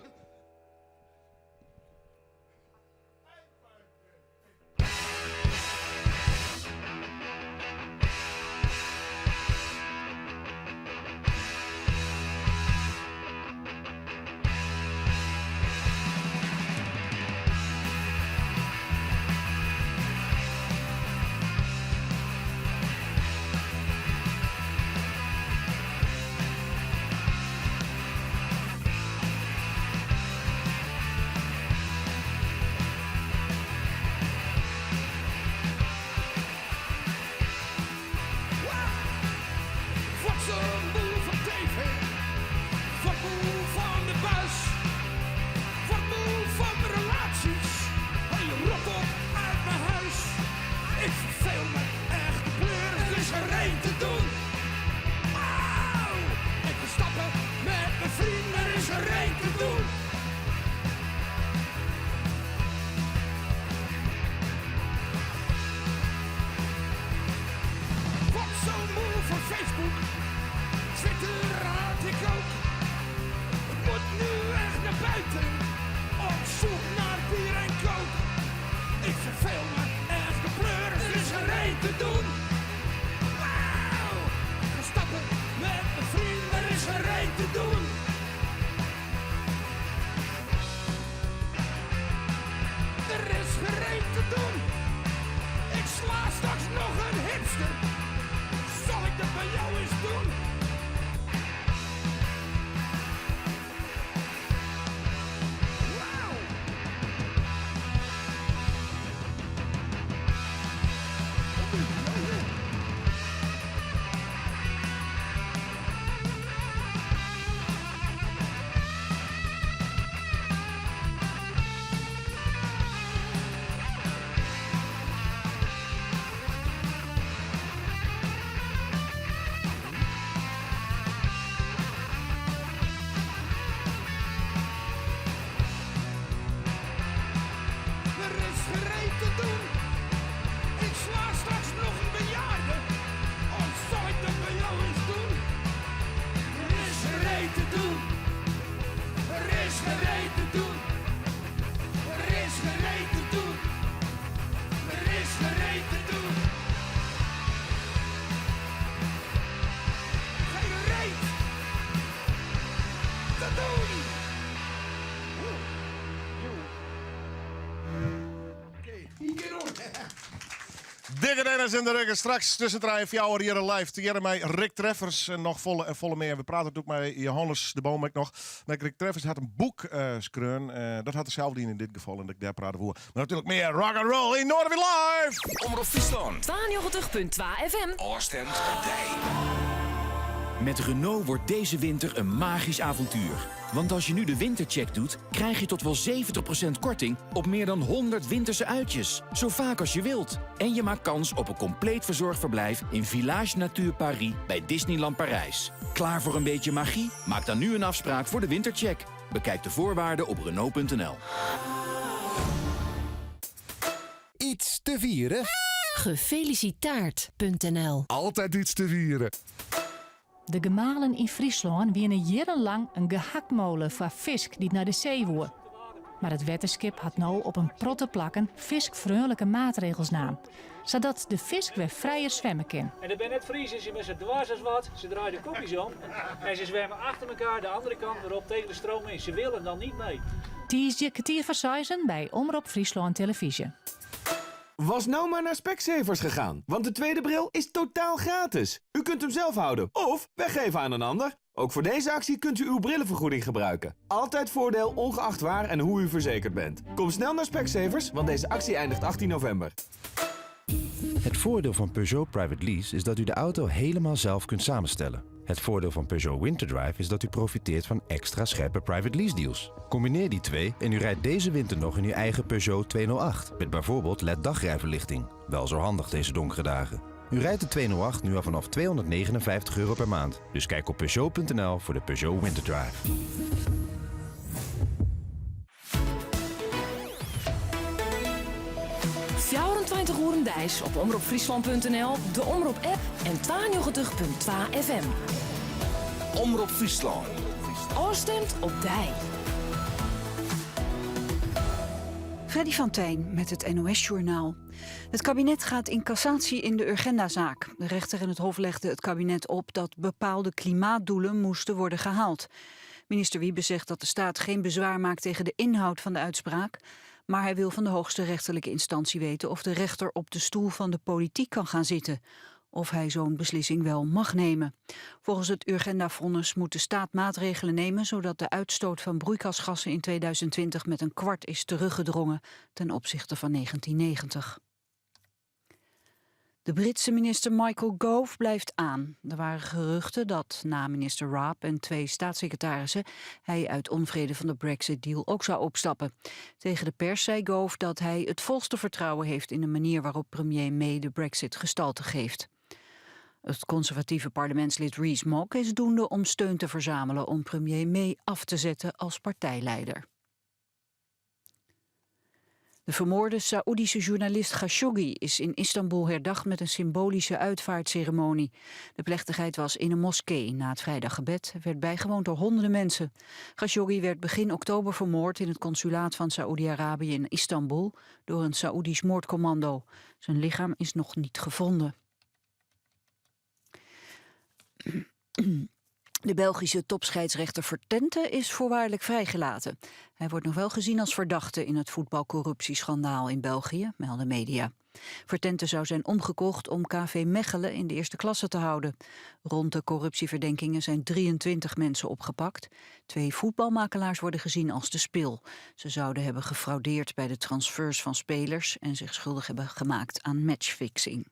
Dikke Dennis en de Rukkers straks tusken 3 en 4 hjir live. Tegearre mei Rick Treffers en noch folle en folle mear. We prate natuerlik mei Johannes de Boom ek noch. Mar Rick Treffers hat in boek skreaun. Dat hat er sels dien yn dit gefal en dat ik dêr prate woe. Mar natuerlik mear rock and roll yn Noardewyn Live! Omrop Fryslân. 92.2 FM. Ofstimd op dy. Met Renault wordt deze winter een magisch avontuur. Want als je nu de wintercheck doet, krijg je tot wel 70% korting op meer dan 100 winterse uitjes. Zo vaak als je wilt. En je maakt kans op een compleet verzorgd verblijf in Village Nature Paris bij Disneyland Parijs. Klaar voor een beetje magie? Maak dan nu een afspraak voor de wintercheck. Bekijk de voorwaarden op Renault.nl. Iets te vieren? Gefelicitaard.nl Altijd iets te vieren. De gemalen yn Fryslân wiene jierrenlang in gehaktmole foar fisk dy't nei de see woe. Mar it wetterskip hat no op in protte plakken fiskfreonlike maatregels naam, sadat de fisk wer frijer swimme kin. En dat binne net Friezen, se binne sa dwers as wat. Se draaie de kopjes om en se swimme achter elkaar de andere kant weer op tegen de stroom in. Ze willen dan niet mee. Tiisdei kertier foar seizen by Omrop Fryslân Televyzje. Was nou maar naar Specsavers gegaan, want de tweede bril is totaal gratis. U kunt hem zelf houden of weggeven aan een ander. Ook voor deze actie kunt u uw brillenvergoeding gebruiken. Altijd voordeel, ongeacht waar en hoe u verzekerd bent. Kom snel naar Specsavers, want deze actie eindigt 18 november. Het voordeel van Peugeot Private Lease is dat u de auto helemaal zelf kunt samenstellen. Het voordeel van Peugeot Winterdrive is dat u profiteert van extra scherpe private lease deals. Combineer die twee en u rijdt deze winter nog in uw eigen Peugeot 208 met bijvoorbeeld LED dagrijverlichting. Wel zo handig deze donkere dagen. U rijdt de 208 nu al vanaf 259 euro per maand. Dus kijk op Peugeot.nl voor de Peugeot Winterdrive. 24 oeren deis op omropfryslan.nl, de Omrop app en 92.2 FM. Omrop Fryslân. Ofstimd op dy. Freddy van Tijn met het NOS-journaal. Het kabinet gaat in cassatie in de Urgenda-zaak. De rechter en het Hof legden het kabinet op dat bepaalde klimaatdoelen moesten worden gehaald. Minister Wiebes zegt dat de staat geen bezwaar maakt tegen de inhoud van de uitspraak. Maar hij wil van de hoogste rechterlijke instantie weten of de rechter op de stoel van de politiek kan gaan zitten. Of hij zo'n beslissing wel mag nemen. Volgens het Urgenda-vonnis moet de staat maatregelen nemen zodat de uitstoot van broeikasgassen in 2020 met een kwart is teruggedrongen ten opzichte van 1990. De Britse minister Michael Gove blijft aan. Er waren geruchten dat na minister Raab en twee staatssecretarissen hij uit onvrede van de Brexit-deal ook zou opstappen. Tegen de pers zei Gove dat hij het volste vertrouwen heeft in de manier waarop premier May de Brexit gestalte geeft. Het conservatieve parlementslid Rees Mogg is doende om steun te verzamelen om premier May af te zetten als partijleider. De vermoorde Saoedische journalist Khashoggi is in Istanbul herdacht met een symbolische uitvaartceremonie. De plechtigheid was in een moskee. Na het vrijdaggebed werd bijgewoond door honderden mensen. Khashoggi werd begin oktober vermoord in het consulaat van Saoedi-Arabië in Istanbul door een Saoedisch moordcommando. Zijn lichaam is nog niet gevonden. De Belgische topscheidsrechter Vertenten is voorwaardelijk vrijgelaten. Hij wordt nog wel gezien als verdachte in het voetbalcorruptieschandaal in België, melden media. Vertenten zou zijn omgekocht om KV Mechelen in de eerste klasse te houden. Rond de corruptieverdenkingen zijn 23 mensen opgepakt. Twee voetbalmakelaars worden gezien als de spil. Ze zouden hebben gefraudeerd bij de transfers van spelers en zich schuldig hebben gemaakt aan matchfixing.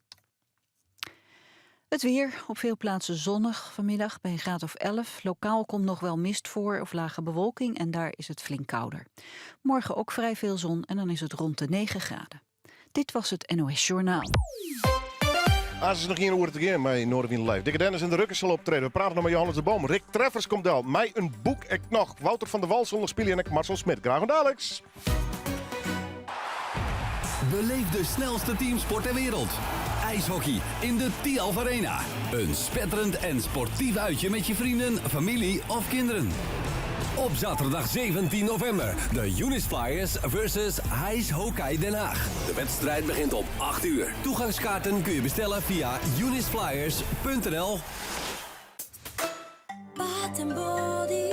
Het weer, op veel plaatsen zonnig vanmiddag bij een graad of 11. Lokaal komt nog wel mist voor of lage bewolking en daar is het flink kouder. Morgen ook vrij veel zon en dan is het rond de 9 graden. Dit was het NOS Journaal. As is noch ien oere te gean mei Noardewyn Live. Dikke Dennis en de Rukkers sil optrede. We prate noch mei Johannes de Boom. Rick Treffers komt del. Mei in boek ek noch. Wouter van der Wal sil noch spylje en ek Marcel Smit. Graach oant daliks. Beleef de snelste teamsport ter wereld. IJshockey in de Thialf Arena. Een spetterend en sportief uitje met je vrienden, familie of kinderen. Op zaterdag 17 november de Unis Flyers versus IJshockey Den Haag. De wedstrijd begint om 8 uur. Toegangskaarten kun je bestellen via unisflyers.nl. Bath Body.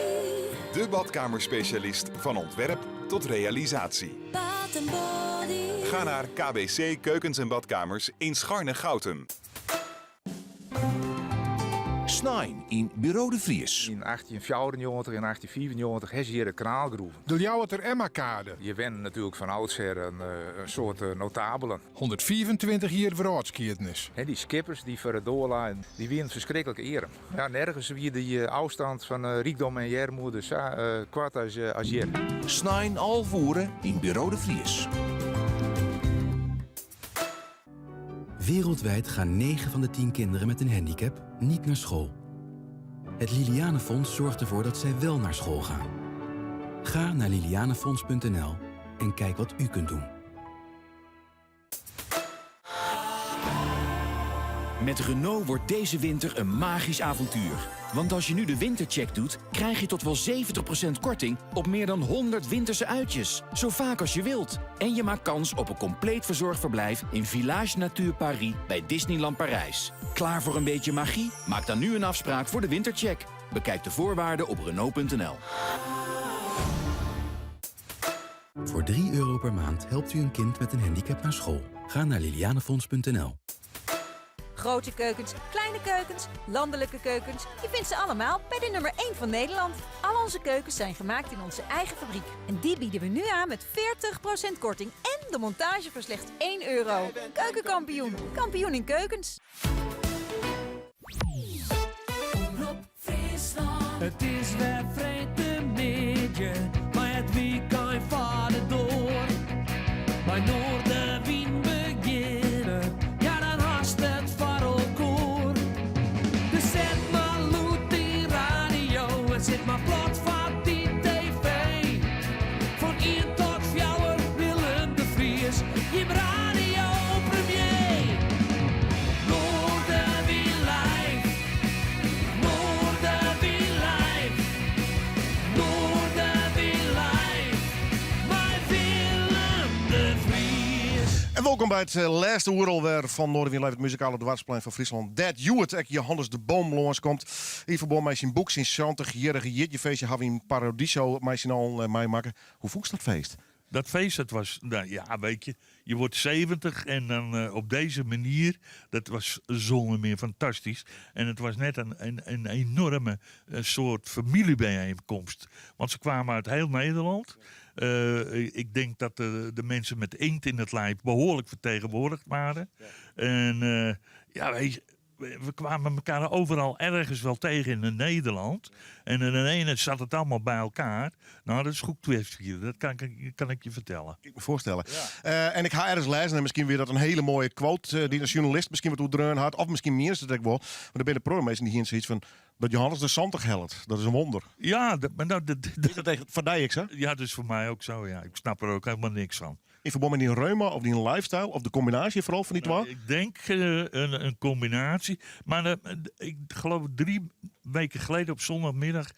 De badkamerspecialist van ontwerp tot realisatie. Bath Body. Ga naar KBC Keukens en Badkamers in Scharnegoutum. Snein yn Buro de Vries. Yn 1894 en 1895 ha se hjir it kanaal groeven. De Ljouwerter Emmakade. Hjir wennen natuerlik fan oudsher in soad notabelen. 125 jier wrâldskiednis. Dy skippers dy foar it doar dy wienen ferskriklik earm. Ja, nergens wie dy ôfstân fan rykdom en earmoede sa koart as hjir. Snein 11 oere yn Buro de Vries. Wereldwijd gaan 9 van de 10 kinderen met een handicap niet naar school. Het Lilianefonds zorgt ervoor dat zij wel naar school gaan. Ga naar lilianefonds.nl en kijk wat u kunt doen. Met Renault wordt deze winter een magisch avontuur. Want als je nu de wintercheck doet, krijg je tot wel 70% korting op meer dan 100 winterse uitjes. Zo vaak als je wilt. En je maakt kans op een compleet verzorgd verblijf in Village Nature Paris bij Disneyland Parijs. Klaar voor een beetje magie? Maak dan nu een afspraak voor de wintercheck. Bekijk de voorwaarden op Renault.nl. Voor 3 euro per maand helpt u een kind met een handicap naar school. Ga naar lilianefonds.nl. Grote keukens, kleine keukens, landelijke keukens. Je vindt ze allemaal bij de nummer 1 van Nederland. Al onze keukens zijn gemaakt in onze eigen fabriek. En die bieden we nu aan met 40% korting en de montage voor slechts 1 euro. Keukenkampioen, kampioen in keukens. It is wer freedtemiddei, mei it wykein foar de doar. Mei Noardewyn begjinne, ja dan hast it foar elkoar. Dus set mar lûd dyn radio en sit mar plat foar dyn TV. Fan ien tot fjouwer Willem de Vries, jim radiopremier. Noardewyn live, Noardewyn live, Noardewyn live, mei Willem de Vries. En wolkom by it lêste oere alwer fan Noardewyn Live, it muzikale doarpsplein fan Fryslân. Dêr't hjoed ek Johannes de Boom lânskomt. Yn ferbân mei syn boek, syn santichjierrige jierdeifeestje, hawwe wy yn Paradiso mei syn allen meimakke. Hoe fûnst dat feest? Dat feest, dat was, nou ja, weet je, je wordt 70 en dan eh, op deze manier, dat was zonder meer fantastisch. En het was net een enorme eh, soort familiebijeenkomst. Want ze kwamen uit heel Nederland. Eh, ik denk dat de mensen met inkt in het lijf behoorlijk vertegenwoordigd waren. En ja, weet je, we kwamen elkaar overal ergens wel tegen in Nederland. En in de ene zat het allemaal bij elkaar. Nou, dat is goed vieren. Dat kan ik je vertellen. Ik me voorstellen. En ik ga ergens lezen en miskien wie dat in hiele moaie quote dy't in sjoernalist miskien wat oer dreaun hat. Of miskien mear is it ek wol. Mar der binne pro minsken dy hiene sayts fan dat Johannes de 70 hellet. Dat is in wûnder. Ja, dat, mar nou, dat, Is dat echt foar dy ek sa? Ja, dat is foar my ek sa. Ja. Ik snap der ek hielendal niks fan. Yn ferbân mei dyn reuma of dyn lifestyle of de kombinaasje foaral fan dy twa? Nou, ik denk in kombinaasje. Mar ik geloof 3 weken geleden op zondagmiddag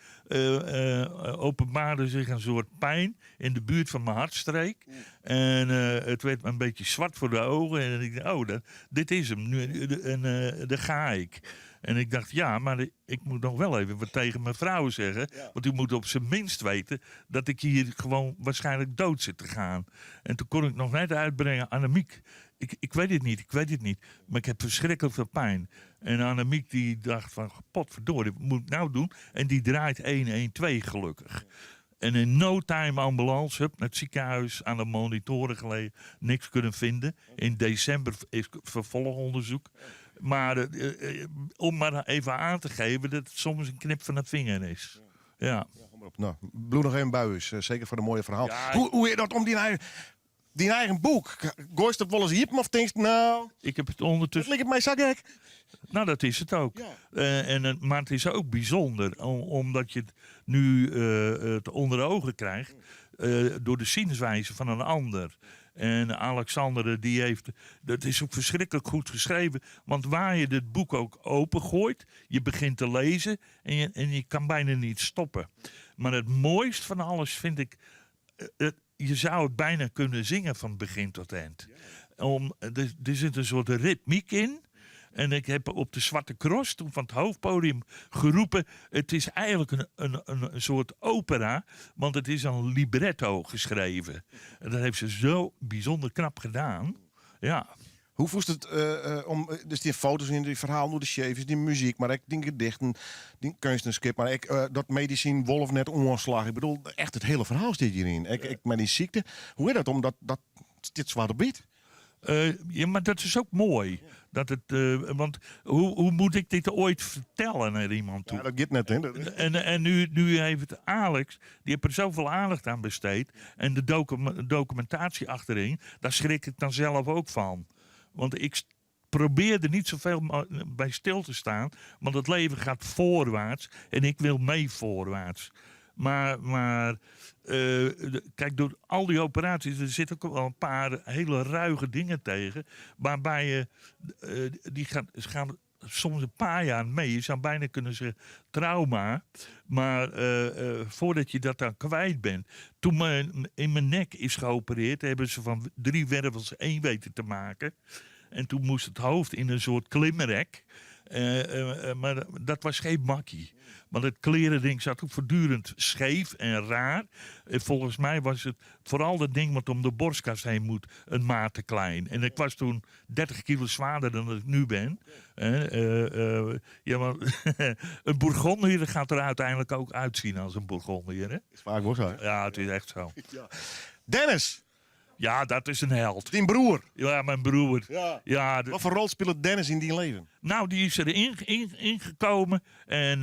openbaarde zich een soort pijn in de buurt van mijn hartstreek. En het werd me een beetje zwart voor de ogen. En ik dacht, oh, dit is hem. Nu, en daar ga ik. En ik dacht, ja, maar ik moet nog wel even wat tegen mijn vrouw zeggen. Want u moet op zijn minst weten dat ik hier gewoon waarschijnlijk dood zit te gaan. En toen kon ik nog net uitbrengen, Annemiek, ik weet het niet, ik weet het niet. Maar ik heb verschrikkelijk veel pijn. En Annemiek die dacht van, potverdorie, wat moet ik nou doen? En die draait 112 gelukkig. En in no time ambulance, hup, naar het ziekenhuis, aan de monitoren gelegen, niks kunnen vinden. In december is vervolgonderzoek. Maar om maar even aan te geven dat het soms een knip van de vinger is. Ja. Ja, kom maar op. Nou, bliuw noch even by ús, seker foar de moaie ferhaal. Ja, Hoe is dat om dyn eigen, dyn eigen boek? Goaist it wolris iepen of tinkst, nou... Ik heb het ondertussen... Het liket my sa gek. Nou, dat is het ook. Maar het is ook bijzonder, omdat je het nu het onder de ogen krijgt door de zienswijze van een ander. En Alexander, die heeft... Dat is ook verschrikkelijk goed geschreven. Want waar je dit boek ook opengooit, je begint te lezen en je kan bijna niet stoppen. Maar het mooist van alles vind ik... je zou het bijna kunnen zingen van begin tot eind. Er zit een soort ritmiek in. En ik heb op de Zwarte Cross toen van het hoofdpodium geroepen... het is eigenlijk een, een, een, een soort opera, want het is een libretto geschreven. En dat heeft ze zo bijzonder knap gedaan. Ja. Hoe voest het om, dus die foto's in die verhaal door de chefs, die muziek, maar ik die gedichten, die kunstenskip, maar ik dat medicijn wolf net onslag. Ik bedoel, echt het hele verhaal zit hierin. Ik, ik met die ziekte, hoe is dat om dat, dat dit zwart op wit? Ja, maar dat is ook mooi. Dat het, want hoe, hoe moet ik dit ooit vertellen naar iemand toe? Ja, dat gaat net, hè? En nu heeft Alex, die heeft er zoveel aandacht aan besteed. En de documentatie achterin, daar schrik ik dan zelf ook van. Want ik probeer er niet zoveel bij stil te staan. Want het leven gaat voorwaarts en ik wil mee voorwaarts. Maar kijk, door al die operaties, er zitten ook wel een paar hele ruige dingen tegen. Waarbij je, die gaan soms een paar jaar mee. Je zou bijna kunnen zeggen trauma. Maar voordat je dat dan kwijt bent. Toen in mijn nek is geopereerd, hebben ze van 3 wervels 1 weten te maken. En toen moest het hoofd in een soort klimrek. Maar dat was geen makkie. Want het klerending zat ook voortdurend scheef en raar. En volgens mij was het vooral dat ding wat om de borstkas heen moet, een maat te klein. En ik was toen 30 kilo zwaarder dan dat ik nu ben. Ja, maar een Bourgondier gaat er uiteindelijk ook uitzien als een Bourgondier. Hè? Is vaak wel zo, hè? Ja, het is echt zo. Ja. Dennis! Ja, dat is een held. Dien broer? Ja, mijn broer. Ja. Ja, Wat voor rol speelde Dennis in die leven? Nou, die is erin ingekomen. En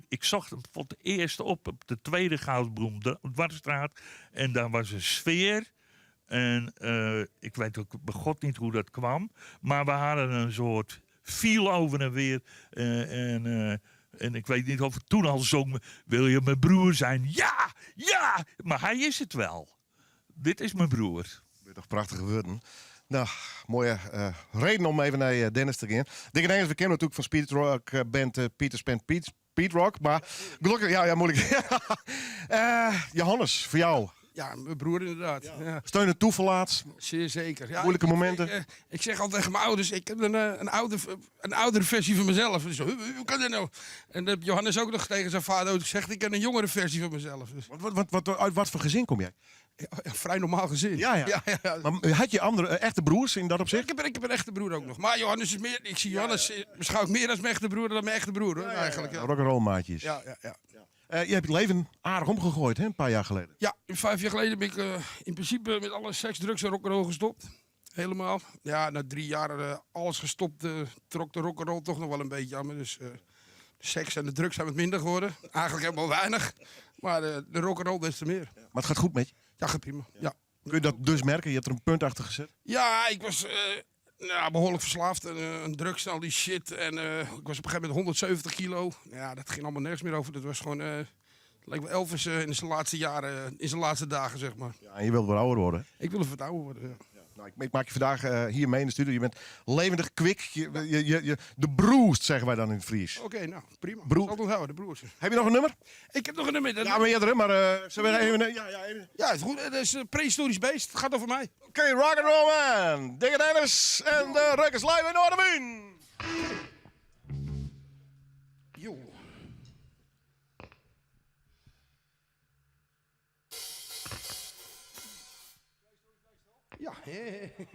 ik zocht hem voor het eerst op de tweede Goudbloem, de Dwarsstraat. En daar was een sfeer. En ik weet ook bij God niet hoe dat kwam. Maar we hadden een soort viel over en weer. En ik weet niet of ik toen al zong, wil je mijn broer zijn? Ja, ja! Maar hij is het wel. Dit is mijn broer. Dat is toch prachtig geworden. Nou, mooie reden om even naar Dennis te gaan. Dikke Dennis, we kennen natuurlijk van Speed Rock band Peter Spen Piet, Piet Rock. Maar gelukkig, ja, ja, moeilijk. Johannes, voor jou. Ja, mijn broer inderdaad. Ja. Ja. Steun en toeverlaat. Zeer zeker. Ja, moeilijke momenten. Ik zeg altijd tegen mijn ouders, ik heb een oudere versie van mezelf. Dus, hoe kan dat nou? En dat Johannes ook nog tegen zijn vader ook gezegd, ik heb een jongere versie van mezelf. Dus. Uit wat voor gezin kom jij? Ja, ja, vrij normaal gezin. Ja, ja. Ja, ja, ja. Maar had je andere echte broers in dat opzicht? Ja, ik heb een echte broer ook nog. Maar Johannes is meer, ik zie Johannes, beschouw ik meer als mijn echte broer dan mijn echte broer, hoor, eigenlijk. Ja. Rock'n'roll maatjes. Ja, ja, ja. Je hebt het leven aardig omgegooid, hè, een paar jaar geleden. Ja, 5 jaar geleden ben ik in principe met alle seks, drugs en rock'n'roll gestopt. Helemaal. Ja, na 3 jaar alles gestopt, trok de rock'n'roll toch nog wel een beetje aan me. Dus de seks en de drugs zijn wat minder geworden. Eigenlijk helemaal weinig. Maar de rock'n'roll des te meer. Maar het gaat goed met je? Ja, gaat prima. Ja. Kun je dat dus merken? Je hebt er een punt achter gezet? Ja, ik was behoorlijk verslaafd aan drugs en al die shit. En ik was op een gegeven moment 170 kilo. Ja, dat ging allemaal nergens meer over. Dat was gewoon, lijkt wel Elvis in zijn laatste jaren, in zijn laatste dagen, zeg maar. Ja, en je wilt wat ouder worden, hè? Ik wil wat ouder worden, ja. Ja. Nou, ik maak je vandaag hier mee in de studio. Je bent levendig, kwik. De broest, zeggen wij dan in het Fries. Oké, nou, prima. Broer. Ik zal het onthouden, de broers. Heb je nog een nummer? Ik heb nog een nummer. Ja, meerdere, maar zullen we even, ja, ja, even. Ja, het is goed. Het is een prehistorisch beest. Het gaat over mij. Oké, rock and roll man. Dikke Dennis en de Rukkers live in Noardewyn. Jo. Ja. Ik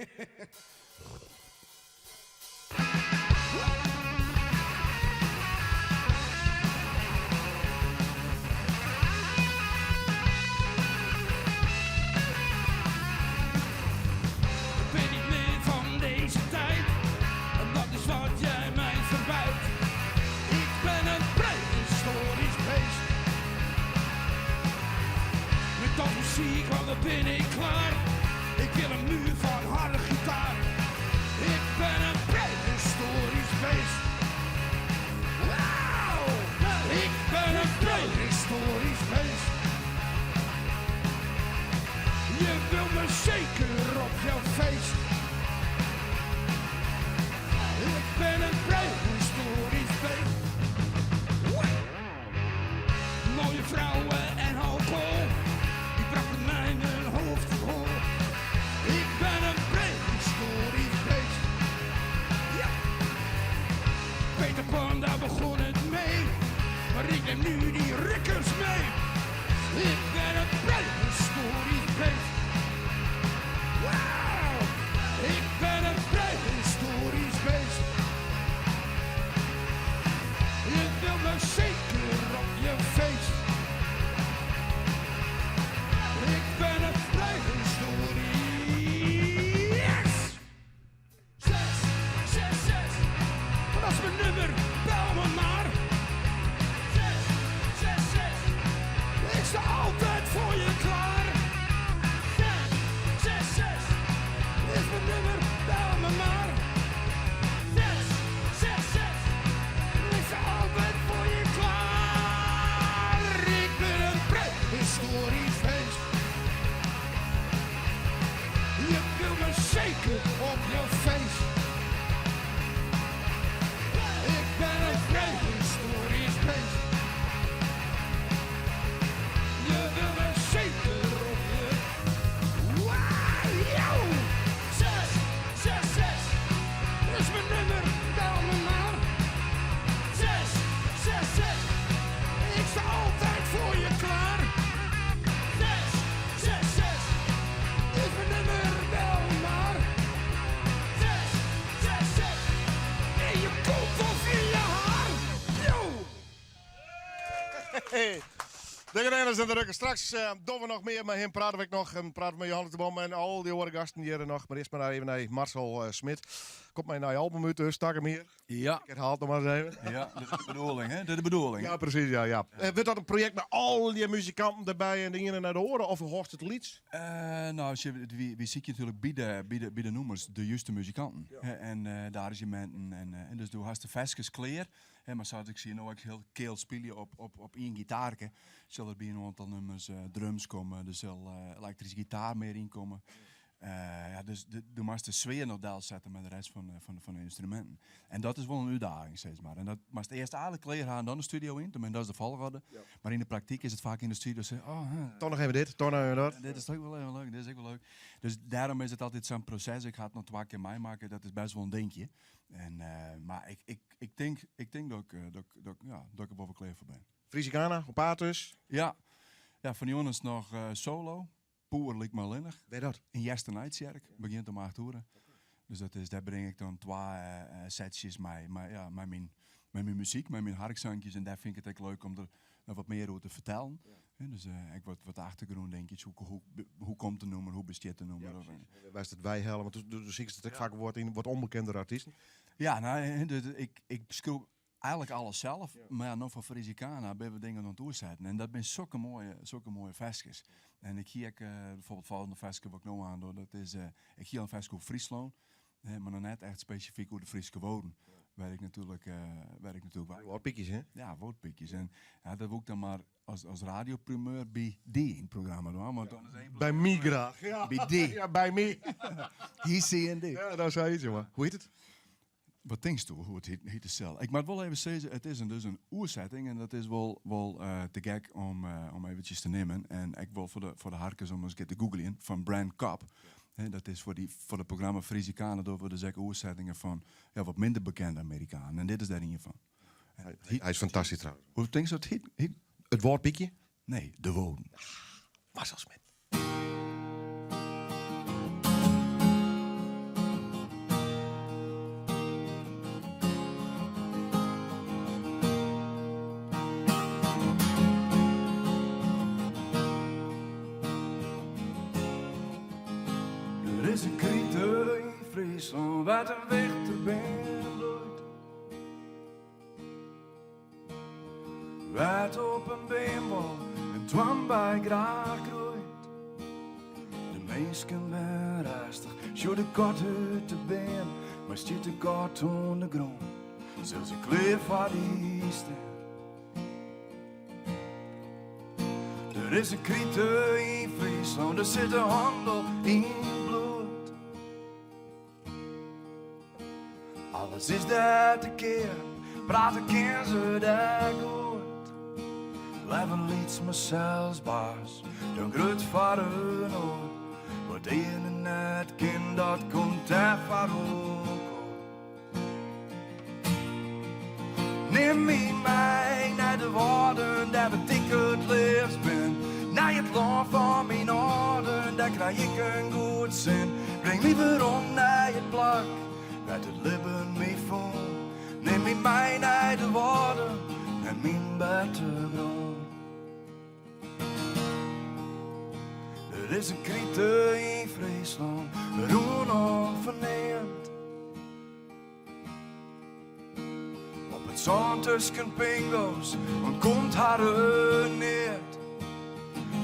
ben niet meer van deze tijd, en dat is wat jij mij verwijt. Ik ben een prehistorisch beest. Met dat muziek, want dan ben ik klaar. Ik wil een muur van harde gitaar. want daar begon het mee. Maar ik neem nu die rikkers mee. Ik ben een prehistorisch beest. Wauw! Ik ben een prehistorisch beest. Je wil me zeker op je feest. Ik ben een prehistorisch. Yes! 6, 6, 6. Dat is mijn nummer, bel me maar. 6, 6, 6. Ik sta altijd voor je klaar. 6, 6, 6. Is mijn nummer, bel me maar. 6, 6, 6. Ik sta altijd voor je klaar. Ik ben een prehistorisch feest. Je wil me zeker op je feest. Ik ben een prehistorisch beest. Je wil me zeker op je... Wauw! 6, 6, 6. Dat is mijn nummer, bel me maar. 6, 6, 6. Ik sta altijd voor je klaar. 6, 6, 6. Is mijn nummer, bel maar. 6, 6, 6. In je kop of in je haar. Yo! Hey. De Reners en de Rukken. Straks eh, doen we nog meer met hem. Praten we nog. En praten we met Johannes de Bom en al die andere gasten hier nog. Maar eerst maar even naar Marcel eh, Smit. Komt mijn nieuwe album uit, dus stak hem hier. Ja. Ik herhaal het nog maar eens even. Ja, dat is de bedoeling, hè? Dat is de bedoeling. Ja, precies. Ja, ja. Eh, wordt dat een project met al die muzikanten erbij en de ene naar de oren? Of hoort het lieds? Eh, nou, als je, wie, wie zie je natuurlijk bij de, bij de, bij de noemers de juiste muzikanten. Hè, En eh, daar is je menten. En, eh, en dus doe hast de veskes kleer. Hè, maar zoals ik zie, nou ik heel keel spelen op, op, op één gitaarke. Zal er bij een aantal nummers eh, drums komen, er zal eh, elektrische gitaar meer in komen. Eh, ja, dus de, de mag de sfeer nog daar zetten met de rest van, eh, van, van de instrumenten. En dat is wel een uitdaging, zeg maar. En dat maar het eerst eigenlijk kleer gaan en dan de studio in. Tenminste, dat is de volgorde. Maar in de praktijk is het vaak in de studio zeggen, oh, hè, Toch nog even dit, toch nog even dat. dit is ook wel even leuk, dit is ook wel leuk. Dus daarom is het altijd zo'n proces. Ik ga het nog twee keer meemaken, dat is best wel een dingetje. En, eh, maar ik, ik, ik, denk, ik denk dat ik, eh, dat, ik- dat, ik- ja, dat ik er wel klaar voor ben. Frisicana, op Atus. Ja, ja van Jonas nog eh, solo. Poer lijkt me alleen. Weet dat? In Jester Nightsjerk, begint om 8 uur. Dus dat is, daar breng ik dan twee eh, eh, setjes mee. Maar ja, met mijn, met mijn muziek, met mijn harkzankjes. En daar vind ik het echt leuk om er nog wat meer over te vertellen. Hè, dus eh, ik wat, wat achtergrond denk ik. Hoe, hoe, hoe komt de nummer, hoe bestaat de nummer. Of, eh, Wij is het wij hellen, want toen zie ik het ook vaak wordt in wat onbekendere artiesten. Ja, nou, hè, dus ik, ik schreeuw eigenlijk alles zelf. Maar ja, nog voor Frisicana ben we dingen aan het oerzetten. En dat zijn zulke mooie, zulke mooie versjes. En ik hier eh, bijvoorbeeld volgende versje wat ik nou aan doe, dat is, eh, ik hier een versje over Friesland. hè, maar dan net echt specifiek over de Friese woorden. Waar ik natuurlijk, eh waar ik natuurlijk Woordpiekjes, hè? Ja, woordpiekjes. En ja, dat wil ik dan maar als, als radioprimeur bij die in het programma doen. Want dan is één Bij mij graag. Ja. Bij die. Ja, bij mij. Hier zie je en die. Ja, daar zei je iets, jongen. Hoe heet het? Wat denkst du hoe het heet, heet het zelf? Ik moet wel even zeggen, het is een, dus een oerzetting en dat is wel, wel eh, te gek om, eh, om eventjes te nemen. En ik wil voor de, voor de harkers om eens een keer te googlen van Brand Cup. Hè, dat is voor, die, voor het programma Frisicana door we de zeker oerzettingen van ja, wat minder bekende Amerikanen. En dit is daar een van. Hij, hij is fantastisch trouwens. Hoe denk je dat het heet? heet? Het woordpiekje? Nee, de woorden. Marcel Smit. Er is een krite in Friesland waar de wichter ben bloeit. Waar het op een beenwal een twam bij graag groeit. De mensen ben rustig, zo de kort uit de been, maar stiet de kort onder de grond. Zelfs de kleur van die stem. Er is een krite in Friesland, er zit een handel in bloed. Alles is daar te keer, praten kan ze daar goed. Leven liet me zelfs baas, dan groot van hun oor. Wat de ene net kind, dat komt daar van ook. Nim my mei nei de Wâlden, dêr wêr't ik it leafst bin. Nei it lân fan myn âlden, dêr krij ik in goed sin. Bring my werom nei it plak wêr't it libben my fûn. Nim my mei nei de Wâlden, nei myn bertegrûn. Der is in krite yn Fryslân, rûnom ferneamd. Op it sân tusken pingo's ûntkomt harren neat.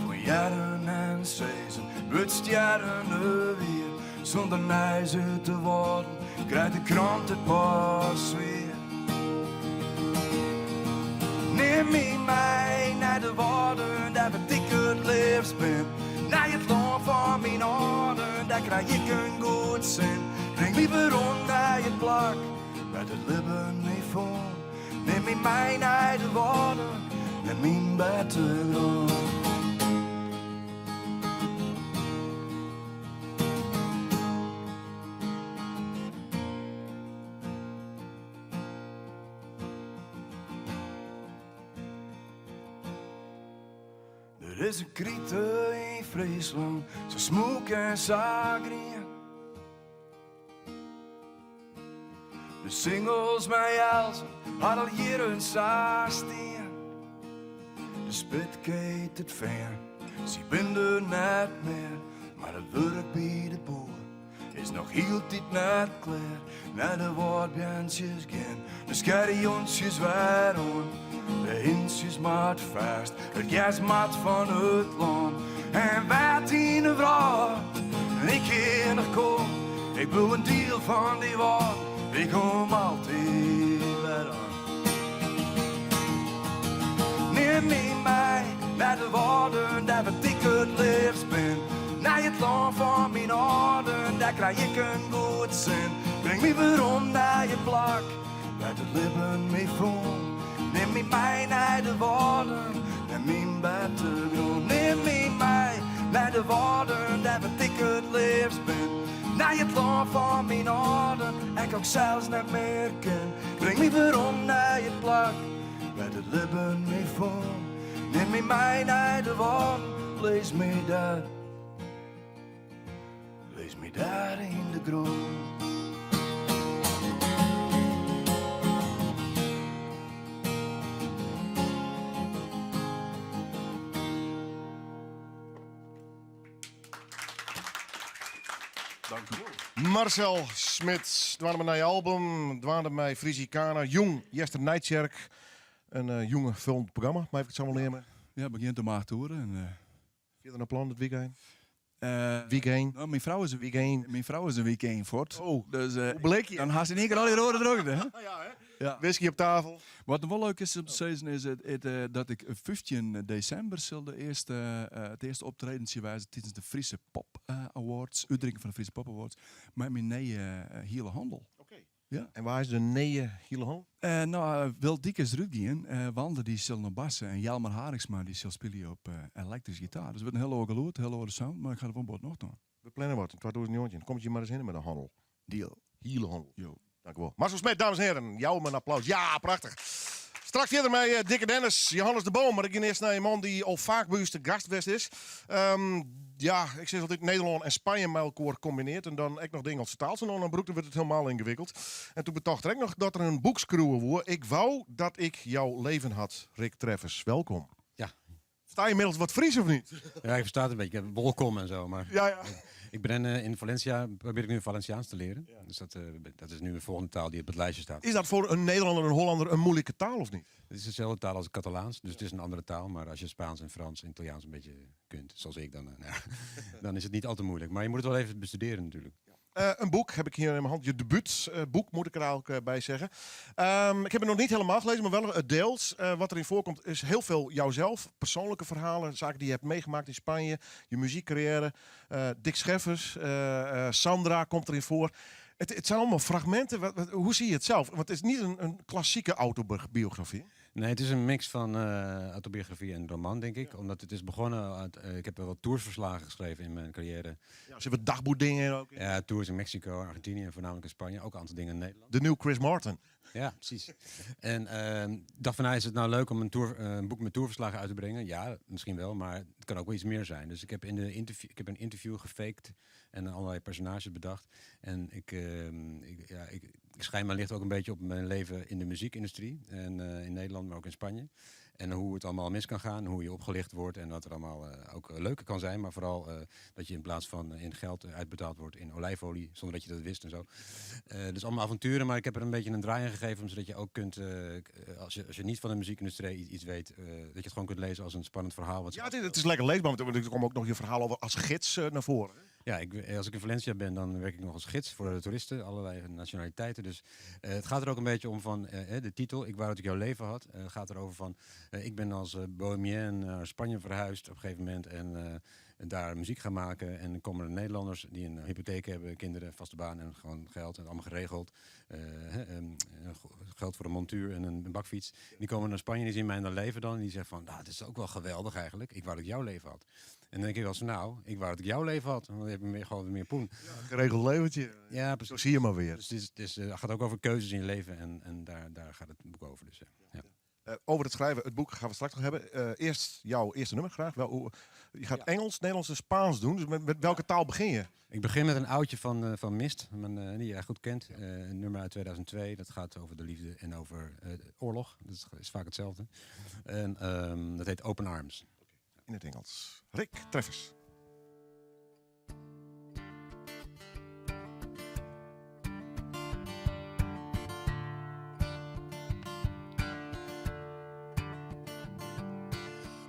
Fan hearren en sizzen wurdt stjerrende wier. Sûnder nijs út de Wâlden krijt de krante it pas swier. Nim my mei nei de Wâlden, dêr wêr't ik it leafst bin. Nei it lân fan myn âlden, dêr krij ik in goed sin. Bring my werom nei it plak wêr't it libben my fûn. Nim my mei nei de Wâlden, nei myn bertegrûn. Der is in krite yn Fryslân, sa smûk en sa grien. De singels mei elzen hat al jierren sa stien. De spitkeet it fean, sy bin der net mear, mar it wurk by de boer is noch hieltyd net klear. Nei de wâldbeantsjes gean de skerjontsjes wer oan. De hintsjes moat fêst, it gers moat fan it lân. En wêr't yn de wrâld ik hjir noch kom, ik bliuw in diel fan dy wâld, ik kom altyd wer oan. Nim my mei nei de Wâlden, dêr wêr't ik it leafst bin. Nei it lân fan myn âlden, dêr krij ik in goed sin. Bring my werom nei it plak wêr't it libben my fûn. Nim my mei nei de Wâlden, nei myn bertegrûn. Nim my mei nei de Wâlden, dêr wêr't ik it leafst bin. Nei it lân fan myn âlden, ek as ik sels net mear kin. Bring my werom nei it plak wêr't it libben my fûn. Nim my mei nei de Wâlden, lis my dêr, lis my dêr yn de grûn. Dank u wol. Marcel Smit, dwaande mei nij album, dwaande mei Frisicana, jûn Jester Nijtsjerk. In uh, jonge vullend programma, mei ik it sa wol neame. Ja, begjint om 8 oere. En, uh, Fierder noch plan dit weekend? Uh, weekend? Nou, myn frou is in weekend. Myn frou is in weekend fuort. Oh, dus, uh, blik je? Dan hast yn ien kear al dy oare drokte. Hè? ja, hè? Ja. Whisky op tafel. Wat wol leuk is om te sizzen is it, it, uh, dat ik 15 desimber sil de earste, uh, it earste optredentsje wêze tidens de Friese Pop Awards, útrikking fan de Friese Pop Awards, mei myn nije Hiele Handel. Oké. Ja. En wa is de nije Hiele Handel? Uh, nou, Wilt Dyk is derút gien. Uh, Wander dy sil noch basse en Jelmer Haringsma dy sil spylje op uh, elektryske gitaar. Dus it wurdt in hiel oar gelûd, hiel oare sound, mar ik ha der wol in bot nocht oan. We planne wat yn 2019. Komt je mar ris hinne mei de hannel. Deal. Hiele hannel. Jo. Dank u wol. Marcel Smit, dames en heren. Jou him in applaus. Ja, prachtich. Straks fierder mei eh, Dikke Dennis, Johannes de Boom. Mar ik gean earst nei in man dy't al faak by ús te gast west is. Um, ja, ik sis altyd Nederlân en Spanje mei elkoar kombineard en dan ek noch de Ingelske taal sa no en dan brûkt, dan wurdt it hielendal yngewikkeld. En toen betocht er ek noch dat er in boek skriuwe woe. Ik wou dat ik jouw leven had. Rick Treffers, welkom. Ja. Versta je inmiddels wat Fries of niet? Ja, ik versta het een beetje. Welkom en zo. Maar ja, ja. ik ben eh, in Valencia, probeer ik nu Valenciaans te leren. Ja. Dus dat, eh, dat is nu de volgende taal die op het lijstje staat. Is dat voor een Nederlander en een Hollander een moeilijke taal of niet? Het is dezelfde taal als het Catalaans, dus het is een andere taal. Maar als je Spaans en Frans en Italiaans een beetje kunt, zoals ik dan, eh, nou, dan is het niet al te moeilijk. Maar je moet het wel even bestuderen natuurlijk. Uh, een boek heb ik hier in mijn hand. Je debuutboek moet ik er eigenlijk uh, bij zeggen. Um, ik heb het nog niet helemaal gelezen, maar wel deels. Uh, wat erin voorkomt is heel veel jouzelf. Persoonlijke verhalen, zaken die je hebt meegemaakt in Spanje. Je muziekcarrière. Dick Scheffers, Sandra komt erin voor. Het, het zijn allemaal fragmenten. Wat, wat, hoe zie je het zelf? Want het is niet een, een klassieke autobiografie. Nee, het is een mix van autobiografie en roman, denk ik. Omdat het is begonnen... Uit, ik heb wel wat toursverslagen geschreven in mijn carrière. Ja, er zitten dagboekdingen in ook. in. Ja, tours in Mexico, Argentinië en voornamelijk in Spanje. Ook een aantal dingen in Nederland. De nieuwe Chris Martin. Ja, precies. En dacht van, nou, is het nou leuk om een boek met tourverslagen uit te brengen? Ja, misschien wel, maar het kan ook wel iets meer zijn. Dus ik heb, in de interview, ik heb een interview gefaked en allerlei personages bedacht. En ik, ja, ik schijn mijn licht ook een beetje op mijn leven in de muziekindustrie. En in Nederland, maar ook in Spanje. En hoe het allemaal mis kan gaan, hoe je opgelicht wordt en dat er allemaal ook leuk kan zijn. Maar vooral dat je in plaats van in geld uitbetaald wordt in olijfolie, zonder dat je dat wist en zo. Dus allemaal avonturen, maar ik heb er een beetje een draai aan gegeven, zodat je ook kunt, als je niet van de muziekindustrie iets weet, dat je het gewoon kunt lezen als een spannend verhaal. Wat Ja, het is lekker leesbaar, want er komt ook nog je verhaal over als gids naar voren. Ja, als ik in Valencia ben, dan werk ik nog als gids voor de toeristen, allerlei nationaliteiten. Dus het gaat er ook een beetje om van de titel, Ik wou dat ik jouw leven had. Het gaat erover van, ik ben als bohemien naar Spanje verhuisd op een gegeven moment en daar muziek gaan maken. En dan komen er Nederlanders die een hypotheek hebben, kinderen, vaste baan en gewoon geld en allemaal geregeld. Geld voor een montuur en een bakfiets. Die komen naar Spanje en die zien mij dan leven dan. En die zeggen van, nou, het is ook wel geweldig eigenlijk. Ik wou dat ik jouw leven had. En dan denk ik wel eens, nou, ik wou dat ik jouw leven had. Want dan heb je gewoon meer poen. Ja, geregeld leventje. Ja, precies. Zo zie je maar weer. Dus het gaat ook over keuzes in je leven en daar gaat het boek over. Dus, ja. Over het schrijven, het boek gaan we straks nog hebben. Eerst jouw eerste nummer graag. Je gaat Engels, Nederlands en Spaans doen. Dus met welke taal begin je? Ik begin met een oudje van Mist, die jij goed kent. Een nummer uit 2002, dat gaat over de liefde en over oorlog. Dat is vaak hetzelfde. En dat heet Open Arms. In het Engels. Rick Treffers.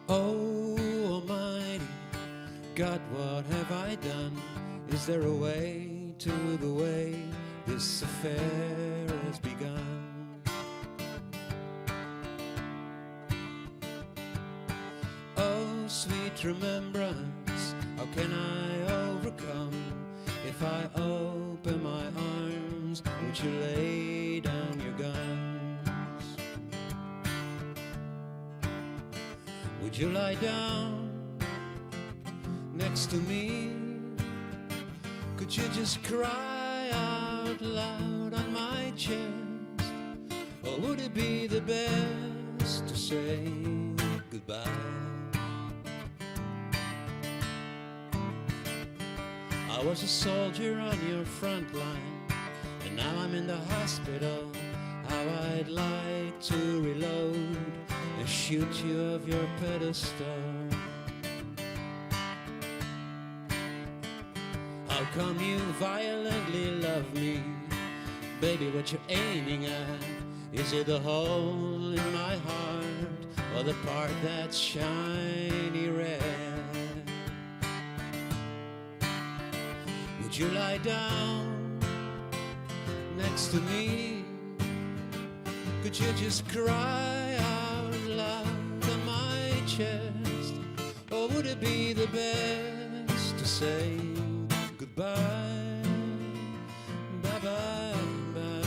Oh, Almighty God, what have I done? Is there a way to the way this affair has begun? Oh, sweet remembrance, how can I overcome? If I open my arms, would you lay down your guns? Would you lie down next to me? Could you just cry out loud on my chest? Or would it be the best to say goodbye? I was a soldier on your front line, and now I'm in the hospital. How I'd like to reload and shoot you off your pedestal. How come you violently love me? Baby, what you aiming at? Is it the hole in my heart or the part that's shiny red? Would you lie down next to me? Could you just cry out loud on my chest? Or would it be the best to say goodbye? Bye bye, bye,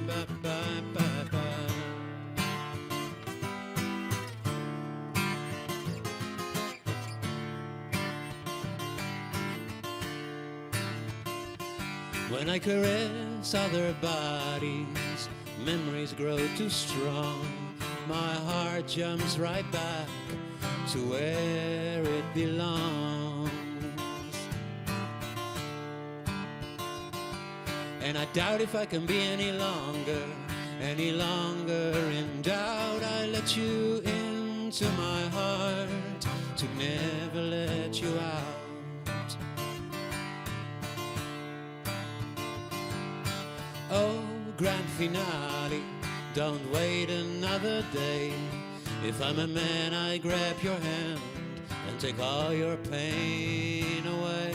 bye, bye, bye, bye. When I caress other bodies, memories grow too strong. My heart jumps right back to where it belongs. And I doubt if I can be any longer, any longer in doubt. I let you into my heart to never let you out. Oh, grand finale, don't wait another day. If I'm a man, I grab your hand and take all your pain away.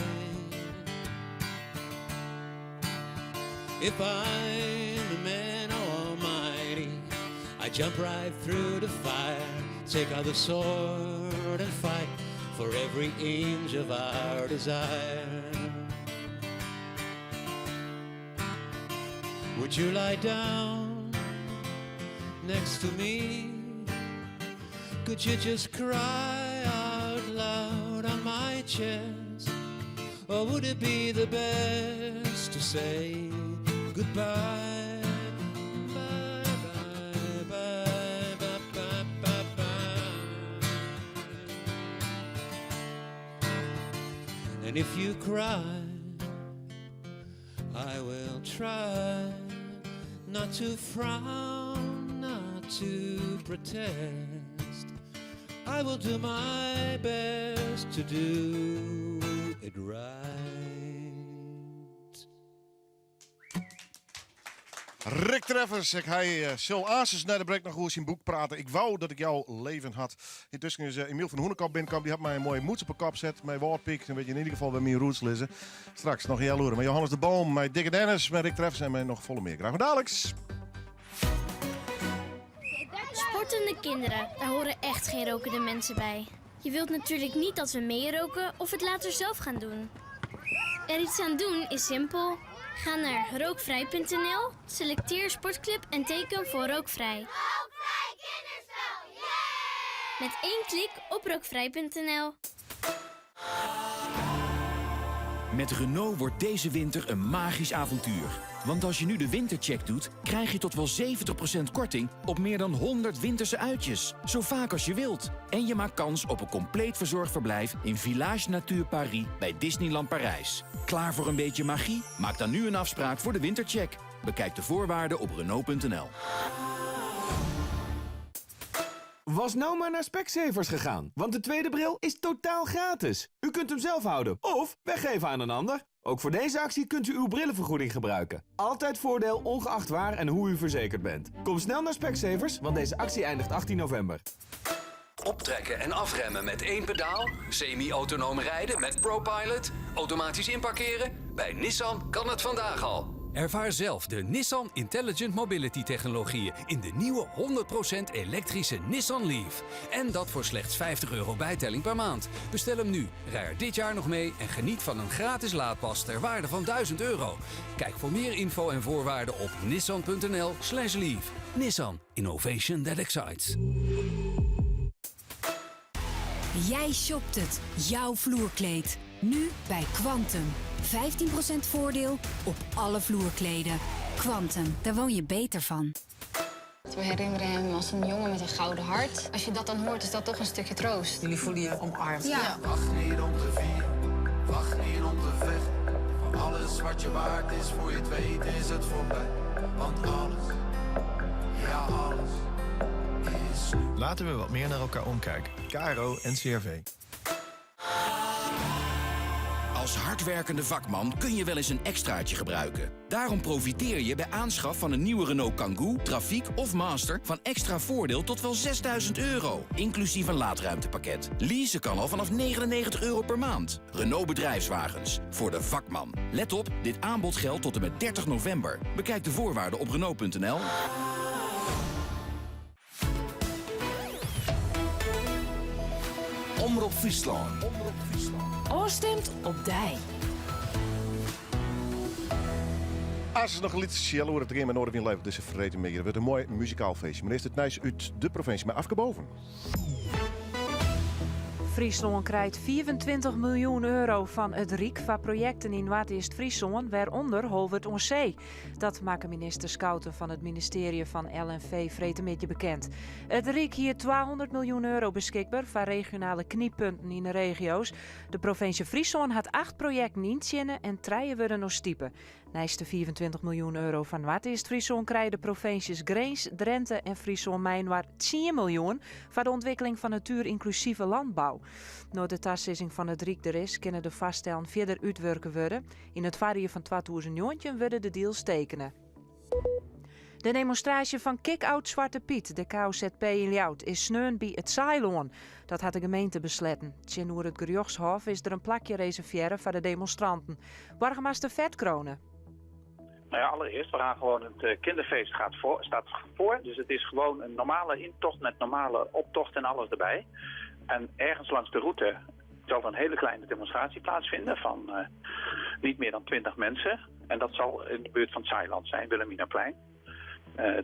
If I'm a man almighty, I jump right through the fire, take out the sword and fight for every inch of our desire. Would you lie down next to me? Could you just cry out loud on my chest? Or would it be the best to say goodbye? Bye, bye, bye, bye, bye, bye, bye. And if you cry, I will try not to frown, not to protest. I will do my best to do it right. Rick Treffers, ik hy eh, sil aansens nei de break noch oer syn boek prate. Ik wou dat ik jouw leven had. Yntusken is eh, Emiel van Hoenekop binnenkommen. Dy hat my in moaie mûtse op 'e kop set. Mei Wâldpyk. Dan wit je yn ieder gefal wêr't myn roots lizze. Straks noch in healoere. Mei Johannes de Boom, mei Dikke Dennis, mei Rick Treffers en mei noch folle mear. Graach oant daliks. Sportende kinderen, daar horen echt geen rokende mensen bij. Je wilt natuurlijk niet dat we meeroken of het later zelf gaan doen. Er iets aan doen is simpel. Ga naar rookvrij.nl, selecteer sportclub en teken voor rookvrij. Rookvrij kinderspel, yeah! Met één klik op rookvrij.nl. Met Renault wordt deze winter een magisch avontuur. Want als je nu de wintercheck doet, krijg je tot wel 70% korting op meer dan 100 winterse uitjes. Zo vaak als je wilt. En je maakt kans op een compleet verzorgd verblijf in Village Nature Paris bij Disneyland Parijs. Klaar voor een beetje magie? Maak dan nu een afspraak voor de wintercheck. Bekijk de voorwaarden op Renault.nl. Was nou maar naar Specsavers gegaan, want de tweede bril is totaal gratis. U kunt hem zelf houden of weggeven aan een ander. Ook voor deze actie kunt u uw brillenvergoeding gebruiken. Altijd voordeel, ongeacht waar en hoe u verzekerd bent. Kom snel naar Specsavers, want deze actie eindigt 18 november. Optrekken en afremmen met één pedaal? Semi-autonoom rijden met ProPilot? Automatisch inparkeren? Bij Nissan kan het vandaag al. Ervaar zelf de Nissan Intelligent Mobility technologieën in de nieuwe 100% elektrische Nissan Leaf. En dat voor slechts 50 euro bijtelling per maand. Bestel hem nu, rij er dit jaar nog mee en geniet van een gratis laadpas ter waarde van 1000 euro. Kijk voor meer info en voorwaarden op nissan.nl slash leaf. Nissan, innovation that excites. Jij shopt het, jouw vloerkleed. Nu bij Quantum. 15% voordeel op alle vloerkleden. Quantum, daar woon je beter van. We herinneren hem als een jongen met een gouden hart. Als je dat dan hoort, is dat toch een stukje troost. Jullie voelen je omarmd. Ja. Wacht niet om te vieren, wacht niet om te vechten. Voor alles wat je waard is, voor je het weet is het voorbij. Want alles, ja alles, is nu. Laten we wat meer naar elkaar omkijken. KRO NCRV. Als hardwerkende vakman kun je wel eens een extraatje gebruiken. Daarom profiteer je bij aanschaf van een nieuwe Renault Kangoo, Trafiek of Master van extra voordeel tot wel 6000 euro, inclusief een laadruimtepakket. Leasen kan al vanaf 99 euro per maand. Renault Bedrijfswagens, voor de vakman. Let op, dit aanbod geldt tot en met 30 november. Bekijk de voorwaarden op Renault.nl. Omrop Fryslân. Ofstimd op dy. As is noch in lyts healoere te gean mei Noardewyn Live op dizze freedtemiddei. It wurdt in moai muzikaal feestje. Mar earst it nijs út de provinsje mei Afke Boven. Fryslân krijt 25 miljoen euro fan it Ryk foar projekten yn Noardeast-Fryslân, wêrûnder Holwert oan See. Dat makke minister Schouten fan it ministearje fan LNV freedtemiddei bekend. It Ryk hie 200 miljoen euro beskikber foar regionale knyppunten yn de regio's. De provinsje Fryslân hat acht projekten yntsjinne en trije wurde no stipe. Neist de 25 miljoen euro foar Noardeast-Fryslân krije de provinsjes Grins, Drinte en Fryslân mei-inoar 10 miljoen foar de ûntwikkeling fan natuerynklusive landbou. No't de tasizzing fan it Ryk der is, kinne de foarstellen fierder útwurke wurde. Yn it foarjier fan 2019 wurde de deals tekene. De demonstraasje fan Kick Out Zwarte Piet, de KOZP yn Ljouwert, is sneon by it Saailân. Dat hat de gemeente besletten. Tsjinoer it gerjochtshôf is der in plakje reservearre foar de demonstranten. Boargemaster Ferd Crone. Nou ja, allereerst, we gaan gewoon het eh, kinderfeest gaat voor, staat voor. Dus het is gewoon een normale intocht met normale optocht en alles erbij. En ergens langs de route zal er een hele kleine demonstratie plaatsvinden van eh, niet meer dan 20 mensen. En dat zal in de buurt van het Zaailand zijn, Wilhelminaplein.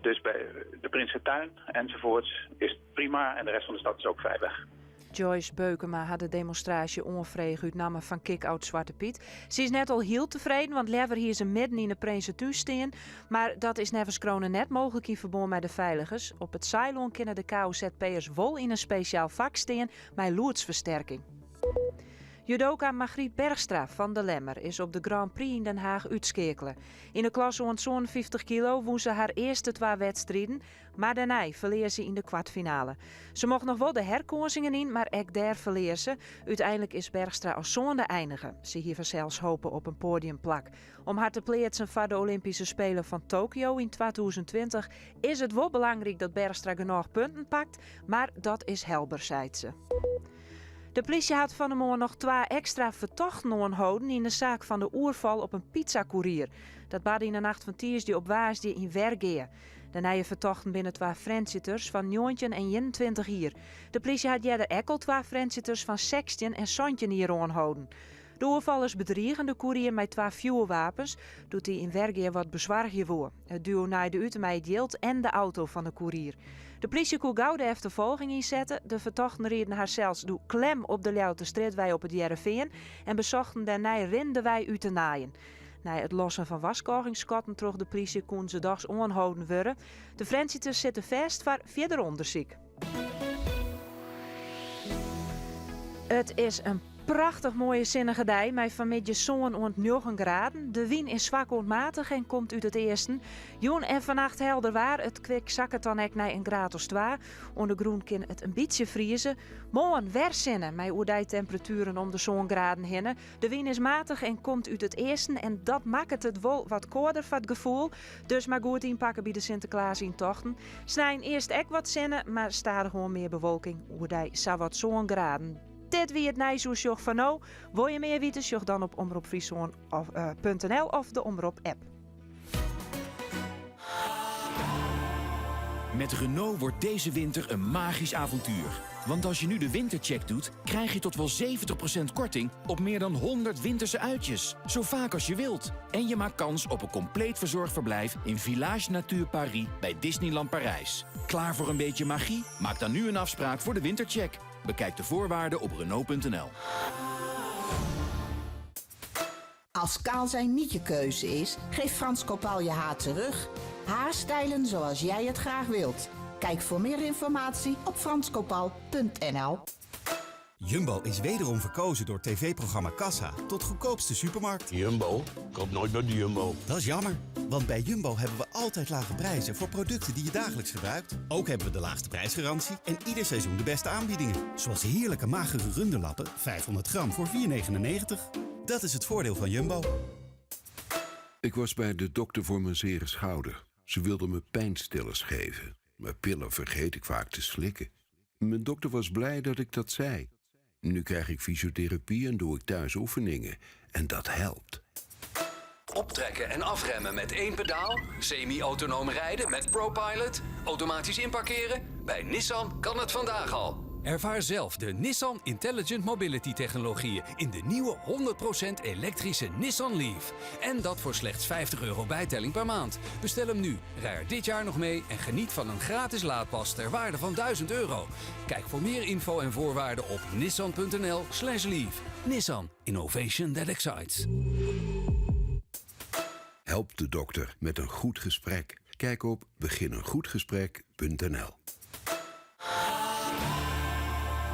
Dus by de Prinsentuin enzovoorts is prima en de rest van de stad is ook veilig. Joyce Beukema hat de demonstraasje oanfrege út namme fan Kick Out Zwarte Piet. Se is net alhiel tefreden, want leaver hie se midden yn de Prinsetún stean. Mar dat is neffens Crone net mooglik yn ferbân mei de feiligens. Op it Saailân kinne de KOZP'ers wol yn in spesjaal fak stean mei lûdsfersterking. Judoka Margriet Bergstra fan De Lemmer is op de Grand Prix yn Den Haag útskeakele. Yn de klasse oant 57 kilo wûn se har earste twa wedstriden, mar dêrnei ferlear se yn de kwartfinale. Se mocht noch wol de herkânsingen yn, mar ek dêr ferlear se. Uteinlik is Bergstra as sânde einige. Se hie fansels hope op in poadiumplak. Om har te pleatsen foar de Olympyske Spelen fan Tokio yn 2020 is it wol belangryk dat Bergstra genôch punten pakt, mar dat is helber, seit se. De plysje hat fan 'e moarn noch twa ekstra fertochten oanholden yn de saak fan de oerfal op in pizzakoerier. Dat barde yn de nacht fan tiisdei op woansdei yn Wergea. De nije fertochten binne twa Frjentsjerters fan 19 en 21 jier. De plysje hat earder ek al twa Frjentsjerters fan 16 en 17 jier oanholden. De oerfallers bedrigen de koerier mei twa fjoerwapens doe't dy yn Wergea wat besoargje woe. It duo naaide út mei it jild en de auto fan de koerier. De plysje koe gau de efterfolging ynsette. De fertochten rieden harsels doe klem op de Ljouwerterstrjitwei op It Hearrenfean en besochten dêrnei rinnendewei út te naaien. Nei it lossen fan warskôgingsskotten troch de plysje koene se dochs oanholden wurde. De Frjentsjerters sitte fêst foar fierder ûndersyk. It is in prachtich moaie sinnige dei mei fanmiddei sân oant njoggen graden. De wyn is swak oant matich en komt út it easten. Jûn en fannacht helder waar. It kwik sakket dan ek nei in graad as twa. Oan de grûn kin it in bytsje frieze. Moarn wer sinne mei oerdei temperatueren om de sân graden hinne. De wyn is matich en komt út it easten en dat makket it wol wat kâlder foar it gefoel. Dus mar goed ynpakke by de Sinteklaasyntochten. Snein earst ek wat sinne, mar stadichoan mear bewolking. Oerdei sawat sân graden. Dit wie it nijsoersjoch foar no. Wol je mear witte, sjoch dan op omropfryslân.nl of de Omrop-app. Met Renault wordt deze winter een magisch avontuur. Want als je nu de wintercheck doet, krijg je tot wel 70% korting op meer dan 100 winterse uitjes. Zo vaak als je wilt. En je maakt kans op een compleet verzorgd verblijf in Village Nature Paris bij Disneyland Parijs. Klaar voor een beetje magie? Maak dan nu een afspraak voor de wintercheck. Bekijk de voorwaarden op Renault.nl. Als kaal zijn niet je keuze is, geeft Frans Kopal je haar terug. Haarstijlen zoals jij het graag wilt. Kijk voor meer informatie op franskopal.nl. Jumbo is wederom verkozen door tv-programma Kassa tot goedkoopste supermarkt. Jumbo? Koop nooit bij de Jumbo. Dat is jammer, want bij Jumbo hebben we altijd lage prijzen voor producten die je dagelijks gebruikt. Ook hebben we de laagste prijsgarantie en ieder seizoen de beste aanbiedingen. Zoals heerlijke magere runderlappen, 500 gram voor 4,99. Dat is het voordeel van Jumbo. Ik was bij de dokter voor mijn zere schouder. Ze wilde me pijnstillers geven, maar pillen vergeet ik vaak te slikken. Mijn dokter was blij dat ik dat zei. Nu krijg ik fysiotherapie en doe ik thuis oefeningen. En dat helpt. Optrekken en afremmen met één pedaal? Semi-autonoom rijden met ProPilot? Automatisch inparkeren? Bij Nissan kan het vandaag al. Ervaar zelf de Nissan Intelligent Mobility technologieën in de nieuwe 100% elektrische Nissan Leaf. En dat voor slechts 50 euro bijtelling per maand. Bestel hem nu, rij er dit jaar nog mee en geniet van een gratis laadpas ter waarde van 1000 euro. Kijk voor meer info en voorwaarden op nissan.nl slash leaf. Nissan, innovation that excites. Help de dokter met een goed gesprek. Kijk op begineengoedgesprek.nl.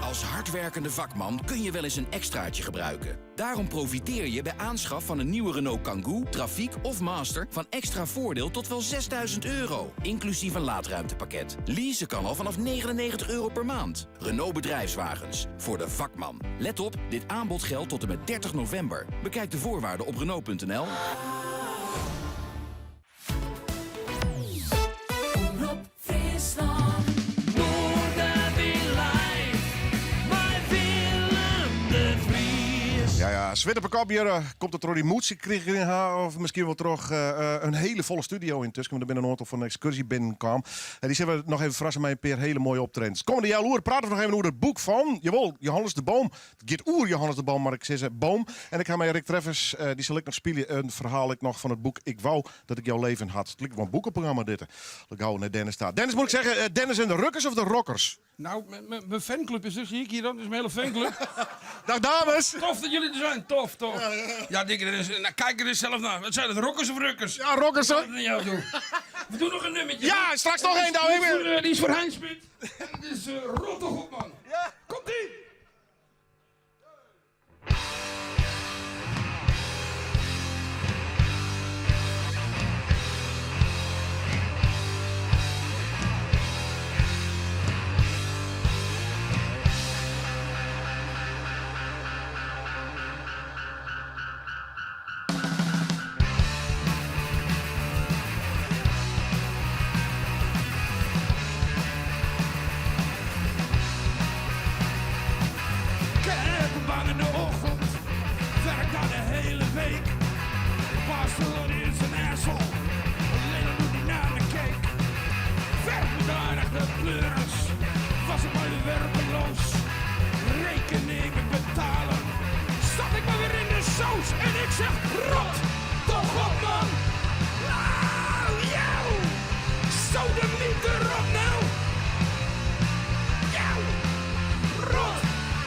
Als hardwerkende vakman kun je wel eens een extraatje gebruiken. Daarom profiteer je bij aanschaf van een nieuwe Renault Kangoo, Trafiek of Master van extra voordeel tot wel 6000 euro, inclusief een laadruimtepakket. Leasen kan al vanaf 99 euro per maand. Renault Bedrijfswagens, voor de vakman. Let op, dit aanbod geldt tot en met 30 november. Bekijk de voorwaarden op Renault.nl. Omrop Fryslân. Noardewyn live mei Willem de Vries. Ja, ja, Witte op 'e kop hjir, komt it troch dy mûts dy't ik krigen ha of miskien wol troch in hele folle studio yntusken, want der binne in oantal fan de ekskurzje binnenkaam. En dy sille we noch even ferrasse mei in pear hele moaie optredens. Kommende healoere prate we noch even oer it boek fan, jawol, Johannes de Boom. It giet oer Johannes de Boom, mar ik sis Boom. En ik ha mei Rick Treffers, dy sil ek noch spylje, in ferhaal ek noch fan it boek Ik wou dat ik jouw leven had. It liket wol in boekeprogramma dit. Gau nei Dennis ta. Dennis, moet ik zeggen, Dennis en de Rukkers of de Rockers? Nou, mijn fanclub is dus hier, hier dan. Dus mijn hele fanclub. Dag dames! Tof dat jullie er zijn. Tof, tof. Ja, dikke, er is, nou, kijk er eens zelf naar. Wat zijn het, rockers of rukkers? Ja, rockers hoor. Jou toe. We doen nog een nummertje. Ja, straks nog één. Nou, die, is voor, die is voor Hein Smit. Het is rot toch op, man. Ja. Komt-ie! Ik heb een baan in de ochtend, werk daar de hele week. De pastoor is een asshole, alleen al hoe die naar me keek. Werk me daar echt de pleuris, was ik maar weer werkeloos. Rekeningen betalen, zat ik maar weer in de saus. En ik zeg, rot toch op man. Nou, jou, sodemieter op nou. Jou, rot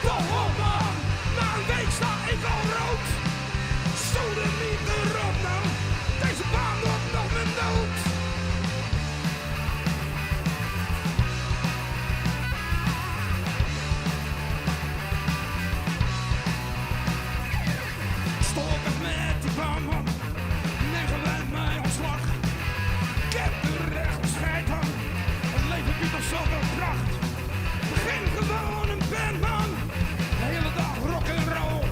toch op man. Na een week sta ik al rood. Sodemieter op nou. Deze baan wordt nog mijn dood. Stop echt met die baan, man. Neem wij mij ontslag. Ik heb er echt schijt aan. Het leven biedt nog zoveel kracht. Begin gewoon een band, man. De hele dag rock en roll.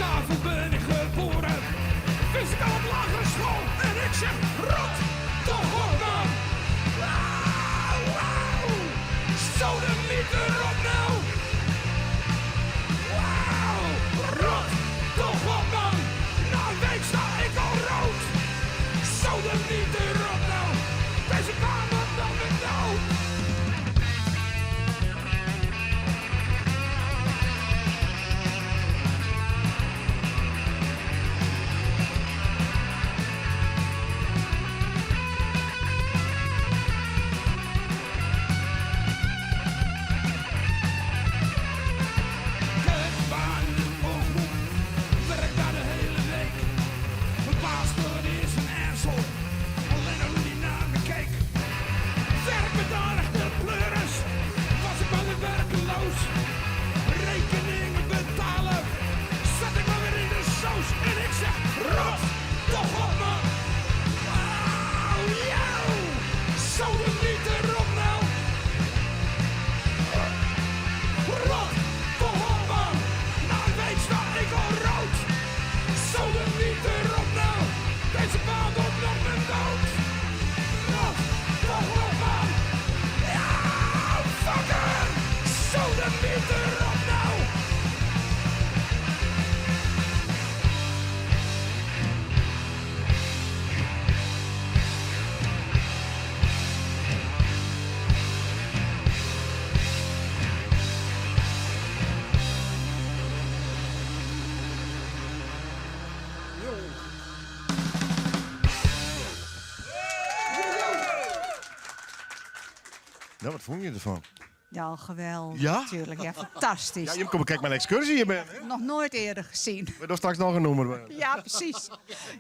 Daarvoor ben ik geboren. Wist ik al op lagere school. En ik zeg rot toch op, man. Wauw, wauw. Sodemieter op nou. Wauw, rot toch op, man. Na een week sta ik al rood. Sodemieter op nou. Deze baan wordt nog mijn dood. Ik heb een baan in de ochtend, werk daar de hele week. Mijn baas dat is een asshole, alleen al hoe die naar me keek. Werk me daar echt de pleuris, was ik maar weer werkeloos. Rekeningen betalen, zat ik maar weer in de saus. En ik zeg, rot toch op man. Auw, jou, sodemieter op nou. Rot toch op man, na een week sta ik al rood. Sodemieter op nou, deze baan wordt nog mijn dood. Rot toch op man, ja fucker, sodemieter op nou. Nou, wat vond je ervan? Ja, geweldig Ja? natuurlijk. Ja, fantastisch. Ja, je komt kijken mijn excursie hier bent. hè? Nog nooit eerder gezien. We doen straks nog een nummer. Ja, precies.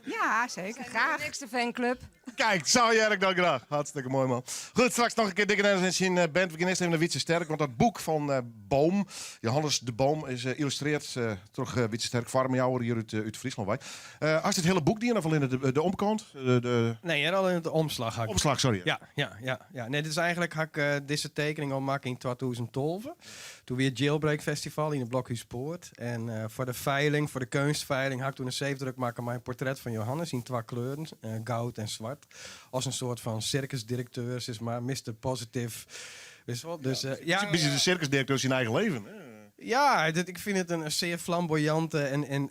Ja, zeker. Graag. Niks de fanclub. Kijk, zou jij dat graag. Hartstikke mooi, man. Goed, straks nog een keer Dikke Dennis en zijn band. We gaan eerst even naar Wietse Sterk, want dat boek van Boom, Johannes de Boom, is illustreerd door Wietse Sterk, farmjouwer hier uit Friesland. Wij. Als het hele boek die of alleen de omkant? De Nee, en al in de omslag. Had ik. Omslag, sorry. Ja. Nee, dit is eigenlijk had ik deze tekening al maken in 2012. Toen weer het Jailbreak Festival in de Blokhuispoort. En voor de veiling, voor de kunstveiling, had ik toen een zeefdruk maken mijn portret van Johannes in twee kleuren, goud en zwart. Als een soort van circusdirecteur, zeg maar, Mr. Positive. Weet je wel? Dus, Ja, ja, het is een beetje de circusdirecteur in zijn eigen leven, hè? Ja, ik fyn it in sear flamboyante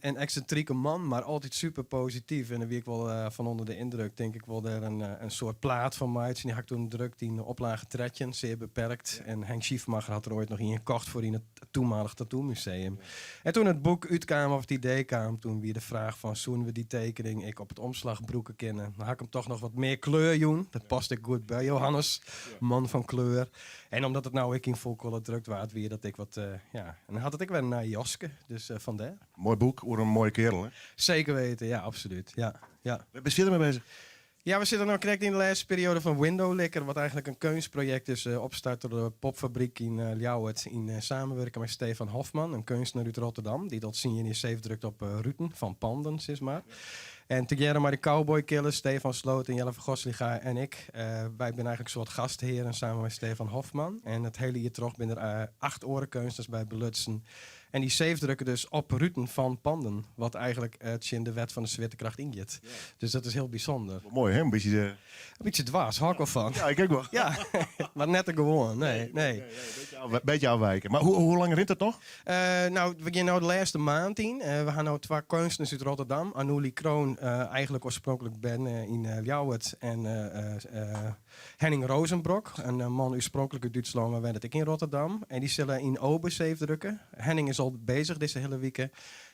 en eksintrike man, mar altyd super posityf. En dêr wie ik wol fan ûnder de yndruk. Tink ik wol dêr in soart plaat fan meitsjen. Dy ha ik toen drukt yn oplage 13, sear beperkt. En Henk Schiffmacher hat der oait noch ien kocht foar yn it toenmalig Tattoo Museum. En toen it boek útkaam of it idee kaam, toen wie de fraach fan soenen we dy tekening ek op it omslach brûke kinne. Dan ha ik him toch noch wat mear kleur jûn. Dat past ek goed by Johannes, man fan kleur. En omdat it no ek yn full color drukt waard, wie dat ek wat, ja. En dan hat it ek wer in nij jaske, dus fandêr. Moai boek oer in moaie kerel, hè? Seker weten, ja, absolút. Ja, ja. Wêr bist fierder mei bezich? Ja, we sitte no krekt yn de lêste perioade fan Windowlicker, wat eigentlik in keunstprojekt is, opstart troch de Popfabryk yn Ljouwert yn samenwurking mei Stefan Hofman, in keunstner út Rotterdam, dy't al tsien jier seefdrukt op ruten fan panden, sis mar. En tegearre mei de Cowboy Killers, Stefan Sloot en Jelle van Gosliga en ik, wy binne eigentlik in soart gasthearen samen mei Stefan Hofman. En it hiele jier troch binne der acht oare keunstners by belutsen. En dy seefdrukke dus op ruten fan panden, wat eigentlik tsjin de wet fan de swiertekracht yngiet. Dus dat is hiel bysûnder. Moai, hè? In bytsje de... In bytsje dwaas, hâld ik wol fan. Ja, ik ek wol. Ja, mar net te gewoan, nee, nee. Bytsje ôfwike. Mar hoe lang rint it noch? No, we gean no de lêste maand yn. We ha no twa keunstners út Rotterdam. Anouli Kroon, eigentlik oarspronklik berne yn Ljouwert. En Henning Rosenbrock, in man oarspronklik út Dútslân, mar wennet ek yn Rotterdam. En dy sille yn Obe seefdrukke. Henning is al bezich dizze hiele wike.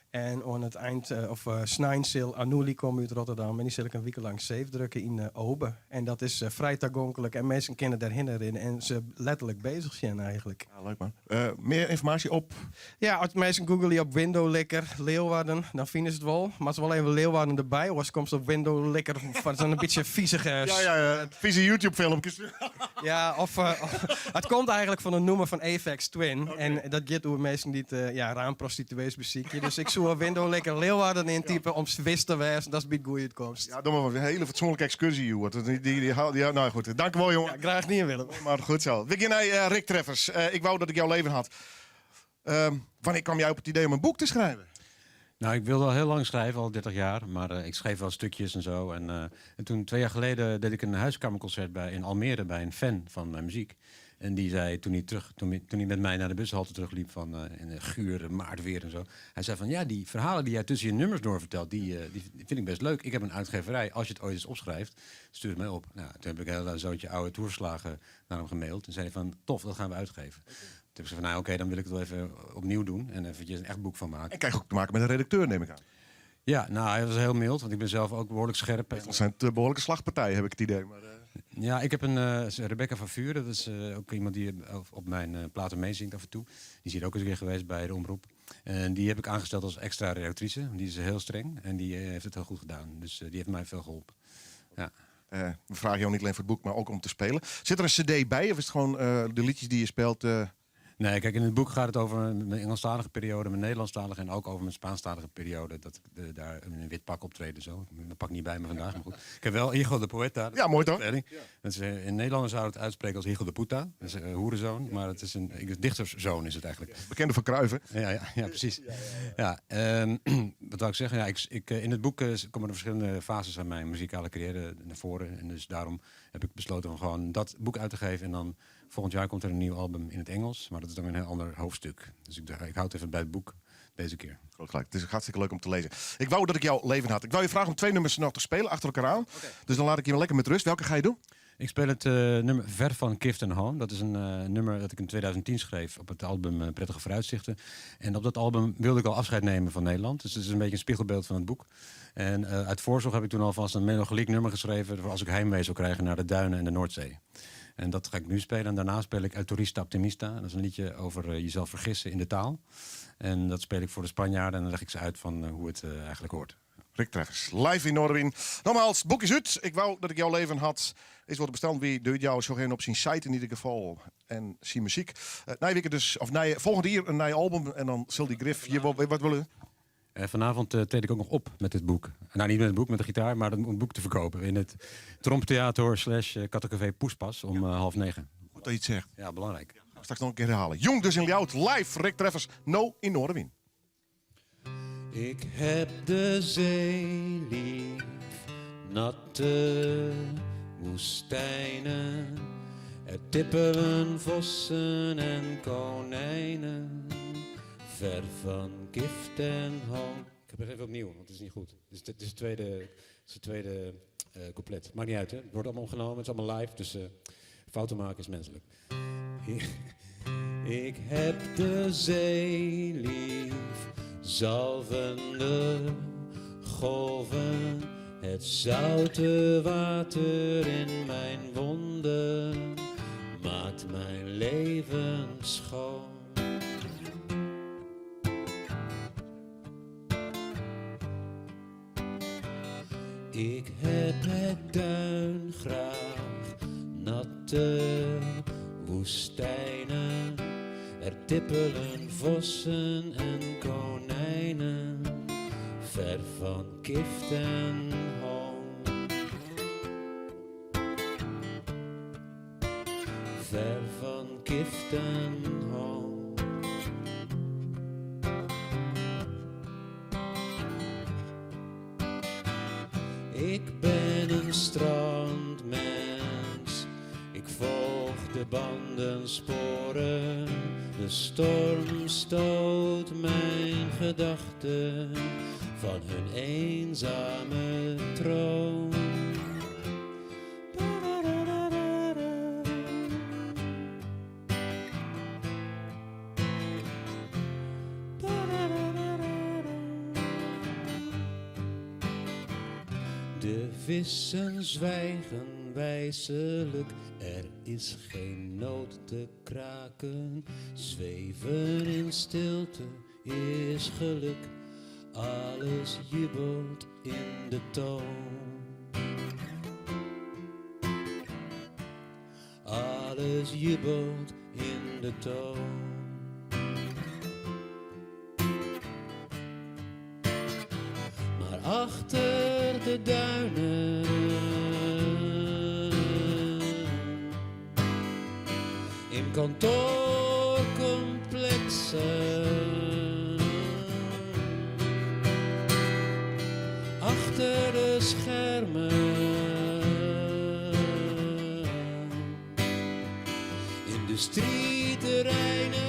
En oan it ein, of snein sil Anouli komme út Rotterdam en dy sil ek in wike lang seefdrukke yn Obe. En dat is frij tagonklik en minsken kinne dêrhinne rinne en se letterlik bezich sjen eigentlik. Ja, leuk man. Mear ynformaasje op? Ja, as minsken googleje op Windowlicker Leeuwarden, dan fine se it wol. Moatte se wol even Leeuwarden derby, oars komst op Windowlicker foar sa'n bytsje fizige... Ja, ja, ja. Fize YouTube-filmkes. Ja, of it komt eigentlik fan in nûmer fan Aphex Twin. En dat giet oer minsken dy't ja, raamprostituees besykje. Dus ik soe Windowlicker Leeuwarden yntype om wis te wêzen datst by it goede útkomst. Ja, doe mar in hiele fatsoenlike ekskurzje hjoed. Die, die, die, die, nou goed, dankjewol jongen. Ja, graach dien Willem. Maar goed zo. We gean nei Rick Treffers. Ik wou dat ik jouw leven had. Wannear kaam jy op it idee om in boek te skriuwen? Nou, ik wilde al heel lang schrijven, al 30 jaar. Maar ik schreef wel stukjes en zo. En toen, 2 jaar geleden, deed ik een huiskamerconcert in Almere bij een fan van mijn muziek. En die zei, toen hij met mij naar de bushalte terugliep van in de gure maartweer en zo. Hij zei van, ja, die verhalen die jij tussen je nummers door vertelt, die vind ik best leuk. Ik heb een uitgeverij, als je het ooit eens opschrijft, stuur het mij op. Nou, toen heb ik een hele zootje oude toerverslagen naar hem gemaild. En zei hij van, tof, dat gaan we uitgeven. Toen heb ik gezegd van, nou oké, dan wil ik het wel even opnieuw doen en eventjes een echt boek van maken. En krijg ook te maken met een redacteur, neem ik aan. Ja, nou, hij was heel mild, want ik ben zelf ook behoorlijk scherp. Het zijn het behoorlijke slagpartijen, heb ik het idee. Maar, Ja, ik heb een Rebecca van Vuren, dat is ook iemand die op mijn platen meezingt af en toe. Die is hier ook eens een keer geweest bij de omroep. En die heb ik aangesteld als extra redactrice. Die is heel streng en die heeft het heel goed gedaan. Dus die heeft mij veel geholpen. Ja. We vragen jou niet alleen voor het boek, maar ook om te spelen. Zit er een cd bij of is het gewoon de liedjes die je speelt? Nee, kijk, in het boek gaat het over mijn Engelstalige periode, mijn Nederlandstalige en ook over mijn Spaanstalige periode. Dat ik daar in een wit pak optreed en zo. Mijn pak niet bij me vandaag, maar goed. Ik heb wel Hijo de Poeta. Ja, mooi toch? Ja. Dat is, in Nederland zouden het uitspreken als Hijo de Puta. Dat is hoerenzoon, maar het is een ik, dichterszoon is het eigenlijk. Ja, bekende van Cruijff, hè? Ja, ja, ja, precies. Ja, wat wou ik zeggen? Ja, in het boek komen er verschillende fases aan mijn muzikale carrière naar voren. En dus daarom heb ik besloten om gewoon dat boek uit te geven en dan volgend jaar komt er een nieuw album in het Engels, maar dat is dan weer een heel ander hoofdstuk. Dus ik houd het even bij het boek deze keer. Groot gelijk. Het is hartstikke leuk om te lezen. Ik wou dat ik jouw leven had. Ik wou je vragen om 2 nummers nog te spelen achter elkaar aan. Dus dan laat ik je lekker met rust. Welke ga je doen? Ik speel het nummer Ver van Kift en Hoon. Dat is een nummer dat ik in 2010 schreef op het album Prettige Vooruitzichten. En op dat album wilde ik al afscheid nemen van Nederland. Dus het is een beetje een spiegelbeeld van het boek. En uit voorzorg heb ik toen alvast een melancholiek nummer geschreven voor als ik heimwee zou krijgen naar de duinen en de Noordzee. En dat ga ik nu spelen. En daarna speel ik El Turista Optimista. Dat is een liedje over jezelf vergissen in de taal. En dat speel ik voor de Spanjaarden. En dan leg ik ze uit van hoe het eigenlijk hoort. Rick Treffers, live in Noardewyn. Nogmaals, het boek is uit. Ik wou dat ik jouw leven had. Is wordt besteld wie doet jou zo geen op zijn site in ieder geval. En zijn muziek. Nee, dus, of nee, volgend jaar een nieuw album. En dan zal die Griff je wel, wat willen? Vanavond treed ik ook nog op met dit boek. Nou, niet met het boek, met de gitaar, maar om het boek te verkopen. In het Tromptheater slash Kattencafé Poespas om 8:30. Goed dat je het zegt. Ja, belangrijk. Ja, gaan we straks nog een keer herhalen. Jong dus in Ljouwert, live, Rick Treffers, no in Noardewyn. Ik heb de zee lief, natte woestijnen. Er tippelen vossen en konijnen. Ver van kift en hoon. Ik heb het even opnieuw, want het is niet goed. Het is het tweede, het is het tweede couplet. Maakt niet uit, hè? Het wordt allemaal opgenomen, het is allemaal live, dus fouten maken is menselijk. Ik heb de zee lief, zalvende golven, het zoute water in mijn wonden maakt mijn leven schoon. Ik heb het duin graag, natte woestijnen. Er tippelen vossen en konijnen, ver van kift en hoon. Ver van kift en hoon. Ik ben een strandmens, ik volg de bandensporen. De storm stoot mijn gedachten van hun eenzame troon. De vissen zwijgen wijselijk, er is geen nood te kraken. Zweven in stilte is geluk, alles jubelt in de toon. Alles jubelt in de toon. Maar achter de duinen, in kantoorcomplexen, achter de schermen, industrieterreinen.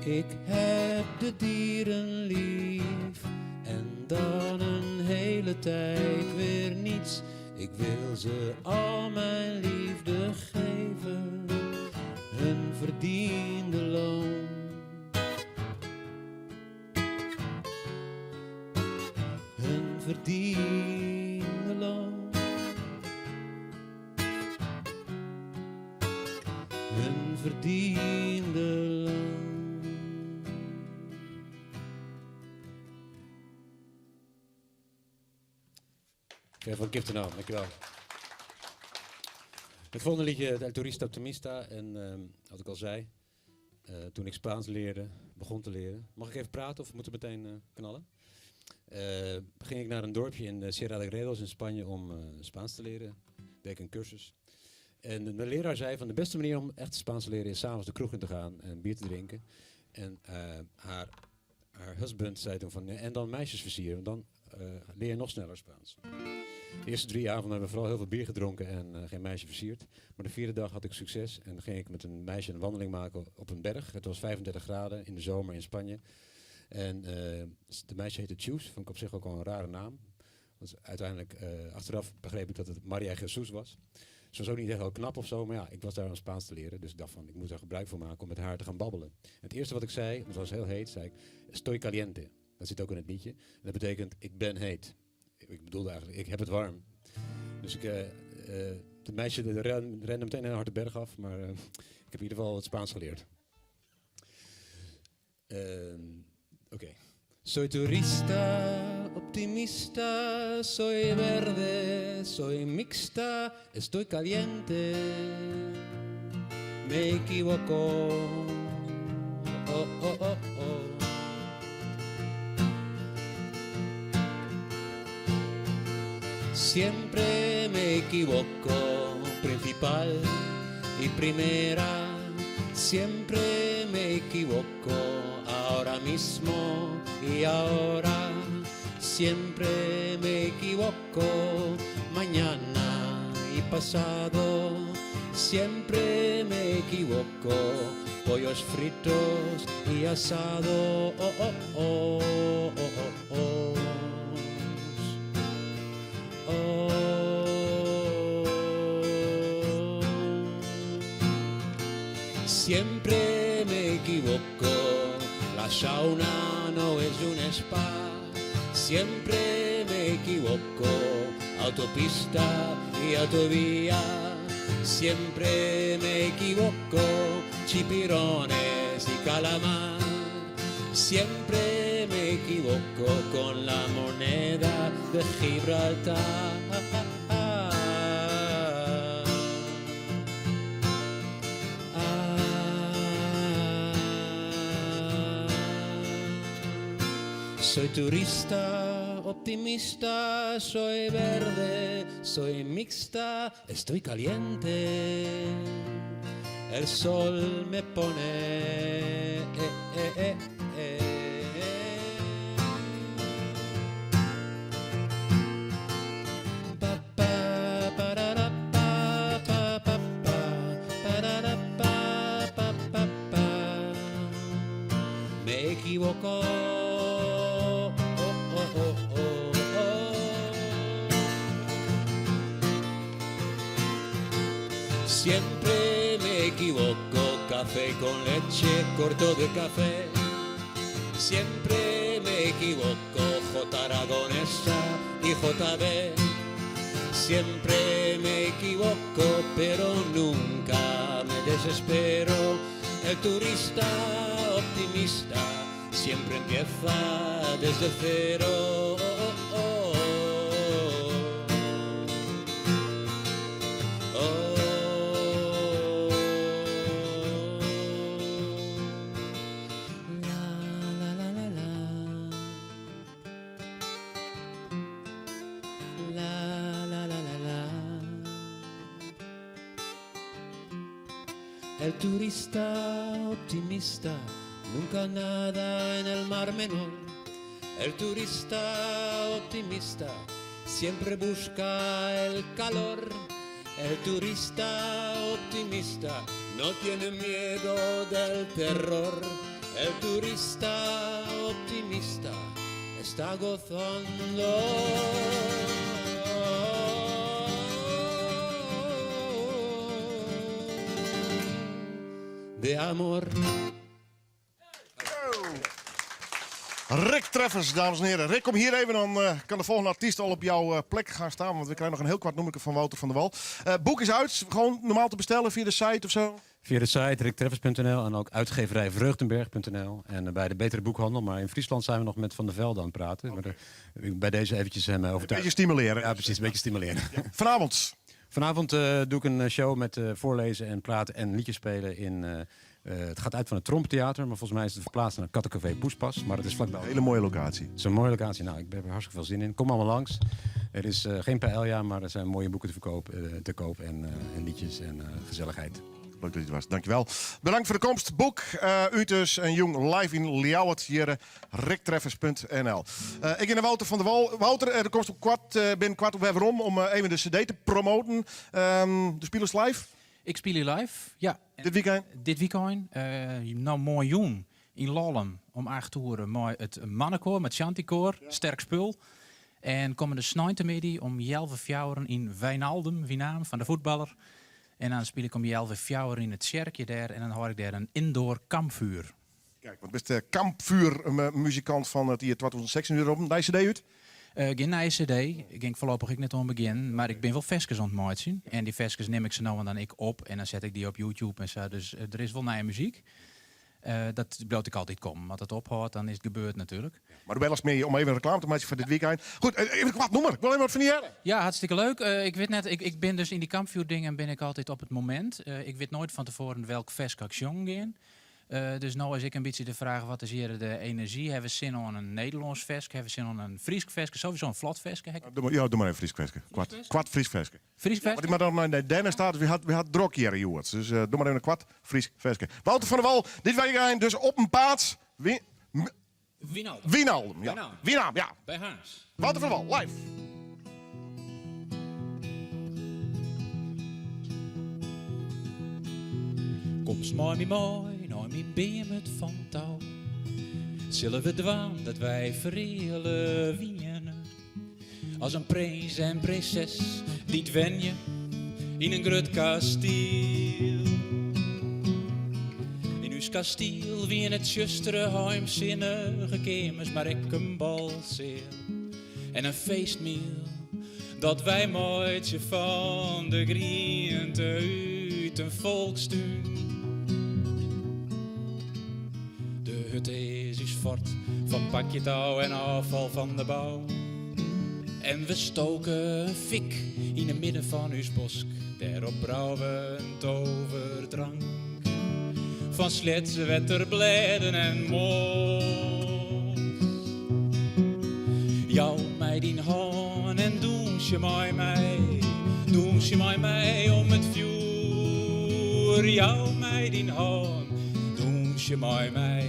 Ik heb de dieren lief en dan een hele tijd weer niets. Ik wil ze al mijn liefde geven, hun verdiende loon. Hun verdiende loon. Hun verdiende loon. Ver van Kift en Hoon, dankjewel. Het volgende liedje, El Turista Optimista. En wat ik al zei, toen ik Spaans leerde, begon te leren. Mag ik even praten of moeten we meteen knallen? Ging ik naar een dorpje in de Sierra de Gredos in Spanje om Spaans te leren. Deed ik een cursus. En mijn leraar zei van de beste manier om echt Spaans te leren is 's avonds de kroeg in te gaan en bier te drinken. En haar husband zei toen van, en dan meisjes versieren, want dan leer je nog sneller Spaans. De eerste 3 avonden hebben we vooral heel veel bier gedronken en geen meisje versierd. Maar de 4e dag had ik succes en ging ik met een meisje een wandeling maken op een berg. Het was 35 graden in de zomer in Spanje. En de meisje heette Chus, vond ik op zich ook al een rare naam. Want uiteindelijk, achteraf begreep ik dat het Maria Jesus was. Ze was ook niet echt heel knap, maar ik was daar om Spaans te leren. Dus ik dacht van, ik moet daar gebruik van maken om met haar te gaan babbelen. En het eerste wat ik zei, want het was heel heet, zei ik, estoy caliente. Dat zit ook in het liedje. En dat betekent, ik ben heet. Ik bedoelde eigenlijk, ik heb het warm. Dus het meisje rende meteen heel hard de berg af, maar ik heb in ieder geval het Spaans geleerd. Oké. Soy turista, optimista, soy verde, soy mixta, estoy caliente, me equivoco, oh, oh, oh, oh. Siempre me equivoco. Principal y primera, siempre me equivoco, ahora mismo y ahora, siempre me equivoco, mañana y pasado, siempre me equivoco, pollos fritos y asado, oh, oh, oh, oh, oh, oh. Oh. Siempre me equivoco, la sauna no es un spa. Siempre me equivoco, autopista y autovía. Siempre me equivoco, chipirones y calamar. Siempre me equivoco con la moneda de Gibraltar. Soy turista, optimista, soy verde, soy mixta, estoy caliente. El sol me pone. Eh, eh, eh, eh. Pa, pa, parara, pa, pa, pa, pa, parara, pa, pa, pa, pa. Me equivoco. Oh, oh, oh, oh, oh. Siempre me equivoco, café con leche, corto de café. Siempre me equivoco, J aragonesa y JB. Siempre me equivoco, pero nunca me desespero. El turista optimista siempre empieza desde cero. Oh, oh, oh. La, la, la, la, la. La, la, la, la, la. El turista optimista nunca nada en el mar menor. El turista optimista siempre busca el calor. El turista optimista no tiene miedo del terror. El turista optimista está gozando. De amor. Rick Treffers, dames en heren. Rick, kom hier even, dan kan de volgende artiest al op jouw plek gaan staan. Want we krijgen nog een heel kwart nummer van Wouter van der Wal. Boek is uit, gewoon normaal te bestellen via de site of zo? Via de site ricktreffers.nl en ook uitgeverij vreugdenberg.nl. En bij de Betere Boekhandel. Maar in Friesland zijn we nog met Van der Velde aan het praten. Maar bij deze eventjes hem overtuigen. Een beetje stimuleren. Ja, precies, een beetje stimuleren. Ja. Vanavond? Vanavond doe ik een show met voorlezen en praten en liedjes spelen in... het gaat uit van het Tromptheater, maar volgens mij is het verplaatst naar Kattencafé Poespas. Maar het is vlakbij. Een hele mooie locatie. Het is een mooie locatie. Ik heb er hartstikke veel zin in. Kom allemaal langs. Er is geen paella, maar er zijn mooie boeken te koop en liedjes en gezelligheid. Leuk dat je er was. Dankjewel. Bedankt voor de komst. Boek, Utus en Jong live in Ljouwert hier, ricktreffers punt N L. Ik ben Wouter van der Wal. Wouter, er komt op binnen kwart op waarom om even de cd te promoten. De spelers live? Ik speel hier live, ja. Dit weekend? Dit weekend. Mooi jong in Lollum om 8 uur mooi het mannenkoor met Chanticoor. Sterk spul. En komende snijtemiddag om jelve fjouwen in Wijnaldum, wie naam van de voetballer. En dan speel ik om jelve fjouwen in het sjerkje daar en dan hoor ik daar een indoor kampvuur. Kijk, want beste kampvuurmuzikant van het jaar 2016 uur op een cd uit? Geen nieuwe cd. Ik ging voorlopig ik net aan het begin, maar ik ben wel versjes aan het maken. En die versjes neem ik ze nou en dan ik op en dan zet ik die op YouTube en zo. Dus er is wel nieuwe muziek. Dat blijf ik altijd komen. Want het ophoudt, dan is het gebeurd natuurlijk. Ja, maar de bel is mee om even reclame te maken voor dit weekend. Goed, even wat noemer. Ik wil even wat van die heren. Ja, hartstikke leuk. Ik weet net, ik ben dus in die kampvuurdingen ben ik altijd op het moment. Ik weet nooit van tevoren welk vers ik jong ga. Dus no is ek in bytsje de fraach, wat is hjir de enerzjy? Hawwe we sin oan in Nederlânsk ferske? Hawwe we sin oan in Frysk ferske? Sowieso in flot ferske. Ja, doe mar in Frysk ferske. Koart, koart Frysk ferske. Frysk ferske? Want ik moat noch nei Dennis ta, dus wy ha drok hjir hjoed. Dus doe mar even in koart Frysk ferske. Wouter van der Wal, dit wykein dus op 'en paad. Wynaldum. Wynaldum, ja. Winaam, ja. By Harns. Wouter van der Wal, live. Komst mei my mei nei myn beamhut fan tou. Sille we dwaan dat wy fereale wiene. As in prins en prinses dy't wenje yn in grut kastiel. Yn ús kastiel wiene tsjustere heimsinnige keamers, mar ek in balseal en in feestmiel dat wy meitsje fan de griente út in folkstún. De hutte is ús fort fan pakjetou en ôffal fan de bou. En we stoke in fik yn 'e midden fan ús bosk. Dêrop brouwe we in toverdrank fan sleatswetterblêden en mos. Jou my dyn hân en dûnsje mei my, dûnsje mei my om it fjoer. Jou my dyn hân, dûnsje mei my,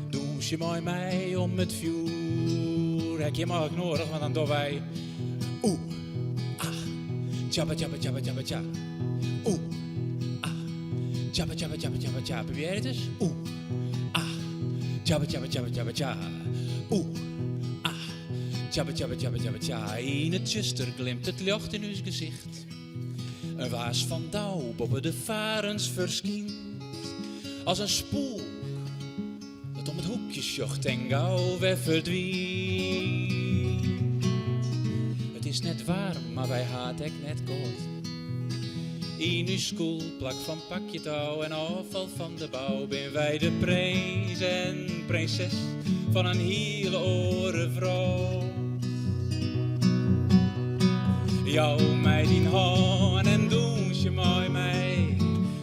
dûnsje mei my om it fjoer. Ek hjir mei ik noadich, want dan dogge wy oeh, ah, tjabba tjabba tjabba tjabba tja. Oeh, ah, tjabba tjabba tjabba tjabba tja. Probearje it ris. Oeh, ah, tjabba tjabba tjabba tjabba tja. Oeh, ah, tjabba tjabba tjabba tjabba tja. Yn it tsjuster glimt it ljocht yn ús gesicht. In waas fan dau boppe de farens ferskynt. As in spoek dat om it hoekje sjocht en gau wer ferdwynt. It is net waarm, mar wy ha it ek net kâld. Yn ús skûlplak fan pakjetou en ôffal fan de bou bin wy de prins en prinses fan in hiele oare wrâld. Jou my dyn hân en dûnsje mei my,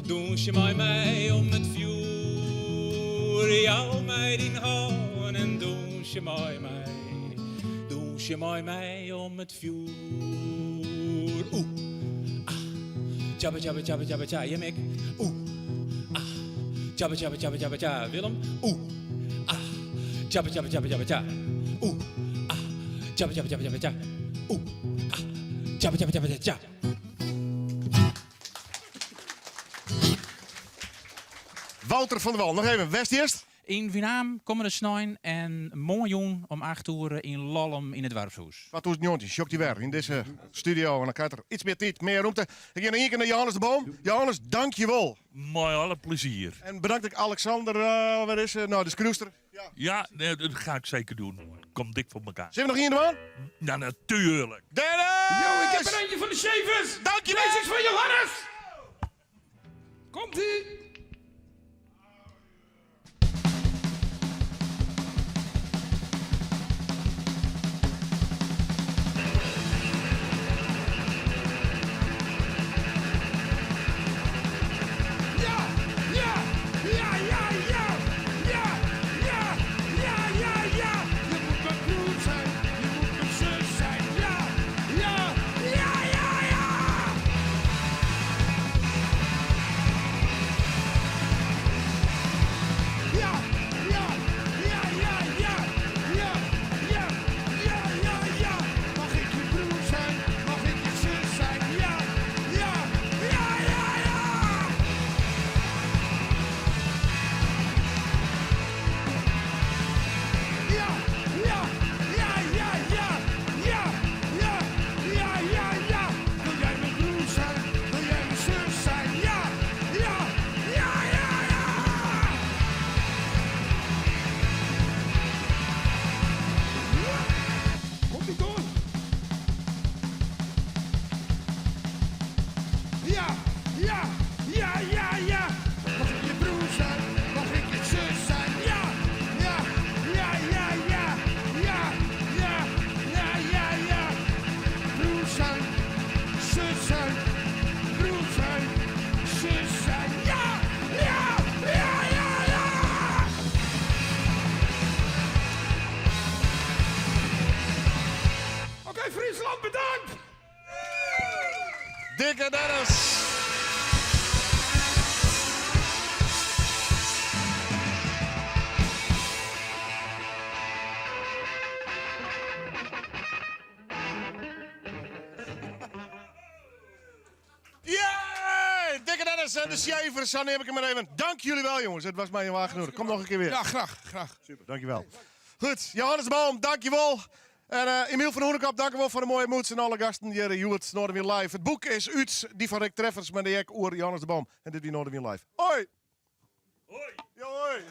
dûnsje mei my om it fjoer. Jou my dyn hân en dûnsje mei my, dûnsje mei my om it fjoer. Oeh, ah, tjabba tjabba tjabba tjabba tja, jim ek. Oeh, ah, tjabba tjabba tjabba tjabba tja, Willem. Oeh, ah, tjabba tjabba tjabba tjabba tja. Oeh, ah, tjabba tjabba tjabba tjabba tja. Oeh, ah, tjabba tjabba tjabba tja. Wouter van der Wal, noch even, wêrst earst? Yn Winaam kommende snein en moarnjûn om 8 oere yn Lollum yn it doarpshûs. 2019 sjoch ik dy wer yn dizze studio en dan krijt er iets mear tiid, mear rûmte. Ik gean noch ien kear nei Johannes de Boom. Johannes, dankjewol. Mei alle plezier. En bedankt ek Alexander, wêr is se? Nou, de skriuwster. Ja, nee, dat ga ik zeker doen. Komt dik voor elkaar. Sille we noch ien dwaan? Ja, natuurlijk. Dennis! Yo, ik heb er eentje van de Shavers. Dankjewel! Deze is van Johannes. Komt-ie. Ja, ja, ja, ja, ja, ja, ja, ja, ja, ja. Je moet mijn broer zijn, je moet mijn zus zijn. Ja, ja, ja, ja, ja. Friesland bedankt! Dikke Dennis! Yeah! Dikke Dennis en de Sjevers, zo neem ik hem maar even. Dank jullie wel, jongens. Het was mij een waar genoegen. Kom nog een keer weer. Ja, graag, graag. Super, dankjewel. Goed, Johannes Boom, dankjewel. En eh Emiel van Hoenekop, dank u wel voor de mooie moeds en alle gasten hier in Hjoed Noardewyn Live. Het boek is út, die fan Rick Treffers, mar dy ek oer Johannes de Boom. En dit wie Noardewyn Live. Hoi! Hoi! Ja, hoi!